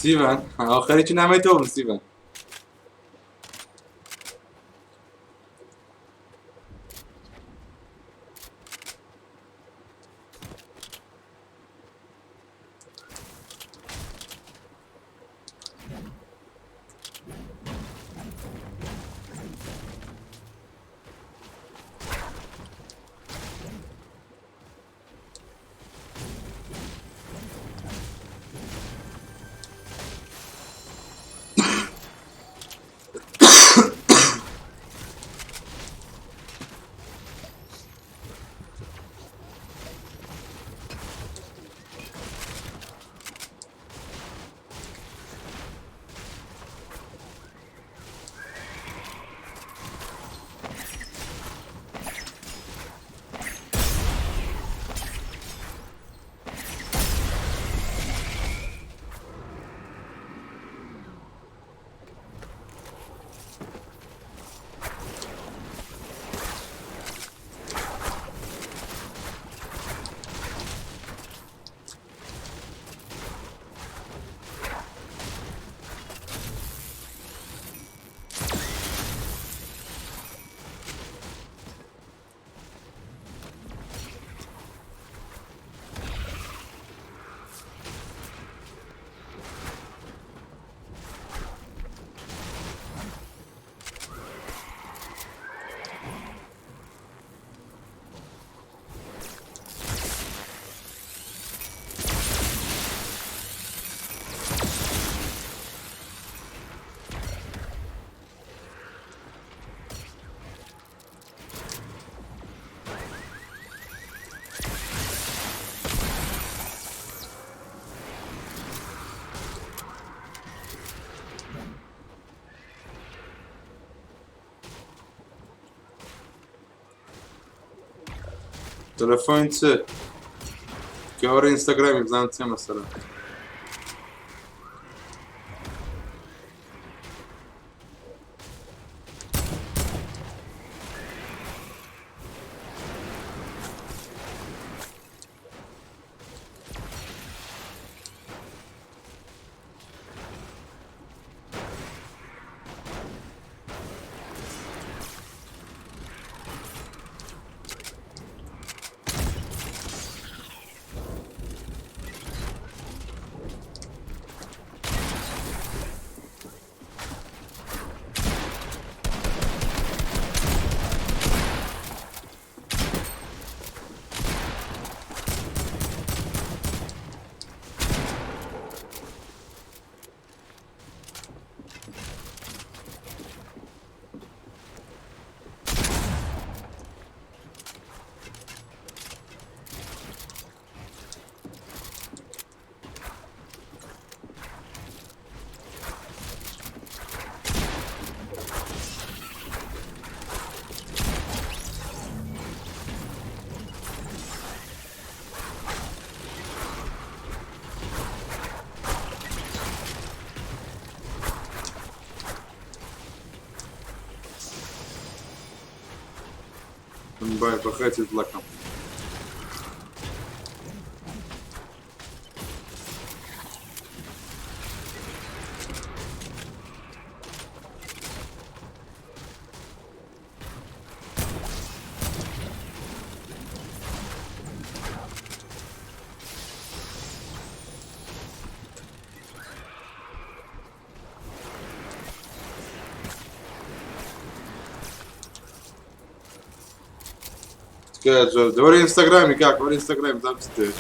سیڤان ئاخری نامەی تۆ بم سیڤان. تەلەفۆن چ کەوەرە ئینستاگرامی بزانم چێ مەسەلە. بای بەخێرتی دڵەکەم. تکایە زۆر دەوەرە ئینستاگرامی کاک وەرە ئینستاگرامی بزانم چت دەوێت.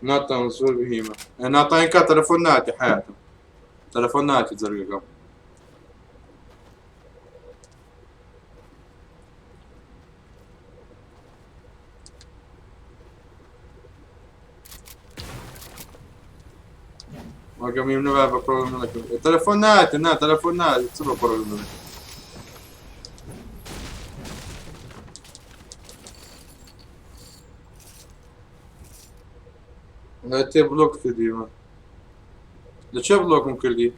ناتان زۆر بهیمە ناتان کا تەلەفۆن ناتی حیاتم تەلەفۆن ناتی زەرگەکەم. وەگەم نەبا بە پرۆبلم نەکەم تەلەفۆن ناتێ نا تەلەفۆن ناتێ چ بە پرۆبلم نەکەم. تێ بلۆک کردیمە لە چێ بلۆکم کردی؟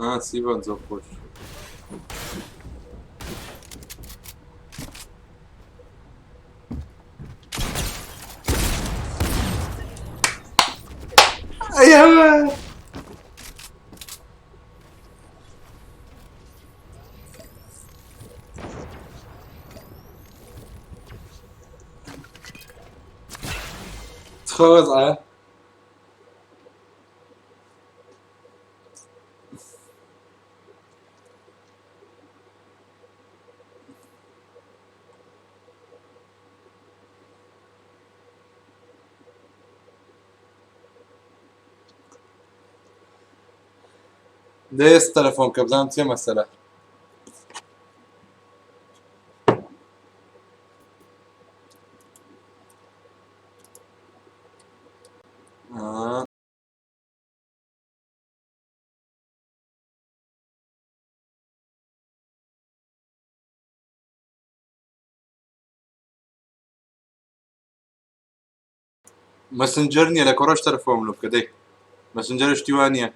ئا سیڤان زۆر خۆش. ئەیەوە تخۆ وەزعە دەیست تەلەفۆن کە بزانم چێ مەسەلە. ئا. مەسنجەر نییە لە کۆڕەش تەلەفۆن لۆ بکە دەی مەسنجەر شتی وا نییە.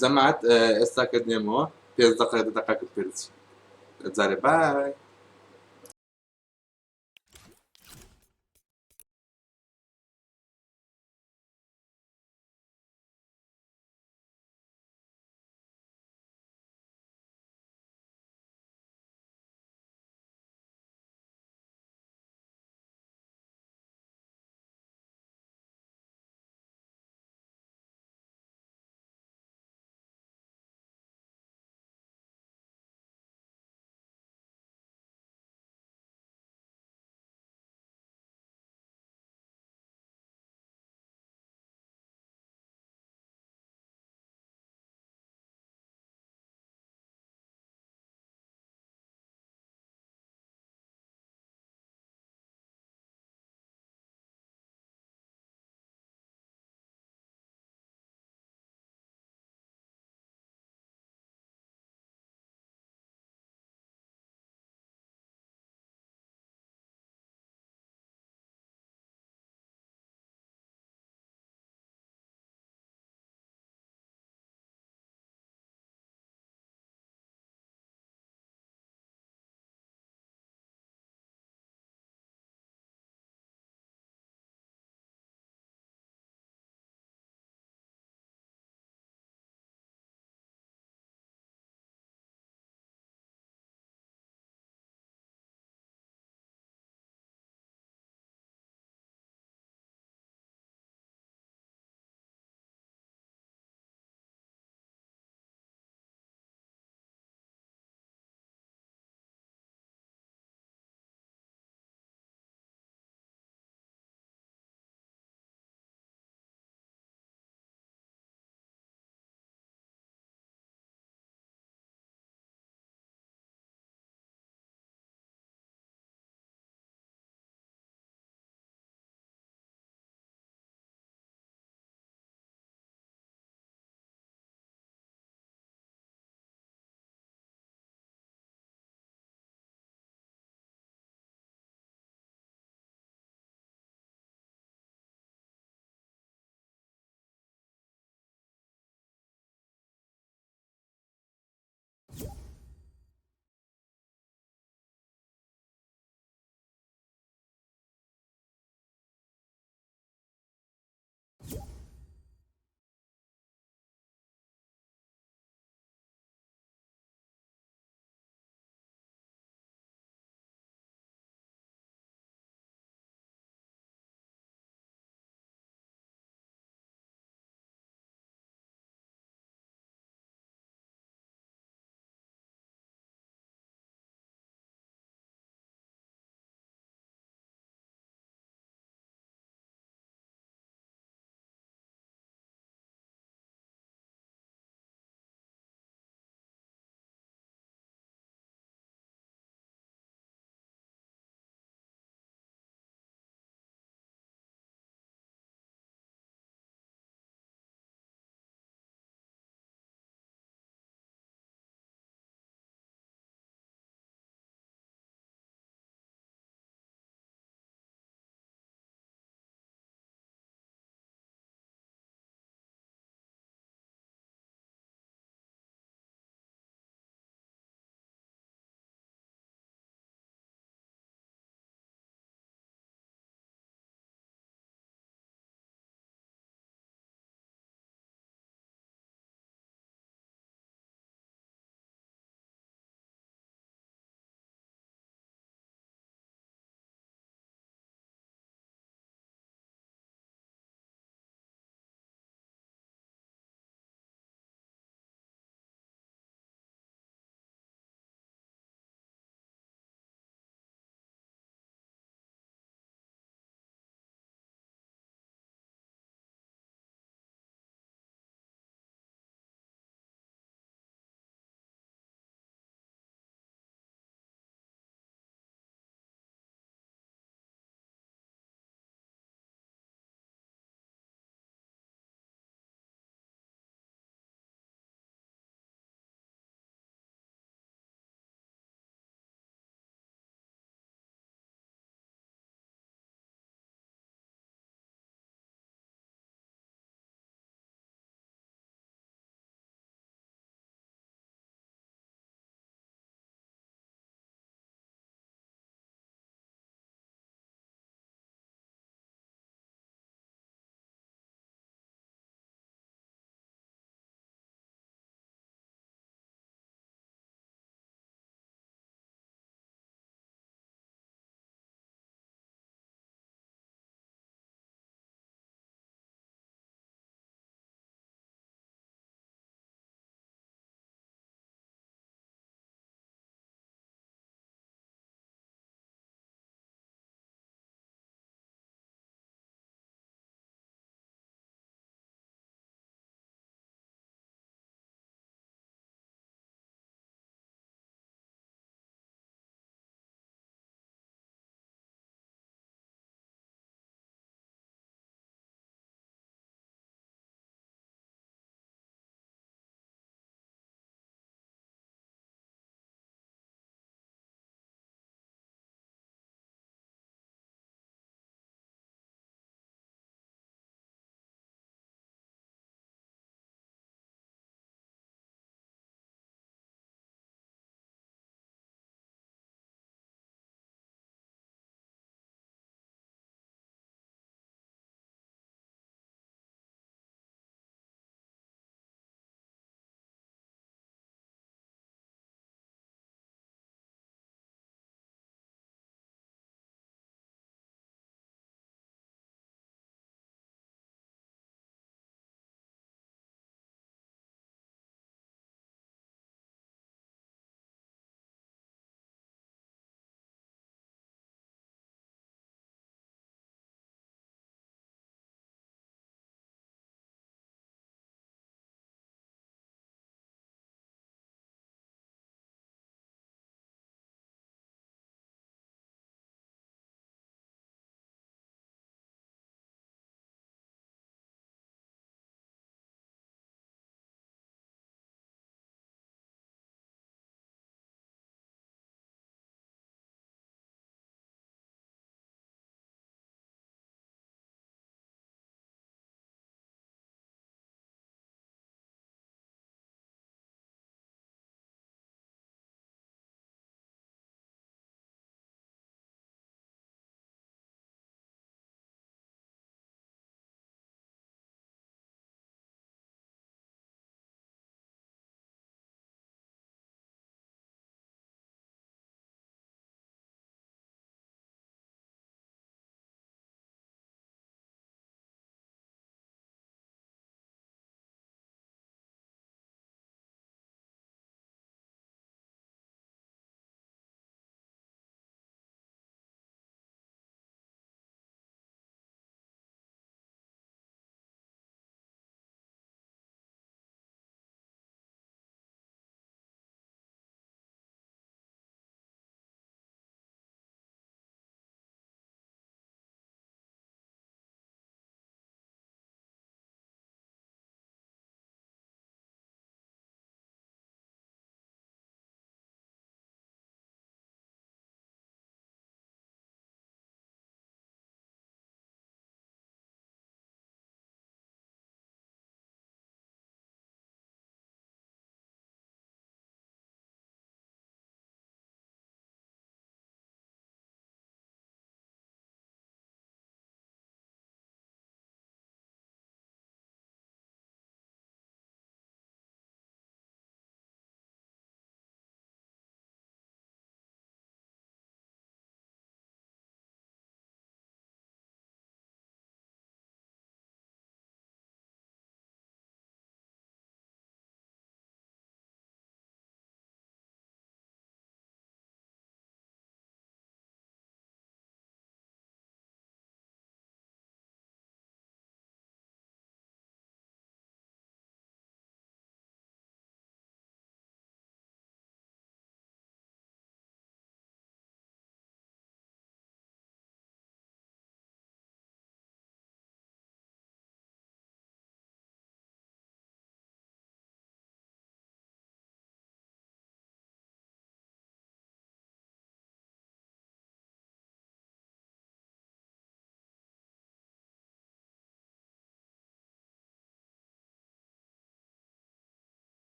جەماعەت ئێستا کە دێمەوە پێنج دەقە دەقەکە پێ جارێ بای.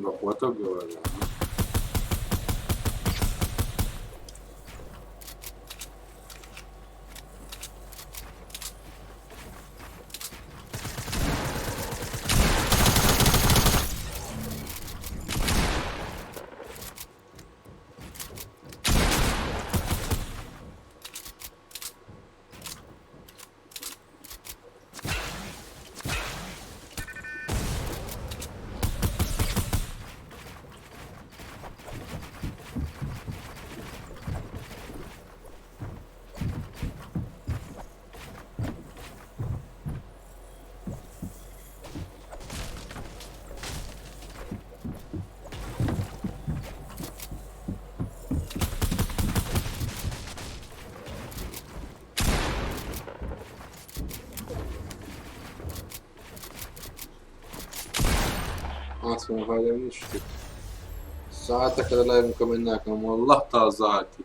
بەخواتە گەورە. ئاسمان نیشتی ساعتەکە لە لای کۆمنت ناکەم والله تازاتی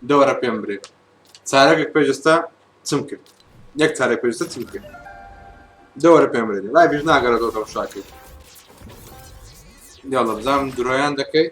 دەوەرە پێم برێ چارەکێک پێشستا چم کرد یەک چارێک پێشستا چم کرد دەوەرە پێم برێ لای بیش ناگەرێتەوە تەمشاکرد یاڵە بزانم درۆیان دەکەی.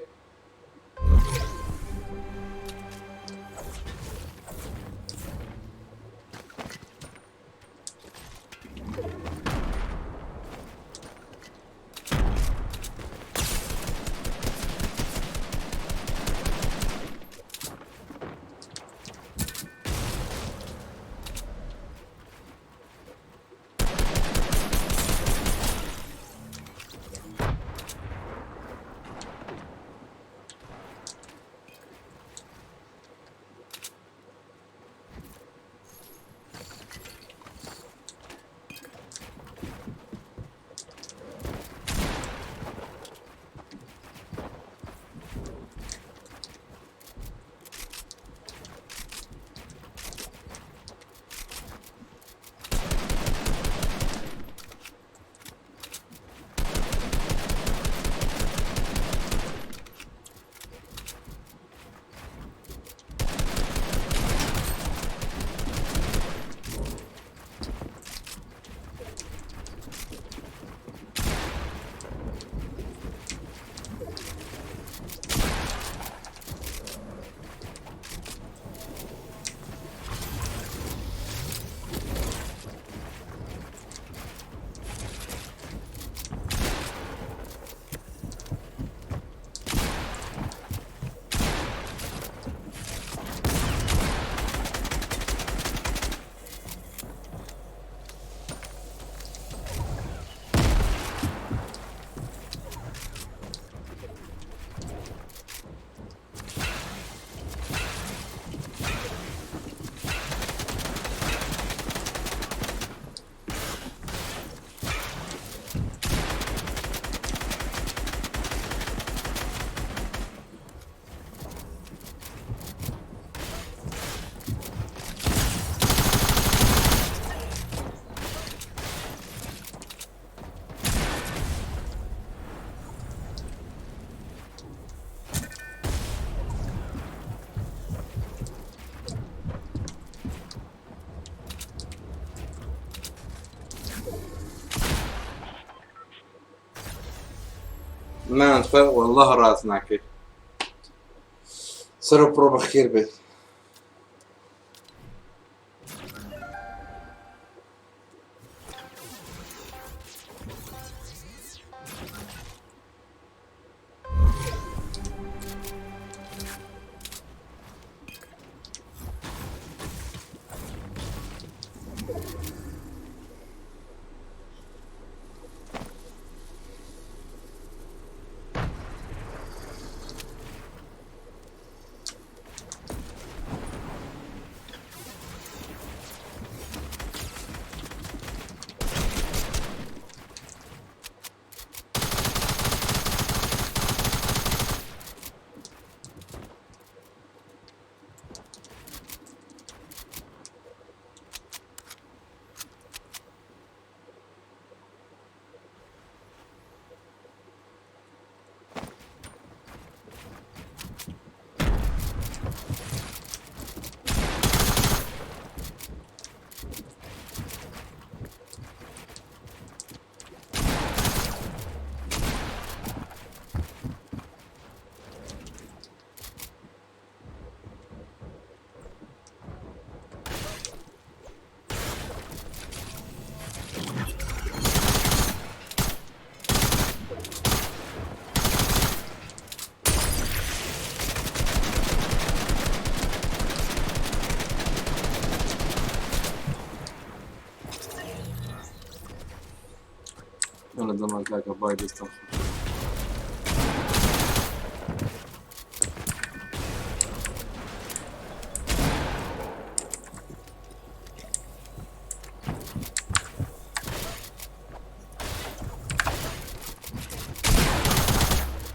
نا والله ڕاست ناکەی سەرۆک پڕۆ بەخێر بێت. یاڵا دەمان کاکە بای دەستم خۆش.